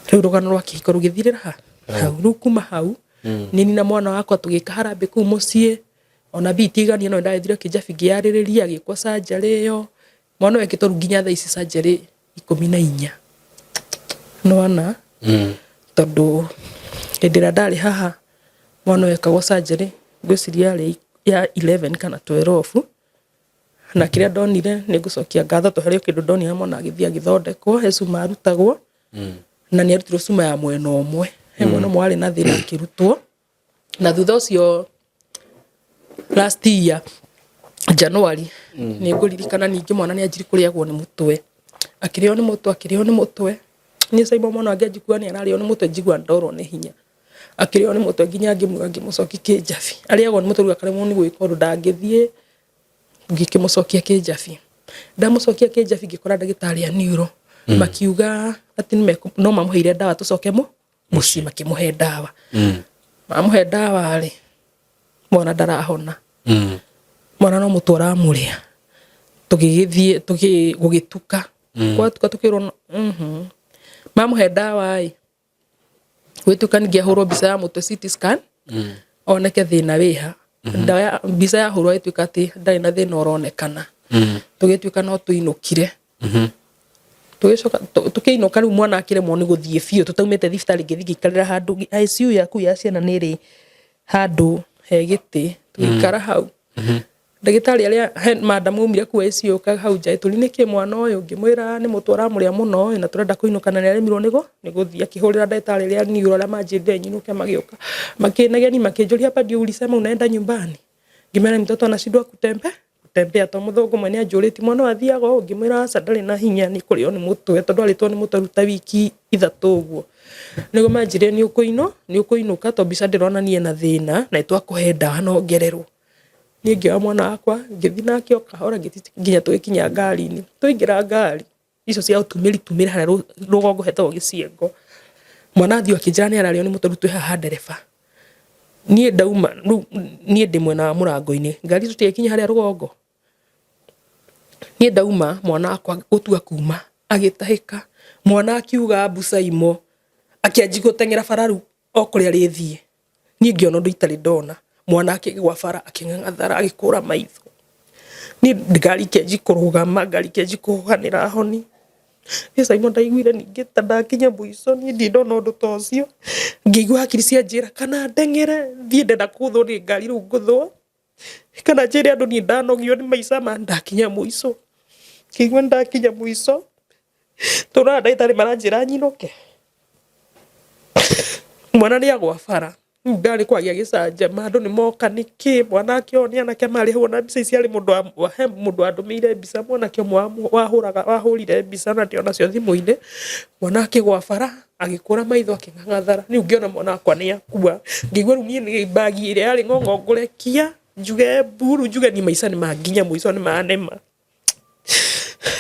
Rĩu rũgano rwa kĩhiko rũgĩthirĩra ha? Hau. Rĩu kuma hau niĩ na mwana wakwa tũgĩka harambĩ kũu mũciĩ ona mbia itiaiganire no nĩndagĩthire kĩnjabi ngĩarĩrĩria agĩkwo surgery ĩyo. Mwana ũyũ ekĩtwo rĩu nginya thaa ici surgery 14. Nĩwona? Tondũ hĩndĩ ĩrĩa ndarĩ haha mwana ũyũ ekagwo surgery ngwĩciria yarĩ ya 11 kana 12 na kĩrĩa ndonire nĩ ngũcokia ngatho tondũ harĩ o kĩndũ ndonire mwana agĩthiĩ agĩthondekwo he cuma arutagwo na nĩ arutirwo cuma ya mwena ũmwe he mwena ũmwe warĩ na thĩna akĩrutwo na thutha ũcio last year January nĩ ngũririkana ningĩ mwana nĩ anjirie kũrĩagwo nĩ mũtwe akĩrĩo nĩ mũtwe akĩrĩo nĩ mũtwe niĩ Simon mwana wange njiguaga nĩ ararĩo nĩ mũtwe njiguaga ndorwo nĩ hinya akĩrĩo nĩ mũtwe nginya ngĩmuoya ngĩmũcokia kĩnjabi arĩagwo nĩ mũtwe rĩu akaremwo nĩ gwĩka ũndũ ndangĩthiĩ ngĩkĩmũcokia kĩnjabi ndamũcokia kĩnjabi ngĩkora ndagĩtarĩ a neuro makiuga atĩ no mamũheire ndawa tũcoke mũciĩ makĩmũhe ndawa mamũhe ndawa rĩ mwana ndarahona mwana no mũtwe ũramũrĩa tũgĩgĩthiĩ gũgĩtuka gwatuka tũkĩrwo mamũhe ndawa ĩ gwĩtuka ningĩ ahũrwo mbica ya mũtwe CT scan oneke thĩna wĩha ndawa ya mbica yahũrwo ĩtuĩka atĩ ndarĩ na thĩna ũronekana tũgĩtuĩka no tũinũkire tũgĩcoka tũkĩinũka rĩu mwana akĩremwo nĩ gũthiĩ biũ tũtaumĩte thibitarĩ ngĩthiĩ ngĩikarĩra handũ ICU yaku ya ciana nĩ ĩrĩ handũ he gĩtĩ tũgĩikara hau Ndagĩtarĩ arĩa he madam aumire kũu ICU ka hau nja ĩtũri nĩkĩ mwana ũyũ ngĩmwĩra nĩ mũtwe ũramũrĩa mũno ĩ na tũrenda kũinũka na nĩ aremirwo nĩ gũthiĩ akĩhũrĩra ndagĩtarĩ arĩa neuro arĩa manjĩrire nyinũke magĩũka makĩnegenia makĩnjũria hapa ndio ulisema unaenda nyumbani ngĩmera mtoto anashindwa kutembea kutembea tondũ mũthũngũ ũmwe nĩ anjũrĩtie mwana ũyũ athiaga ũũ ngĩmwĩra aca ndarĩ na hinya nĩ kũrĩo nĩ mũtwe tondũ arĩtwo nĩ mũtwe rĩu ta wiki 3 ũguo nĩguo manjĩrire nĩ ũkũinũka tondũ mbica ndĩronania ena thĩna na nĩ twakũhe ndawa na ongererwo. Niĩ ngĩoya mwana wakwa ngĩthiĩ nake o kahora nginya tũgĩkinya ngari-inĩ. Twaingĩra ngari icio cia ũtumĩri tumĩri harĩa rũgongo hetagwo gĩciengo, mwana athiĩ o akĩnjĩra nĩ ararĩo nĩ mũtwe rĩu twĩ haha ndereba. Niĩ ndauma rĩu niĩ ndĩ mwena wa mũrango-inĩ, ngari tũtigĩkinya harĩa rũgongo. Niĩ ndauma mwana wakwa gũtua kuma agĩtahĩka, mwana akiuga mbu Saimo, akĩanjia gũteng'era bara rĩu o kũrĩa arĩthiĩ. Niĩ ngĩona ũndũ itarĩ ndona, mwana akĩgwa bara akĩng'ang'athara agĩkũra maitho. Niĩ ngari ikĩanjia kũrũgama, ngari ikĩanjia kũhuhanĩra honi. Niĩ Simon ndaiguire ningĩ ta ndakinya mũico, niĩ ndirĩ ndona ũndũ ta ũcio. Ngĩigua hakiri cianjĩra kana ndeng'ere thiĩ ndenda kũgũthwo nĩ ngari rĩu ngũthwo, kana njĩre andũ niĩ ndanogio nĩ maica ma ndakinya mũico. Ngĩigua nĩ ndakinya mũico, tondũ aya ndagĩtarĩ maranjĩra nyinũke. Mwana nĩ agwa bara. Rĩu ndarĩ kwagĩa gĩcanjama, andũ nĩ moka nĩkĩ, mwana akĩoywo nĩ anake marĩ hau, ona mbica ici harĩ mũndũ wa he mũndũ wandũmĩire mbica mwanake ũmwe wahũraga wahũrire mbica na ndĩ onacio thimũ-inĩ, mwana akĩgwa bara, agĩkũra maitho akĩng'ang'athara, rĩu ngĩona mwana wakwa nĩ akua, ngĩigua rĩu niĩ nĩ mbagi ĩrĩa yarĩ ng'ong'o ngũrekia, njuge mbu, rĩu njuge niĩ maica nĩ manginya mũico nĩ manema.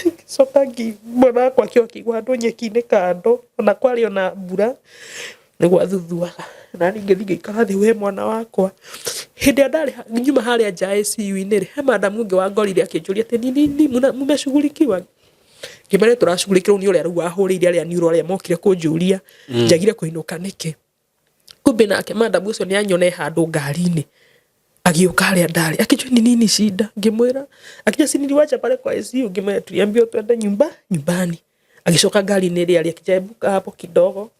Ngĩcoka mwana wakwa akĩoya akĩigua handũ nyeki-inĩ kando, ona kwarĩ ona mbura, nĩ gwathuthuaga. Na niĩ ngĩthiĩ ngĩikara thĩ we mwana wakwa. Hĩndĩ ĩrĩa ndarĩ nyuma harĩa nja ICU-inĩ rĩ, he madam ũngĩ wangorire akĩnjũria atĩ ni nini mmeshughulikiwa? Ngĩmera tũracughulikĩrwo nĩ ũrĩa rĩu wahũrĩire arĩa neuro arĩa mokire kũnjũria njagire kũinũka nĩkĩ. Kumbe nake madam ũcio nĩ anyona e handũ ngari-inĩ agĩũka harĩa ndarĩ akĩnjũria ni nini shida, ngĩmwĩra akĩnjũria si niliwacha pale kwa ICU, ngĩmwĩra tuliambiwa twende nyumba nyumbani. Agĩcoka ngari-inĩ ĩrĩa arĩ akĩnjĩra hebu kaa hapo kidogo,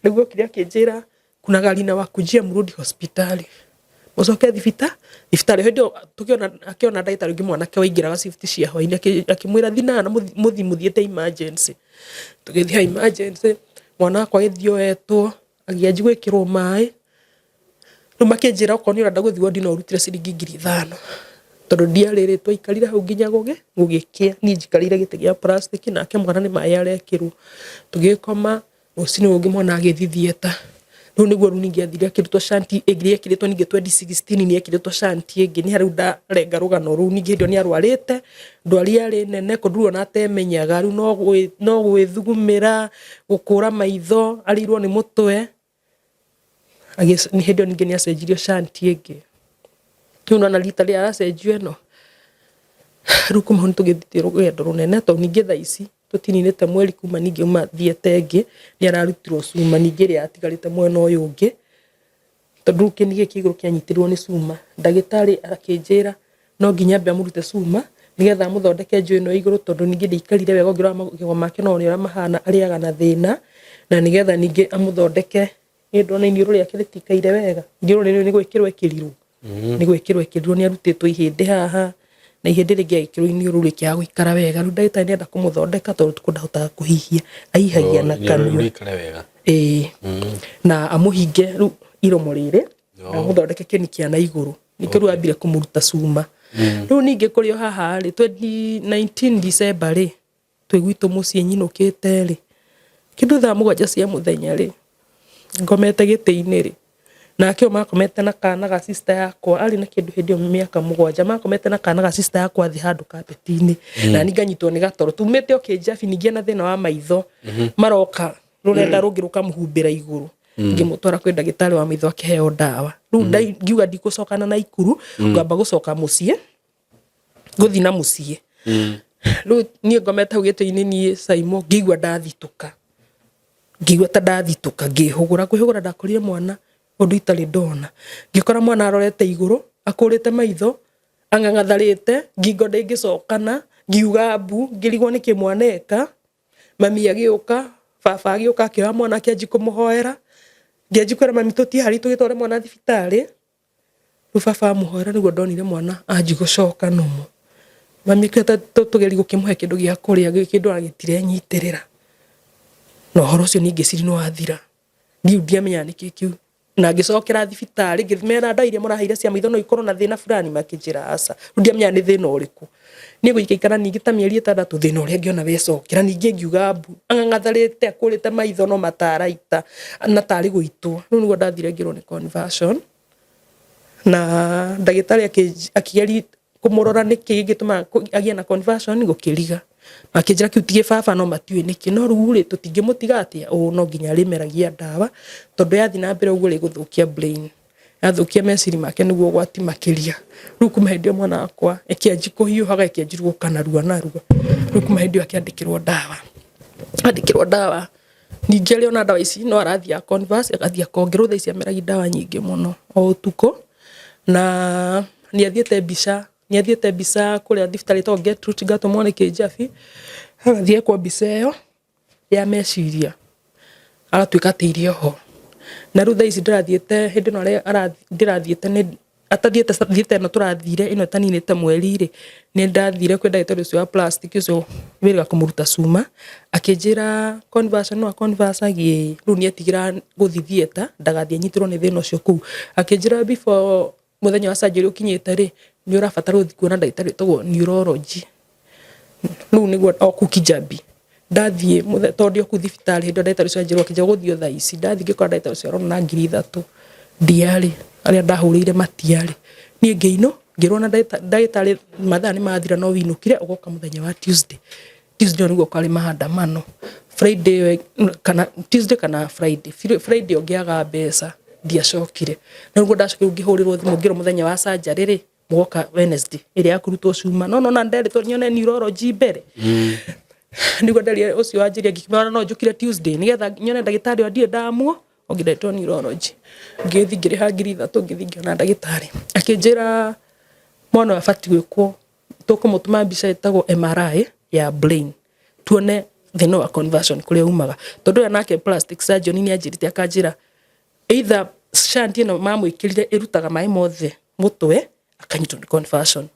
nĩguo okire akĩnjĩra kuna gari inawakujia mrudi hospitali mũcoke thibitarĩ. Hĩndĩ ĩyo tũkĩona akĩona ndagĩtarĩ ũngĩ mwanake waingĩraga shift cia hwainĩ akĩmwĩra thiĩ na mũthiĩ mũthiĩte emergency. Tũgĩthiĩ emergency mwana wakwa agĩthiĩ oetwo agĩanjia gwĩkĩrwo maĩ. Rĩu makĩnjĩra okorwo nĩ ũrenda gũthiĩ wondi no ũrutire ciringi 5,000 tondũ ndiarĩ rĩ, twaikarire hau nginya gũgĩkĩa. Niĩ njikarĩire gĩtĩ gĩa plastic nake mwana nĩ maĩ arekĩrwo. Tũgĩkoma rũcinĩ rũngĩ mwana agĩthiĩ theatre. Rĩu nĩguo rĩu ningĩ athire akĩrutwo shunt ĩngĩ yekĩrĩtwo ningĩ 2016 nĩ ekĩrĩtwo shunt ĩngĩ. Nĩ harĩa rĩu ndarenga rũgano rũu. Ningĩ hĩndĩ ĩyo nĩ arwarĩte ndwari yarĩ nene kũndũ rĩu ona atemenyaga, rĩu no gwĩthugumĩra, gũkũra maitho, arĩirwo nĩ mũtwe. Hĩndĩ ĩyo ningĩ nĩ acenjirio shunt ĩngĩ. Rĩu nĩwona rita rĩrĩa aracenjio ĩno, rĩu kuma hau nĩ tũgĩthiĩte rũgendo rũnene tondũ ningĩ thaa ici tũtininĩte mweri kuma ningĩ auma theatre ĩngĩ, nĩ ararutirwo cuma ningĩ ĩrĩa yatigarĩte mwena ũyũ ũngĩ, tondũ rĩu kĩni gĩkĩ kĩa igũrũ kĩanyitirwo nĩ cuma. Ndagĩtarĩ akĩnjĩra no nginya ambe amũrute cuma nĩgetha amũthondeke njũĩ ĩno ya igũrũ tondũ ningĩ ndĩaikarire wega ũngĩrora magego make no wone ũrĩa mahana arĩaga na thĩna, na nĩgetha ningĩ amũthondeke nĩ ndona iniũrũ rĩake rĩtikaire wega, iniũrũ rĩrĩ nĩ gwĩkĩrwo ekĩrirwo, nĩ gwĩkĩrwo ekĩrirwo nĩ arutĩtwo ihĩndĩ haha na ihĩndĩ rĩngĩ agĩkĩrwo iniũrũ rĩkĩaga gũikara wega, rĩu ndagĩtarĩ nĩ enda kũmũthondeka tondũ ũtukũ ndahotaga kũhihia, ahihagia na kanua. Rĩikare wega. Ĩĩ na amũhinge rĩu iromo rĩrĩ na amũthondeke kĩni kĩa na igũrũ nĩkĩo rĩu ambire kũmũruta cuma. Rĩu ningĩ kũrĩ o haha rĩ 2019 December rĩ twĩ gwitũ mũciĩ nyinũkĩte rĩ kĩndũ thaa 7 cia mũthenya rĩ ngomete gĩtĩ-inĩ rĩ nake ũyũ makomete na kana ga sister yakwa arĩ na kĩndũ hĩndĩ ĩyo mĩaka 7 makomete na kana ga sister yakwa thĩ handũ kapeti-inĩ na niĩ nganyitwo nĩ gatoro tumĩte o kĩnjabi ningĩ ena thĩna wa maitho maroka rũrenda rũngĩ rũkamũhumbĩra igũrũ ngĩmũtwara kwĩ ndagĩtarĩ wa maitho akĩheo ndawa rĩu ngiuga ndikũcokana na Ikuru ngamba gũcoka mũciĩ ngũthiĩ na mũciĩ rĩu niĩ ngomete hau gĩtĩ-inĩ niĩ Saimo ngĩigua ndathitũka ngĩigua ta ndathitũka ngĩhũgũra kwĩhũgũra ndakorire mwana ũndũ itarĩ ndona ngĩkora mwana arorete igũrũ akũrĩte maitho ang'ang'atharĩte ngingo ndĩngĩcokana ngiuga mbu ngĩrigwo nĩkĩ mwana eka. Mami agĩũka, baba agĩũka akĩoya mwana akĩanjia kũmũhoera, ngĩanjia kwĩra mami tũtiĩ tũgĩtware mwana thibitarĩ, rĩu baba amũhoera nĩguo ndonire mwana anjia gũcoka normal. Mami akiuga tũgerie gũkĩmũhe kĩndũ gĩa kũrĩa kĩndũ ona gĩtirenyitĩrĩra. Na ũhoro ũcio niĩ ngĩciria nĩ wathira, niĩ ndiamenyaga nĩkĩ kĩu. Na ngĩcokera thibitarĩ ngĩmera ndawa iria mũraheire cia maitho no ikorwo na thĩna fulani, makĩnjĩra aca. Rĩu ndiamenyaga nĩ thĩna ũrĩkũ. Niĩ gũikaikara ningĩ ta mĩeri 6 thĩna ũrĩa ngĩona wecokera ningĩ ngiuga mbu, ang'ang'atharĩte akũrĩte maitho no mataraita na tarĩ gũitwo. Rĩu nĩguo ndathire ngĩrwo nĩ conversion na ndagĩtarĩ akĩgeria kũmũrora nĩkĩ gĩngĩtũma agĩe na conversion gũkĩriga. Makĩnjĩra kĩu ti gĩbaba no matiũĩ nĩkĩ no rĩu rĩ tũtingĩmũtiga atĩa ũũ no nginya arĩmeragia ndawa tondũ yathiĩ na mbere ũguo rĩgũthũkia brain. Yathũkia meciria make nĩguo ũgwati makĩria. Rĩu kuma hĩndĩ ĩyo mwana wakwa ĩkĩanjia kũhiũhaga ĩkĩanjia gũka narua narua. Rĩu kuma hĩndĩ ĩyo akĩandĩkĩrwo ndawa. Andĩkĩrwo ndawa ningĩ arĩ ona ndawa ici no arathiĩ a converse agathiĩ akongerwo thaa ici ameragia ndawa nyingĩ mũno o ũtukũ. Na nĩ athiĩte mbica, nĩ athiĩte mbica kũrĩa thibitarĩ ĩtagwo Gertrude ngatũmwo nĩ Kĩnjabi. Agathiĩ ekwo mbica ĩyo ya meciria agatuĩka atĩ irĩ oho. Na rĩu thaa ici ndĩrathiĩte hĩndĩ ĩno ndĩrathiĩte nĩ atathiĩte thiĩte ĩno tũrathire ĩno ĩtaninĩte mweri rĩ, nĩ ndathire kwĩ ndagĩtarĩ ũcio wa plastic ũcio wĩrĩga kũmũruta cuma, akĩnjĩra conversion no a converse ĩĩ, rĩu nĩ etigĩra gũthiĩ theatre ndagathiĩ anyitĩrwo nĩ thĩna ũcio kũu. Akĩnjĩra before mũthenya wa surgery ũkinyĩte rĩ, nĩ ũrabatara gũthiĩ kuona ndagĩtarĩ wĩtagwo neurology. Rĩu nĩguo o kũu Kijabi. Ndathiĩ tondũ ndĩ o kũu thibitarĩ hĩndĩ ĩyo ndagĩtarĩ ũcio anjĩra ũkĩnjĩra ũgũthiĩ o thaa ici. Ndathiĩ ngĩkora ndagĩtarĩ ũcio arona na 3000 ndiarĩ, arĩa ndahũrĩire matiarĩ. Niĩ ngĩinũ ngĩrwo na ndagĩtarĩ mathaa nĩ mathira no wĩinũkire ũgoka mũthenya wa Tuesday. Tuesday ĩyo nĩguo kwarĩ maandamano. Friday ĩyo kana Tuesday kana Friday. Friday ĩyo ngĩaga mbeca ndiacokire. No nĩguo ndacokire ngĩhũrĩrwo thimũ ngĩrwo mũthenya wa surgery rĩ, mũgoka Wednesday ĩrĩa ya kũrutwo cuma. No nona nderĩtwo nyone neurology mbere. Nĩguo nderire ũcio wanjĩrire ngĩkĩmwĩra no njũkire Tuesday nĩgetha nyone ndagĩtarĩ ũyũ ndirĩ ndamuo ũngĩ ndetwo neurology. Ngĩthiĩ ngĩrĩha 3000 ngĩthiĩ ngĩona ndagĩtarĩ. Akĩnjĩra mwana ũyũ abatiĩ gwĩkwo tũkũmũtũma mbica ĩtagwo MRI ya brain tuone thĩna wa conversion kũrĩa umaga. Tondũ ũrĩa nake plastic surgeon nĩ anjĩrĩte akanjĩra either shunt ĩno mamwĩkĩrire ĩrutaga maĩ mothe mũtwe akanyitwo nĩ conversion.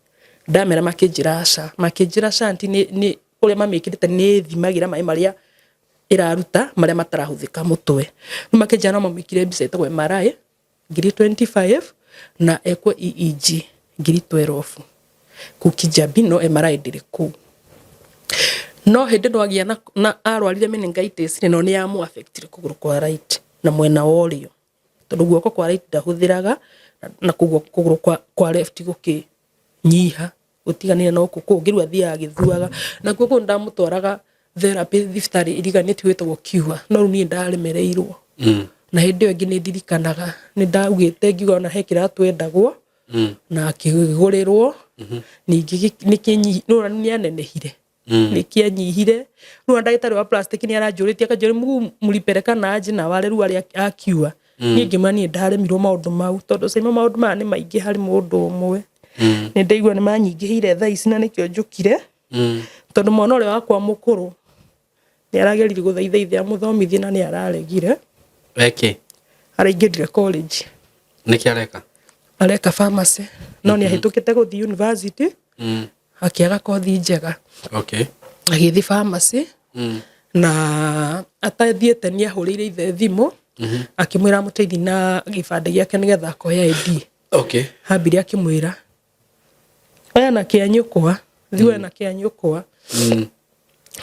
Ndamera makĩnjĩra aca, makĩnjĩra shunt nĩ ũrĩa mamĩkĩrĩte nĩ ĩthimagĩra maĩ marĩa ĩraruta marĩa matarahũthĩka mũtwe. Rĩu makĩnjĩra no mamwĩkĩre mbica ĩtagwo MRI 25,000 na ekwo EEG 12,000 kũu Kijabi, no MRI ndĩrĩ kũu. No hĩndĩ ĩno agĩa na arwarire meningitis rĩ, no nĩ yamũ affect kũgũrũ kwa right na mwena wa ũrĩo. Tondũ guoko kwa right ndahũthĩraga na koguo kũgũrũ kwa left gũkĩnyiha gũtiganire na gũkũ kũngĩ rĩu athiaga agĩthuaga. Nakuo kũu ndamũtwaraga therapy thibitarĩ iriganĩtie ĩtagwo Cure, no rĩu niĩ ndaremereirwo. Na hĩndĩ ĩyo ĩngĩ nĩ ndirikanaga nĩ ndaugĩte ngiuga ona he kĩratũ endagwo na akĩgũrĩrwo ningĩ nĩ anenehire nĩ kĩanyihire. Rĩu ndagĩtarĩ wa plastic nĩ aranjũrĩtie akanjũria mguu mlipelekana aje na wale rĩu arĩa a Cure. Niĩ ngĩmwĩra niĩ ndaremirwo maũndũ mau tondũ Simon maũndũ maya nĩ maingĩ harĩ mũndũ ũmwe. Nĩ ndaigua nĩ manyingĩhĩire thaa ici na nĩkĩo njũkire tondũ mwana ũrĩa wakwa mũkũrũ nĩ arageririe gũthaitha ithe amũthomithie na nĩ araregire. Eke Araingĩrire college. Nĩkĩ areka? Areka pharmacy no nĩ ahĩtũkĩte gũthiĩ university akĩaga kothi njega. Agĩthiĩ pharmacy na atathiĩte nĩ ahũrĩire ithe thimũ akĩmwĩra amũteithie na gĩbandĩ gĩake nĩgetha akoya ID. Ambire akĩmwĩra oya na kĩa nyũkwa, thiĩ oya na kĩa nyũkwa.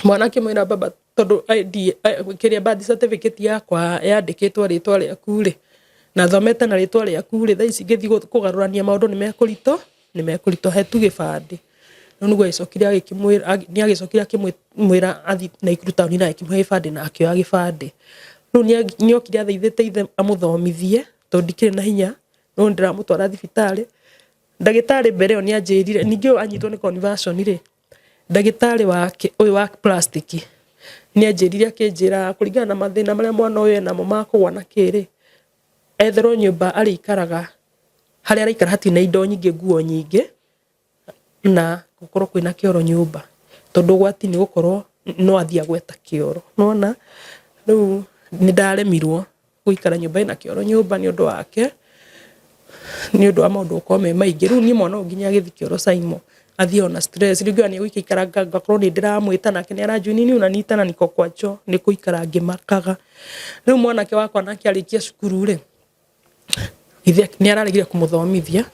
Mwana akĩmwĩra baba tondũ ID kĩrĩa birth certificate yakwa yandĩkĩtwo rĩtwa rĩaku rĩ, na thomete na rĩtwa rĩaku rĩ, thaa ici ngĩthiĩ kũgarũrania maũndũ nĩ mekũritũ nĩ mekũritũ he tu gĩbandĩ. Rĩu nĩguo agĩcokire agĩkĩmwĩra nĩ agĩcokire akĩmwĩra athiĩ Naikuru taũni na akĩmũhe gĩbandĩ na akĩoya gĩbandĩ. Rĩu nĩ okire athaithĩte ithe amũthomithie tondũ ndikĩrĩ na hinya no ndĩramũtwara thibitarĩ. Ndagĩtarĩ mbere ĩyo nĩ anjĩrire ningĩ ũyũ anyitwo nĩ conversion rĩ, ndagĩtarĩ wake ũyũ wa plastic nĩ anjĩrire akĩnjĩra kũringana na mathĩna marĩa mwana ũyũ enamo ma kũgwa na kĩ rĩ, etherwo nyũmba arĩikaraga harĩa araikara hatirĩ na indo nyingĩ nguo nyingĩ na gũkorwo kwĩna kĩoro nyũmba tondũ ũgwati nĩ gũkorwo no athiĩ agwe ta kĩoro. Nĩwona rĩu nĩ ndaremirwo gũikara nyũmba ĩna kĩoro nyũmba nĩ ũndũ wake nĩ ũndũ wa maũndũ gũkorwo me maingĩ. Rĩu niĩ mwana ũyũ nginya agĩthiĩ kĩoro Saimo athiĩ ona stress rĩu ngĩona nĩ egũikaikara ngakorwo nĩ ndĩramwĩta nake nĩ aranjũria nini unaniita na niko kwa choo nĩ gũikara ngĩmakaga. Rĩu mwanake wakwa nake arĩkia cukuru rĩ, ithe nĩ araregire kũmũthomithia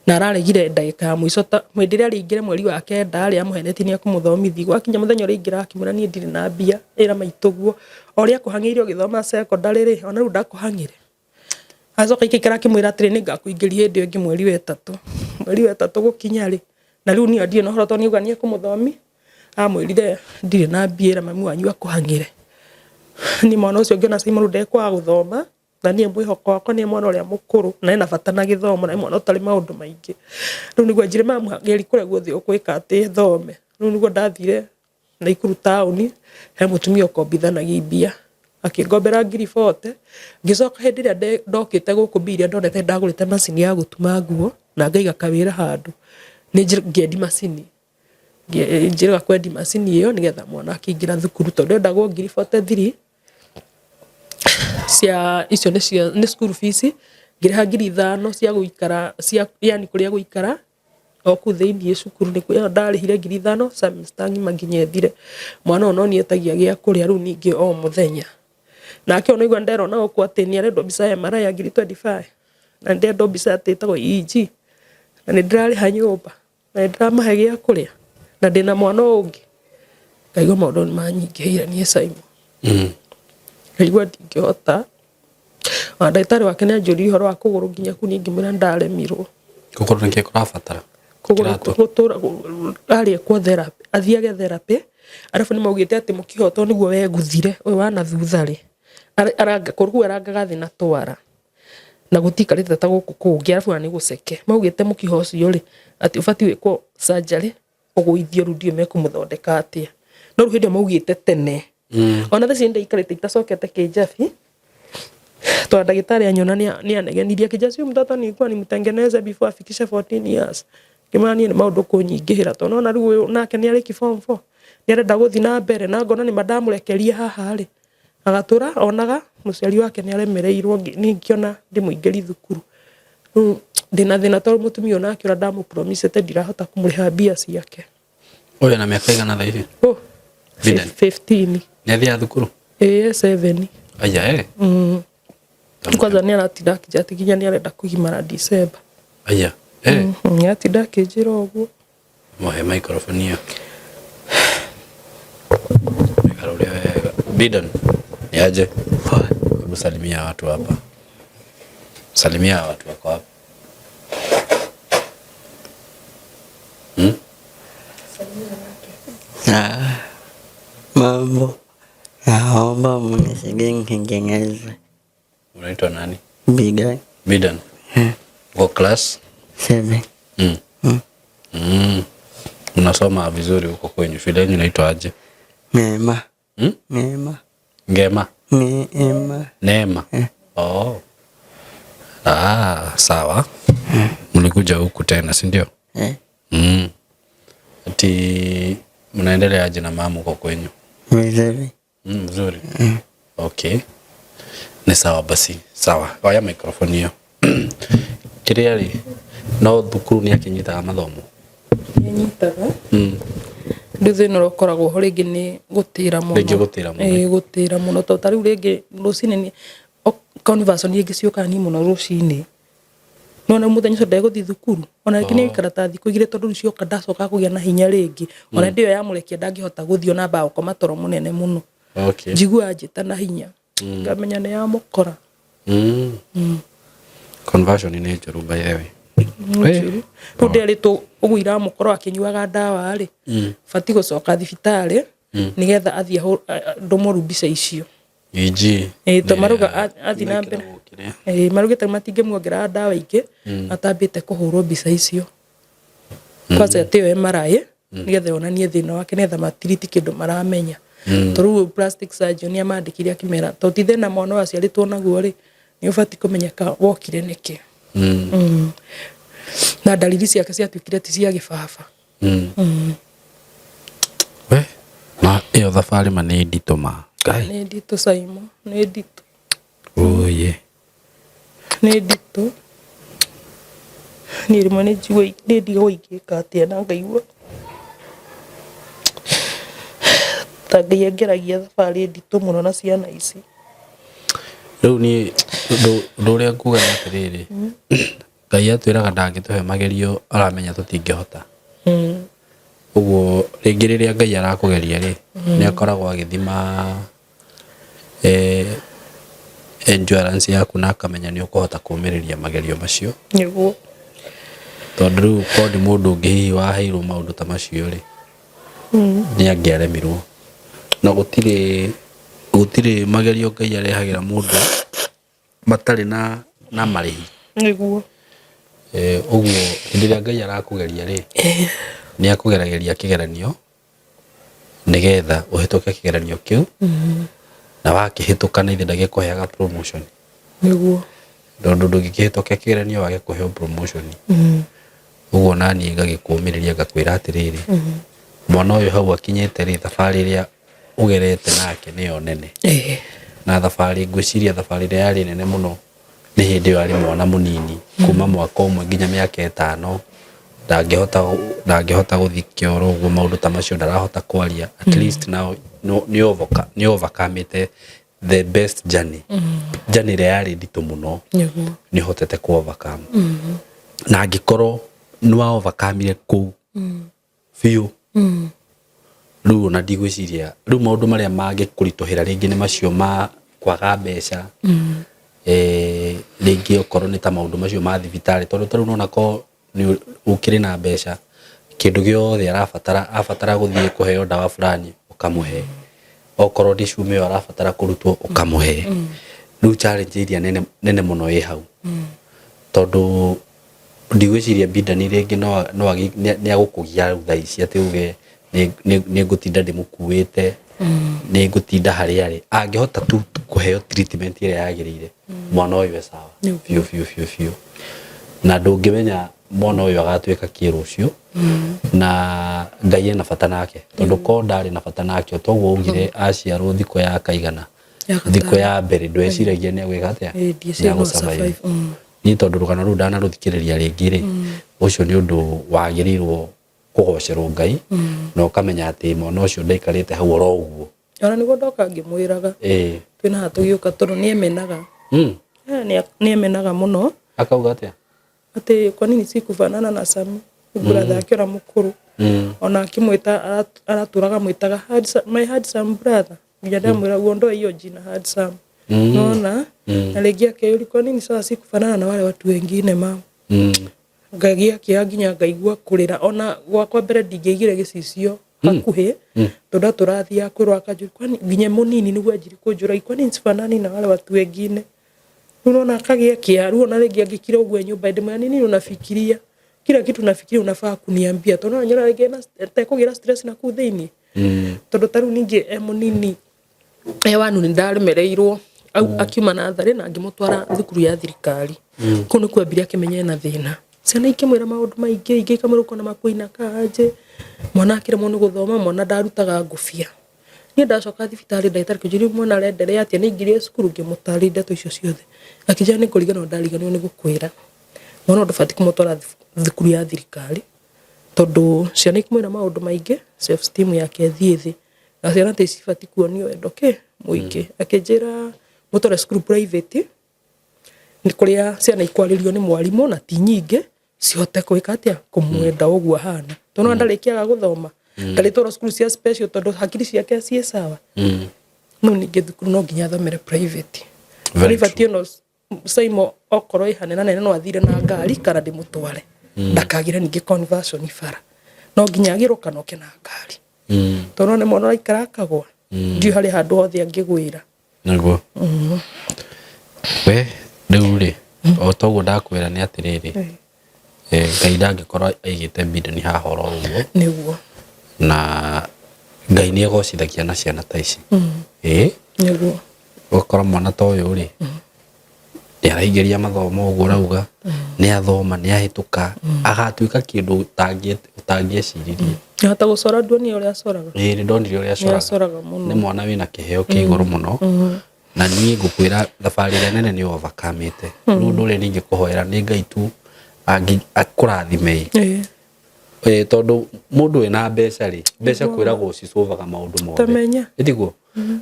na araregire ndagĩka ya mũico ta hĩndĩ ĩrĩa arĩingĩre mweri wa kenda rĩ amũhenetie nĩ ekũmũthomithia. Gwakinya mũthenya ũrĩa aingĩra akĩmwĩra niĩ ndirĩ na mbia ĩra maitũguo o ũrĩa akũhang'ĩire ũgĩthoma cekondarĩ rĩ ona rĩu ndakũhang'ĩre. Acoka aikaikara akĩmwĩra atĩrĩ nĩ ngakũingĩria hĩndĩ ĩyo ĩngĩ mweri wa ĩtatũ. Mweri wa ĩtatũ gũkinya rĩ na rĩu niĩ ndirĩ na ũhoro tondũ nĩ auga nĩ ekũmũthomithia amwĩrire ndirĩ na mbia ĩra mami wanyu akũhang'ĩre. Niĩ mwana ũcio ngĩona Simon ndekwaga gũthoma na niĩ mwĩhoko wakwa nĩ mwana ũrĩa mũkũrũ na ena bata na gĩthomo na nĩ mwana ũtarĩ maũndũ maingĩ. Rĩu nĩguo anjĩre mamu geri kũrĩa guothe ũgwĩka atĩ thome. Rĩu nĩguo ndathire Naikuru taũni he mũtumia ũkombithanagia mbia akĩngombera 40,000 ngĩcoka hĩndĩ ĩrĩa ndokĩte gũkũ mbia iria ndonete ndagũrĩte macini ya gũtuma nguo na ngaiga kawĩra handũ nĩ ngĩendi macini. Njĩraga kwendi macini ĩyo nĩgetha mwana akĩingĩra thukuru tondũ endagwo ngiri 43 cia icio nĩ cia nĩ school fees, ngĩrĩha 5,000 cia gũikara cia yani kũrĩa gũikara o kũu thĩiniĩ cukuru nĩkuo ndarĩhire 5,000 semester ng'ima nginya ĩthire. Mwana ũyũ no nĩetagia gĩa kũrĩa rĩu ningĩ o mũthenya. Nake ũnaigua nderwo na gũkũ atĩ nĩarendwo mbica ya MRI ya ngiri 25 na nĩndendwo mbica atĩ ĩtagwo EEG na nĩndĩrarĩha nyũmba na nĩndĩramahe gĩa kũrĩa na ndĩna mwana ũngĩ. Ngaigua maũndũ nĩmanyingĩhĩire niĩ Simon. Ngaigua ndingĩhota. Ona ndagĩtarĩ wake nĩanjũririe ũhoro wa kũgũrũ nginya kũu niĩ ngĩmwĩra nĩndaremirwo. Kũgũrũ nĩkĩ kũrabatara? Kũgũrũ gũtũra arĩ ekwo therapy, athiage therapy, arabu nĩmaugĩte atĩ mũkiha ũyũ nĩguo weguthire ũyũ wa na thutha rĩ, aranga kũu arangaga thĩ na twara na gũtikarĩte ta gũkũ kũngĩ arabu ona nĩ gũceke. Maugĩte mũkiha ũcio rĩ atĩ ũbatiĩ gwĩkwo surgery ũgũithio rĩu ndiũĩ mekũmũthondeka atĩa. No rĩu hĩndĩ ĩyo maugĩte tene. Ona thaa ici nĩndaikarĩte itacokete kĩnjabi tondũ ndagĩtarĩ anyona nĩanegenirie akĩnjĩra huyu mtoto nilikuwa nimtengeneze before afikishe 14 years. Ngĩmwĩra niĩ nĩ maũndũ kũnyingĩhĩra tondũ nĩwona rĩu ũyũ nake nĩarĩki form 4 nĩarenda gũthiĩ na mbere na ngona nĩma ndamũrekeria haha rĩ agatũra onaga mũciari wake nĩaremereirwo niĩ ngĩona ndĩmũingĩri thukuru. Rĩu ndĩna thĩna tondũ mũtumia ũyũ nake ũrĩa ndamũpromisĩte ndirahota kũmũrĩha mbia ciake. Ũyũ ena mĩaka igana thaa ici? Oh, 15. Nĩ athiaga thukuru? Ĩĩ, 7. Aya eh. Kwanza nĩ aratinda akĩnjĩra atĩ nginya nĩ arenda kũgimara December. Aya eh. Nĩ aratinda akĩnjĩra ũguo. Mũhe microphone ĩyo. Mĩgarũre wega. Bidan, ni aje? Hebu salimia watu hapa. Salimia watu wako hapa. Mambo, naomba mnisaidie nitengeneze. Unaitwa nani? Bidan. Bidan. Uko class? 7. Unasoma vizuri huko kwenyu. Shule yenu inaitwa aje? Neema. Neema. Ngema? Neema. Neema. Oh. Ah, sawa. Mlikuja huku tena, si ndio? Ati mnaendelea aje na mama huko kwenyu? Vizuri. Mzuri. Okay. Ni sawa basi. Sawa. Oya microphone hiyo. Kĩrĩa rĩ, no thukuru nĩ akĩnyitaga mathomo? Nĩanyitaga. Rĩu thĩna ũrĩa ũkoragwo ho rĩngĩ nĩ gũtĩra mũno. Rĩngĩ gũtĩra mũno. Ĩĩ, gũtĩra mũno tondũ ta rĩu rĩngĩ rũcinĩ nĩ conversion rĩngĩ ciũkaga niĩ mũno rũcinĩ. No na mũthenya ũcio ndegũthiĩ thukuru ona rĩngĩ nĩaikara ta thikũ igĩrĩ tondũ rĩu cioka ndacoka kũgĩa na hinya rĩngĩ. Ona hĩndĩ ĩyo yamũrekia ndangĩhota gũthiĩ ona ambaga gũkoma toro mũnene mũno. Njiguaga njĩta na hinya. Ngamenya nĩ yamũkora. Conversion nĩ njũru by the way. Njũru. Rĩu nderĩtwo ũguo iramũkorwo akĩnyuaga ndawa rĩ, batiĩ gũcoka thibitarĩ nĩgetha athiĩ ndũmũru mbica icio. EG. Ĩĩ, to marauga athiĩ na mbere. Ĩĩ, maraugĩte matingĩmuongerera ndawa ingĩ atambĩte kũhũrwo mbica icio. Kwanza atĩ ĩyo MRI nĩgetha yonanie thĩna wake nĩgetha matiriti kĩndũ maramenya. Tondũ rĩu plastic surgeon nĩamandĩkire akĩmera tondũ ti thĩna mwana ũyũ aciarĩtwo naguo rĩ, nĩ ũbatiĩ kũmenyeka wokire nĩkĩ. Na ndariri ciake ciatuĩkire ti cia gĩbaba. We, na ĩyo thabarĩ ma nĩ nditũ ma. Ngai. Nĩ nditũ Simon, nĩ nditũ. Oye. Nĩ nditũ. Niĩ rĩmwe nĩ njiguaga nĩ ndigagwo ingĩka atĩa na ngaigua ta Ngai angeragia thabarĩ nditũ mũno na ciana ici. Rĩu niĩ ũndũ ũrĩa nguga nĩ atĩrĩrĩ, Ngai atwĩraga ndangĩtũhe magerio aramenya tũtingĩhota. Ũguo rĩngĩ rĩrĩa Ngai arakũgeria rĩ, nĩ akoragwo agĩthima endurance yaku na akamenya nĩ ũkũhota kũũmĩrĩria magerio macio. Nĩguo. Tondũ rĩu korwo nĩ mũndũ ũngĩ hihi waheirwo maũndũ ta macio rĩ, nĩ angĩaremirwo. Na gũtirĩ magerio Ngai arehagĩra mũndũ matarĩ na marĩhi. Nĩguo. Ũguo hĩndĩ ĩrĩa Ngai arakũgeria rĩ, nĩ akũgeragĩria kĩgeranio nĩgetha ũhĩtũke kĩgeranio kĩu, na wakĩhĩtũka na ithe ndagĩkũheaga promotion. Nĩguo. Tondũ ndũngĩkĩhĩtũka kĩgeranio wage kũheo promotion. Ũguo naniĩ ngagĩkũũmĩrĩria ngakwĩra atĩrĩrĩ, Mwana ũyũ hau akinyĩte rĩ, thabarĩ ĩrĩa ũgerete nake nĩyo nene. Na thabarĩ, ngwĩciria thabarĩ ĩrĩa yarĩ nene mũno nĩ hĩndĩ ĩyo arĩ mwana mũnini, kuma mwaka ũmwe nginya mĩaka 5, ndangĩhota gũthiĩ kĩoro ũguo, maũndũ ta macio, ndarahota kwaria. At least now nĩ overcome the best journey, journey ĩrĩa yarĩ nditũ mũno. Nĩ ũhotete ku overcome, na angĩkorwo nĩ wa overcome kũu biũ, rĩu ona ndigwĩciria rĩu maũndũ marĩa mangĩkũritũhĩra rĩngĩ nĩ macio ma kwaga mbeca, rĩngĩ okorwo nĩ ta maũndũ macio ma thibitarĩ, tondũ ta rĩu nona ko nĩ ũkĩrĩ na mbeca, kĩndũ gĩothe arabatara, abatara gũthiĩ kũheo ndawa fulani, ũkamũhe, okorwo nĩ cuma ĩyo arabatara kũrutwo, ũkamũhe. Rĩu challenge ĩrĩa nene nene mũno ĩ hau, tondũ ndigwĩciria Bidani rĩngĩ no nĩ agũkũgia rĩu thaa ici atĩ uge nĩ ngũtinda ndĩmũkuĩte, nĩ ngũtinda harĩa arĩ. Angĩhota tu kũheo treatment ĩrĩa yagĩrĩire, mwana ũyũ e sawa biũ biũ biũ biũ. Na ndũngĩmenya mwana ũyũ agatuĩka kĩ rũciũ, na Ngai ena bata nake, tondũ ko ndarĩ na bata nake, toguo ugire aciarwo thikũ ya kaigana, thikũ ya mbere ndweciragia nĩ agwĩka atĩa, ndieciria no nĩ agũ-survive. survive. Niĩ tondũ rũgano rũu ndanarũthikĩrĩria rĩngĩ rĩ, ũcio nĩ ũndũ wagĩrĩirwo kũgocerwo Ngai, na ũkamenya atĩ mwana ũcio ndaikarĩte hau oro ũguo. Ona nĩguo ndoka ngĩmwĩraga, twĩna haha tũgĩũka, tondũ nĩ emenaga. Nĩ emenaga mũno. Akauga atĩa? Atĩ kwa nini sikufanana na Sami, brother yake ũrĩa mũkũrũ. Ona akĩmwĩta, aratũraga mwĩtaga my handsome brother, nginya ndamwĩra uondoe hiyo jina handsome. Nona na rĩngĩ akeyũria, kwa nini sasa sikufanana na wale watu wengine, mama? Ngagia kĩeha nginya ngaigua kũrĩra. Ona gwakwa mbere ndingĩaigire gĩcicio hakuhĩ, tondũ tũrathiaga kwĩrwo akanjũria kwani, nginya mũnini nĩguo anjirie kũnjũra, kwa nini sifanani na wale watu wengine? Rĩu nona akagĩa kĩeha. Rĩu ona rĩngĩ angĩkira ũguo nyũmba, ndĩmwĩra, nini unafikiria? Kila kitu unafikiria unafaa kuniambia, tondũ no nyona rĩngĩ tekũgĩra stress na kũu thĩinĩ, tondũ ta rĩu ningĩ e mũnini, e wanu, nĩ ndaremereirwo akiuma natharĩ na ngĩmũtwara thukuru ya thirikari. Kũu nĩkuo ambire akĩmenya ena thĩna. Ciana ikĩmwĩra maũndũ maingĩ, ingĩ ikamwĩra ũkona makuina kanje, mwana akĩremwo nĩ gũthoma, mwana ndarutaga ngũbia. Niĩ ndacoka thibitarĩ, ndagĩtarĩ kĩnjũria, mwana arenderea atĩa, nĩ aingĩrire cukuru? Ngĩmũtarĩria ndeto icio ciothe. Akĩnjĩra, nĩ ngũriganĩrwo, ndariganĩrwo nĩ gũkwĩra, mwana ũyũ ndũbatiĩ kũmũtwara thukuru ya thirikari, tondũ ciana ikũmwĩra maũndũ maingĩ, self esteem yake ĩthiĩ thĩ, na ciana ta ici cibatiĩ kuonio wendo kĩ mũingĩ. Akĩnjĩra mũtware cukuru private, nĩ kũrĩa ciana ikwarĩrio nĩ mwarimũ na ti nyingĩ, cihote gwĩka atĩa, kũmwenda ũguo ahana, tondũ mm. ndarĩkiaga gũthoma, ndarĩtwarwo cukuru cia special, tondũ hakiri ciake ciĩ sawa. No ningĩ thukuru no nginya athomere private. Very. Private ĩno Saimo okorwo ĩ hanene nene, no athire na ngari kana ndĩmũtware, ndakagĩre ningĩ conversion bara, no nginya agĩrwo kana oke na ngari, tondũ nĩ mwana ũraikara akagwa, ndiũ harĩ handũ hothe angĩgwĩra. Nĩguo we rĩu rĩ, o toguo ndakwĩra nĩ atĩrĩrĩ, Ngai ndangĩkorwo aigĩte Bideni haha oro ũguo. Na Ngai nĩ egocithagia na ciana ta ici, ĩĩ. Ũgakora mwana ta ũyũ rĩ, nĩ araingĩria mathomo ũguo ũrauga, nĩ athoma, nĩ ahĩtũka, agatuĩka kĩndũ ũtangĩeciririe. Ahota gũcora, nduonie ũrĩa acoraga. Ĩĩ, nĩ ndonire ũrĩa Nĩ acoraga. Acoraga mũno. Nĩ mwana wĩna kĩheo kĩa igũrũ mũno, na niĩ ngũkwĩra thabarĩ ĩrĩa nene nĩ overcome-ĩte. Rĩu ũndũ ũrĩa ningĩkũhoera nĩ Ngai tu akũrathime. Tondũ mũndũ wĩna mbeca rĩ, mbeca kwĩragwo cicovaga maũndũ mothe. Tamenya. Ĩtiguo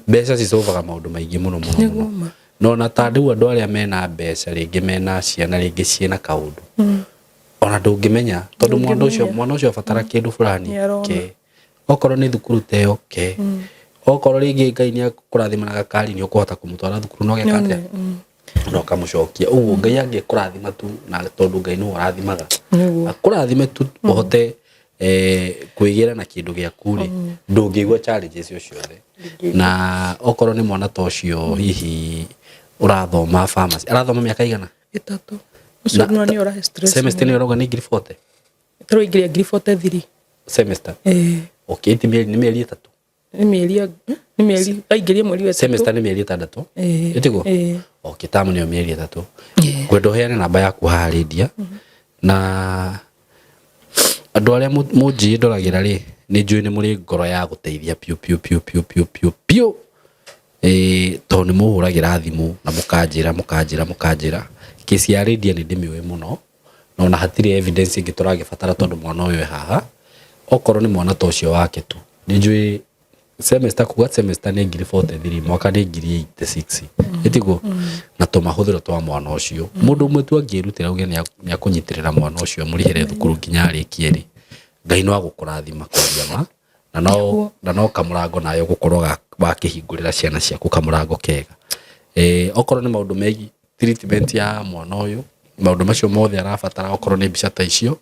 mbeca cicovaga maũndũ maingĩ mũno mũno mũno. Ma. No ona ta rĩu andũ arĩa mena mbeca, rĩngĩ mena ciana, rĩngĩ ciĩna kaũndũ, ona ndũngĩmenya, tondũ mwana ũcio abatara kĩndũ fulani. Nĩarona. Ke okorwo nĩ thukuru ta ĩyo, ke okorwo rĩngĩ Ngai nĩ akũrathima na gakari, nĩ ũkũhota kũmũtwara thukuru no geka atĩa, na ũkamũcokia ũguo Ngai angĩkũrathima tu, na tondũ Ngai nĩwe ũrathimaga, akũrathime tu ũhote kwĩgĩra na kĩndũ gĩaku rĩ, ndũngĩigua challenges icio ciothe. Na okorwo nĩ mwana ta ũcio hihi ũrathoma pharmacy, arathoma mĩaka igana? 3. Ũcio nĩ nĩ ũrahe stress. Semester nĩ ũrauga nĩ ngiri 40? Tũraingĩria ngiri 43. Semester? Ĩĩ. Okay, ti mĩeri, nĩ mĩeri 3. Nĩ mĩeri aingĩrie mweri wa 3. Semester nĩ mĩeri 6. Ĩĩ. Ĩtiguo? Ĩĩ. Okay, tamu nĩyo mĩeri 3. Ngwenda ũheane namba yaku haha rĩndia, na andũ arĩa mũnjĩĩ ndoragĩra rĩ. Nĩ njũĩ nĩ mũrĩ ngoro ya gũteithia piũ piũ piũ piũ piũ piũ piũ, tondũ nĩ mũhũragĩra thimũ na mũkanjĩra mũkanjĩra mũkanjĩra kesi ya Lydia nĩ ndĩmĩũĩ mũno, na ona hatirĩ evidence ĩngĩ tũragĩbatara tondũ mwana ũyũ e haha. Okorwo nĩ mwana ta ũcio wake tu, nĩ njũĩ semester, kuga semester nĩ 43,000, mwaka nĩ 86,000, ĩtiguo? Na tũmahũthĩro twa mwana ũcio, mũndũ ũmwe tu angĩrutĩra auge nĩ akũnyitĩrĩra mwana ũcio, amũrĩhĩre thukuru nginya arĩkie rĩ, Ngai no agũkũrathima kwaria ma, na no kamũrango nayo gũkorwo wakĩhingũrĩra ciana ciaku kamũrango kega. Okorwo nĩ maũndũ megiĩ treatment ya mwana ũyũ, maũndũ macio mothe arabatara, okorwo nĩ mbica ta icio,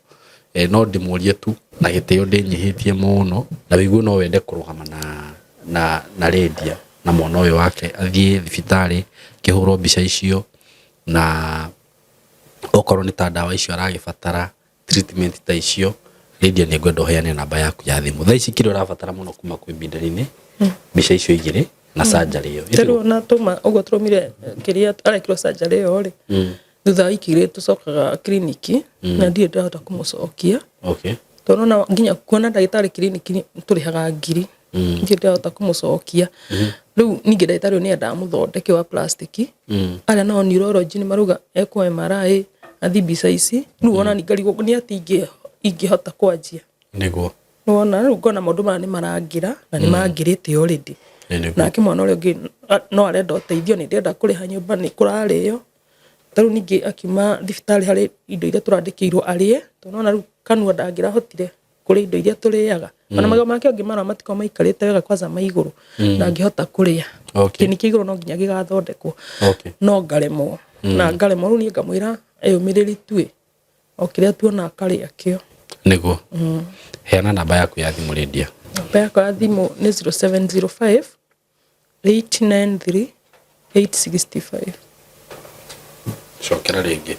no ndĩmũrie tu na gĩtĩo ndĩnyihĩtie mũno, na wĩigue no wende kũrũgama na Lydia na mwana ũyũ wake athiĩ thibitarĩ kĩhũrwo mbica icio, na okorwo nĩ ta ndawa icio aragĩbatara, treatment ta icio. Lydia, nĩ ngwenda ũheane namba yaku ya thimũ thaa ici. Kĩrĩa ũrabatara mũno kuma kwĩ Bidani nĩ mbica icio igĩrĩ na surgery ĩyo. Tarĩu ona tũma ũguo tũrũmire kĩrĩa arekirwo surgery ĩyo rĩ, thutha wa wiki igĩrĩ tũcokaga kiriniki, na ndirĩ ndĩrahota kũmũcokia, tondũ ona nginya kuona ndagĩtarĩ kiriniki tũrĩhaga 1,000. Ndirĩ ndĩrahota kũmũcokia. Rĩu ningĩ ndagĩtarĩ ũyũ nĩ endaga mũthondeke wa plastiki, arĩa nao neurology nĩ marauga ekwo MRI, athi mbica ici. Rĩu ona ngarigwo nĩ atĩ ingĩhota kwanjia. Nĩwona rĩu ngona maũndũ maya nĩ marangĩra na nĩ mangĩrĩte already. Nake mwana ũrĩa ũngĩ no arenda ũteithio, nĩ ndĩrenda kũrĩha nyũmba, nĩ kũrarĩo. Ta rĩu ningĩ akiuma thibitarĩ harĩ indo iria tũrandĩkĩirwo arĩe, tondũ nĩwona rĩu kanua ndangĩrahotire kũrĩa indo iria tũrĩaga. Ona magego make ũngĩmarora matikoragwo maikarĩte wega, kwanza ma igũrũ, ndangĩhota kũrĩa. Kĩni kĩa igũrũ no nginya gĩgathondekwo. No ngaremwo na ngaremwo. Rĩu niĩ ngamwĩra eyũmĩrĩri tuĩ o kĩrĩa tuona akarĩa kĩo. Nĩguo. Heana namba yaku ya thimũ, Lydia. Namba yakwa ya thimũ nĩ 0705 893 865. Cokera rĩngĩ.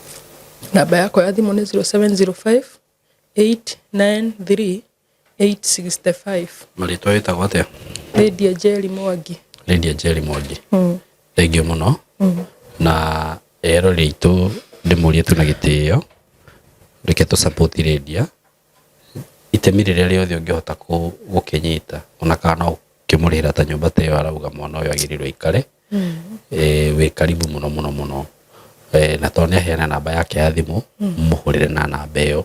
Namba yakwa ya thimũ nĩ 0705 893 865. Marĩtwa wĩtagwo atĩa? Lydia Njeri Mwangi. Lydia Njeri Mwangi, thank you mũno. Na erori aitũ, ndĩmũrie tu na gĩtĩo, reke tũ support Lydia. Itemi rĩrĩa rĩothe ũngĩhota gũkĩnyita, ona kana no ũkĩmũrĩhĩra ta nyũmba ta ĩyo arauga mwana ũyũ agĩrĩirwo aikare, wĩ karibu mũno mũno mũno. Na tondũ nĩ aheana namba yake ya thimũ, mũhũrĩre na namba ĩyo.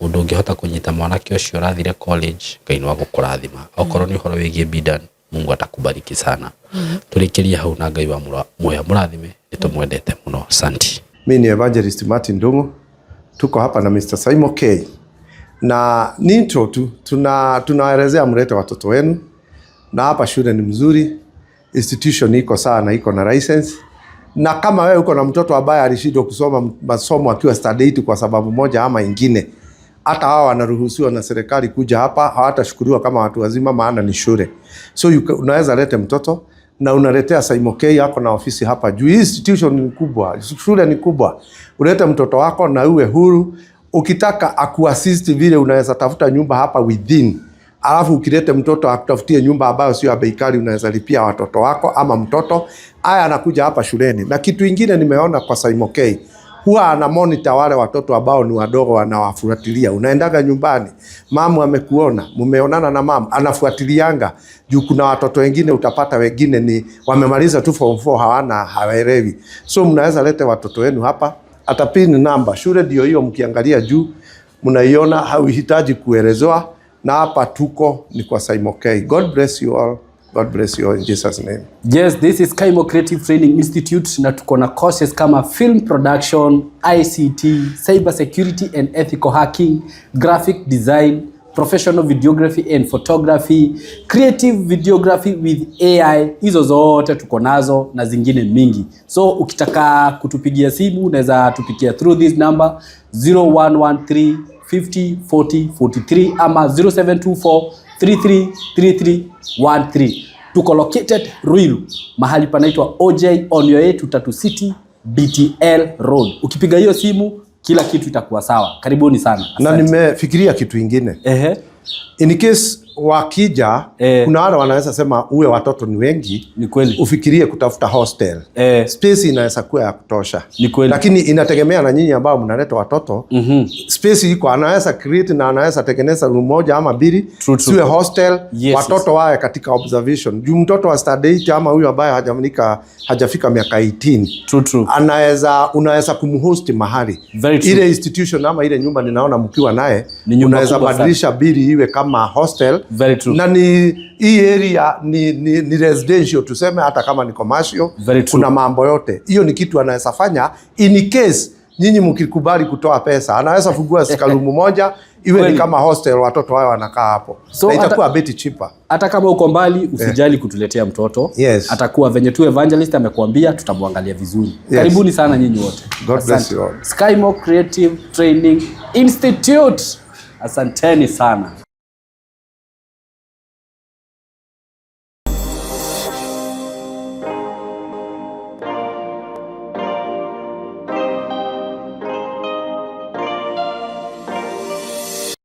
Mũndũ ũngĩhota kũnyita mwanake ũcio ũrathire college, Ngai no agũkũrathima. Okorwo nĩ ũhoro wĩgiĩ Bidan, Mungu atakubariki sana. Tũrĩkĩrie hau, na Ngai wa muoyo mũrathime. Nĩ tũmwendete mũno, santi. Mi ni Evangelist Martin Ndung'u, tuko hapa na Mr. Simon K na ni intro tu, tunaelezea mlete watoto wenu, na hapa shule ni mzuri, institution iko sawa na iko na license. Na kama wewe uko na mtoto ambaye alishindwa kusoma masomo akiwa standard 8 kwa sababu moja ama ingine, hata hawa wanaruhusiwa na serikali kuja hapa, hawatashukuriwa kama watu wazima, maana ni shule. So unaweza lete mtoto na unaletea Simon K yako na ofisi hapa juu. Hii institution ni kubwa, shule ni kubwa. Ulete mtoto wako na uwe huru. Ukitaka akuassist vile, unaweza tafuta nyumba hapa within, alafu ukilete mtoto akutafutie nyumba ambayo sio ya bei kali, unaweza lipia watoto wako ama mtoto aya anakuja hapa shuleni. Na kitu ingine nimeona kwa Simon K, huwa ana monitor wale watoto ambao ni wadogo, anawafuatilia. Unaendaga nyumbani, mamu amekuona, mumeonana na mamu, anafuatilianga juu kuna watoto wengine utapata wengine ni wamemaliza tu form 4, hawana, hawaelewi. So mnaweza lete watoto wenu hapa, hata pin namba shule ndio hiyo, mkiangalia juu mnaiona, hauhitaji kuelezewa. Na hapa tuko ni kwa Simon K. God bless you all. God bless you all in Jesus name. Yes, this is Kaimo Creative Training Institute, na tuko na courses kama film production, ICT, cyber security and ethical hacking, graphic design, professional videography and photography, creative videography with AI. Hizo zote tuko nazo na zingine mingi. So ukitaka kutupigia simu, unaweza tupigia through this number, 0113 50 40 43 ama 0724 333313. Tuko located Ruiru, mahali panaitwa OJ, on your way to Tatu City, BTL Road. Ukipiga hiyo simu, kila kitu itakuwa sawa. Karibuni sana. Na Asante. nimefikiria kitu ingine. In case Wakija kuna wale wanaweza sema uwe watoto ni wengi, ni kweli, ufikirie kutafuta hostel. Space inaweza kuwa ya kutosha, ni kweli, lakini inategemea na nyinyi ambao mnaleta watoto. Space iko, anaweza create na anaweza tengeneza room moja ama mbili, True, true. siwe hostel. Watoto wawe katika observation, juu mtoto wa standard 8 ama huyu ambaye hajafika miaka 18, True, true. Anaweza, unaweza kumhost mahali. Very true. Ile institution ama ile nyumba ninaona mkiwa naye, Ni nyumba unaweza kubwa sana. badilisha bili iwe kama hostel. Very true. Na ni hii area ni residential tuseme, hata kama ni commercial. Very true. Kuna mambo yote hiyo, ni kitu anaweza fanya in case nyinyi mkikubali kutoa pesa, anaweza fungua ka room moja iwe ni Kweli. kama hostel, watoto wao wanakaa hapo. So Na itakuwa bit cheaper. Hata kama uko mbali, usijali kutuletea mtoto. Atakuwa venye tu evangelist amekuambia, tutamwangalia vizuri. Karibuni sana nyinyi wote. God bless Asante. you all. Skymo Creative Training Institute, asanteni sana.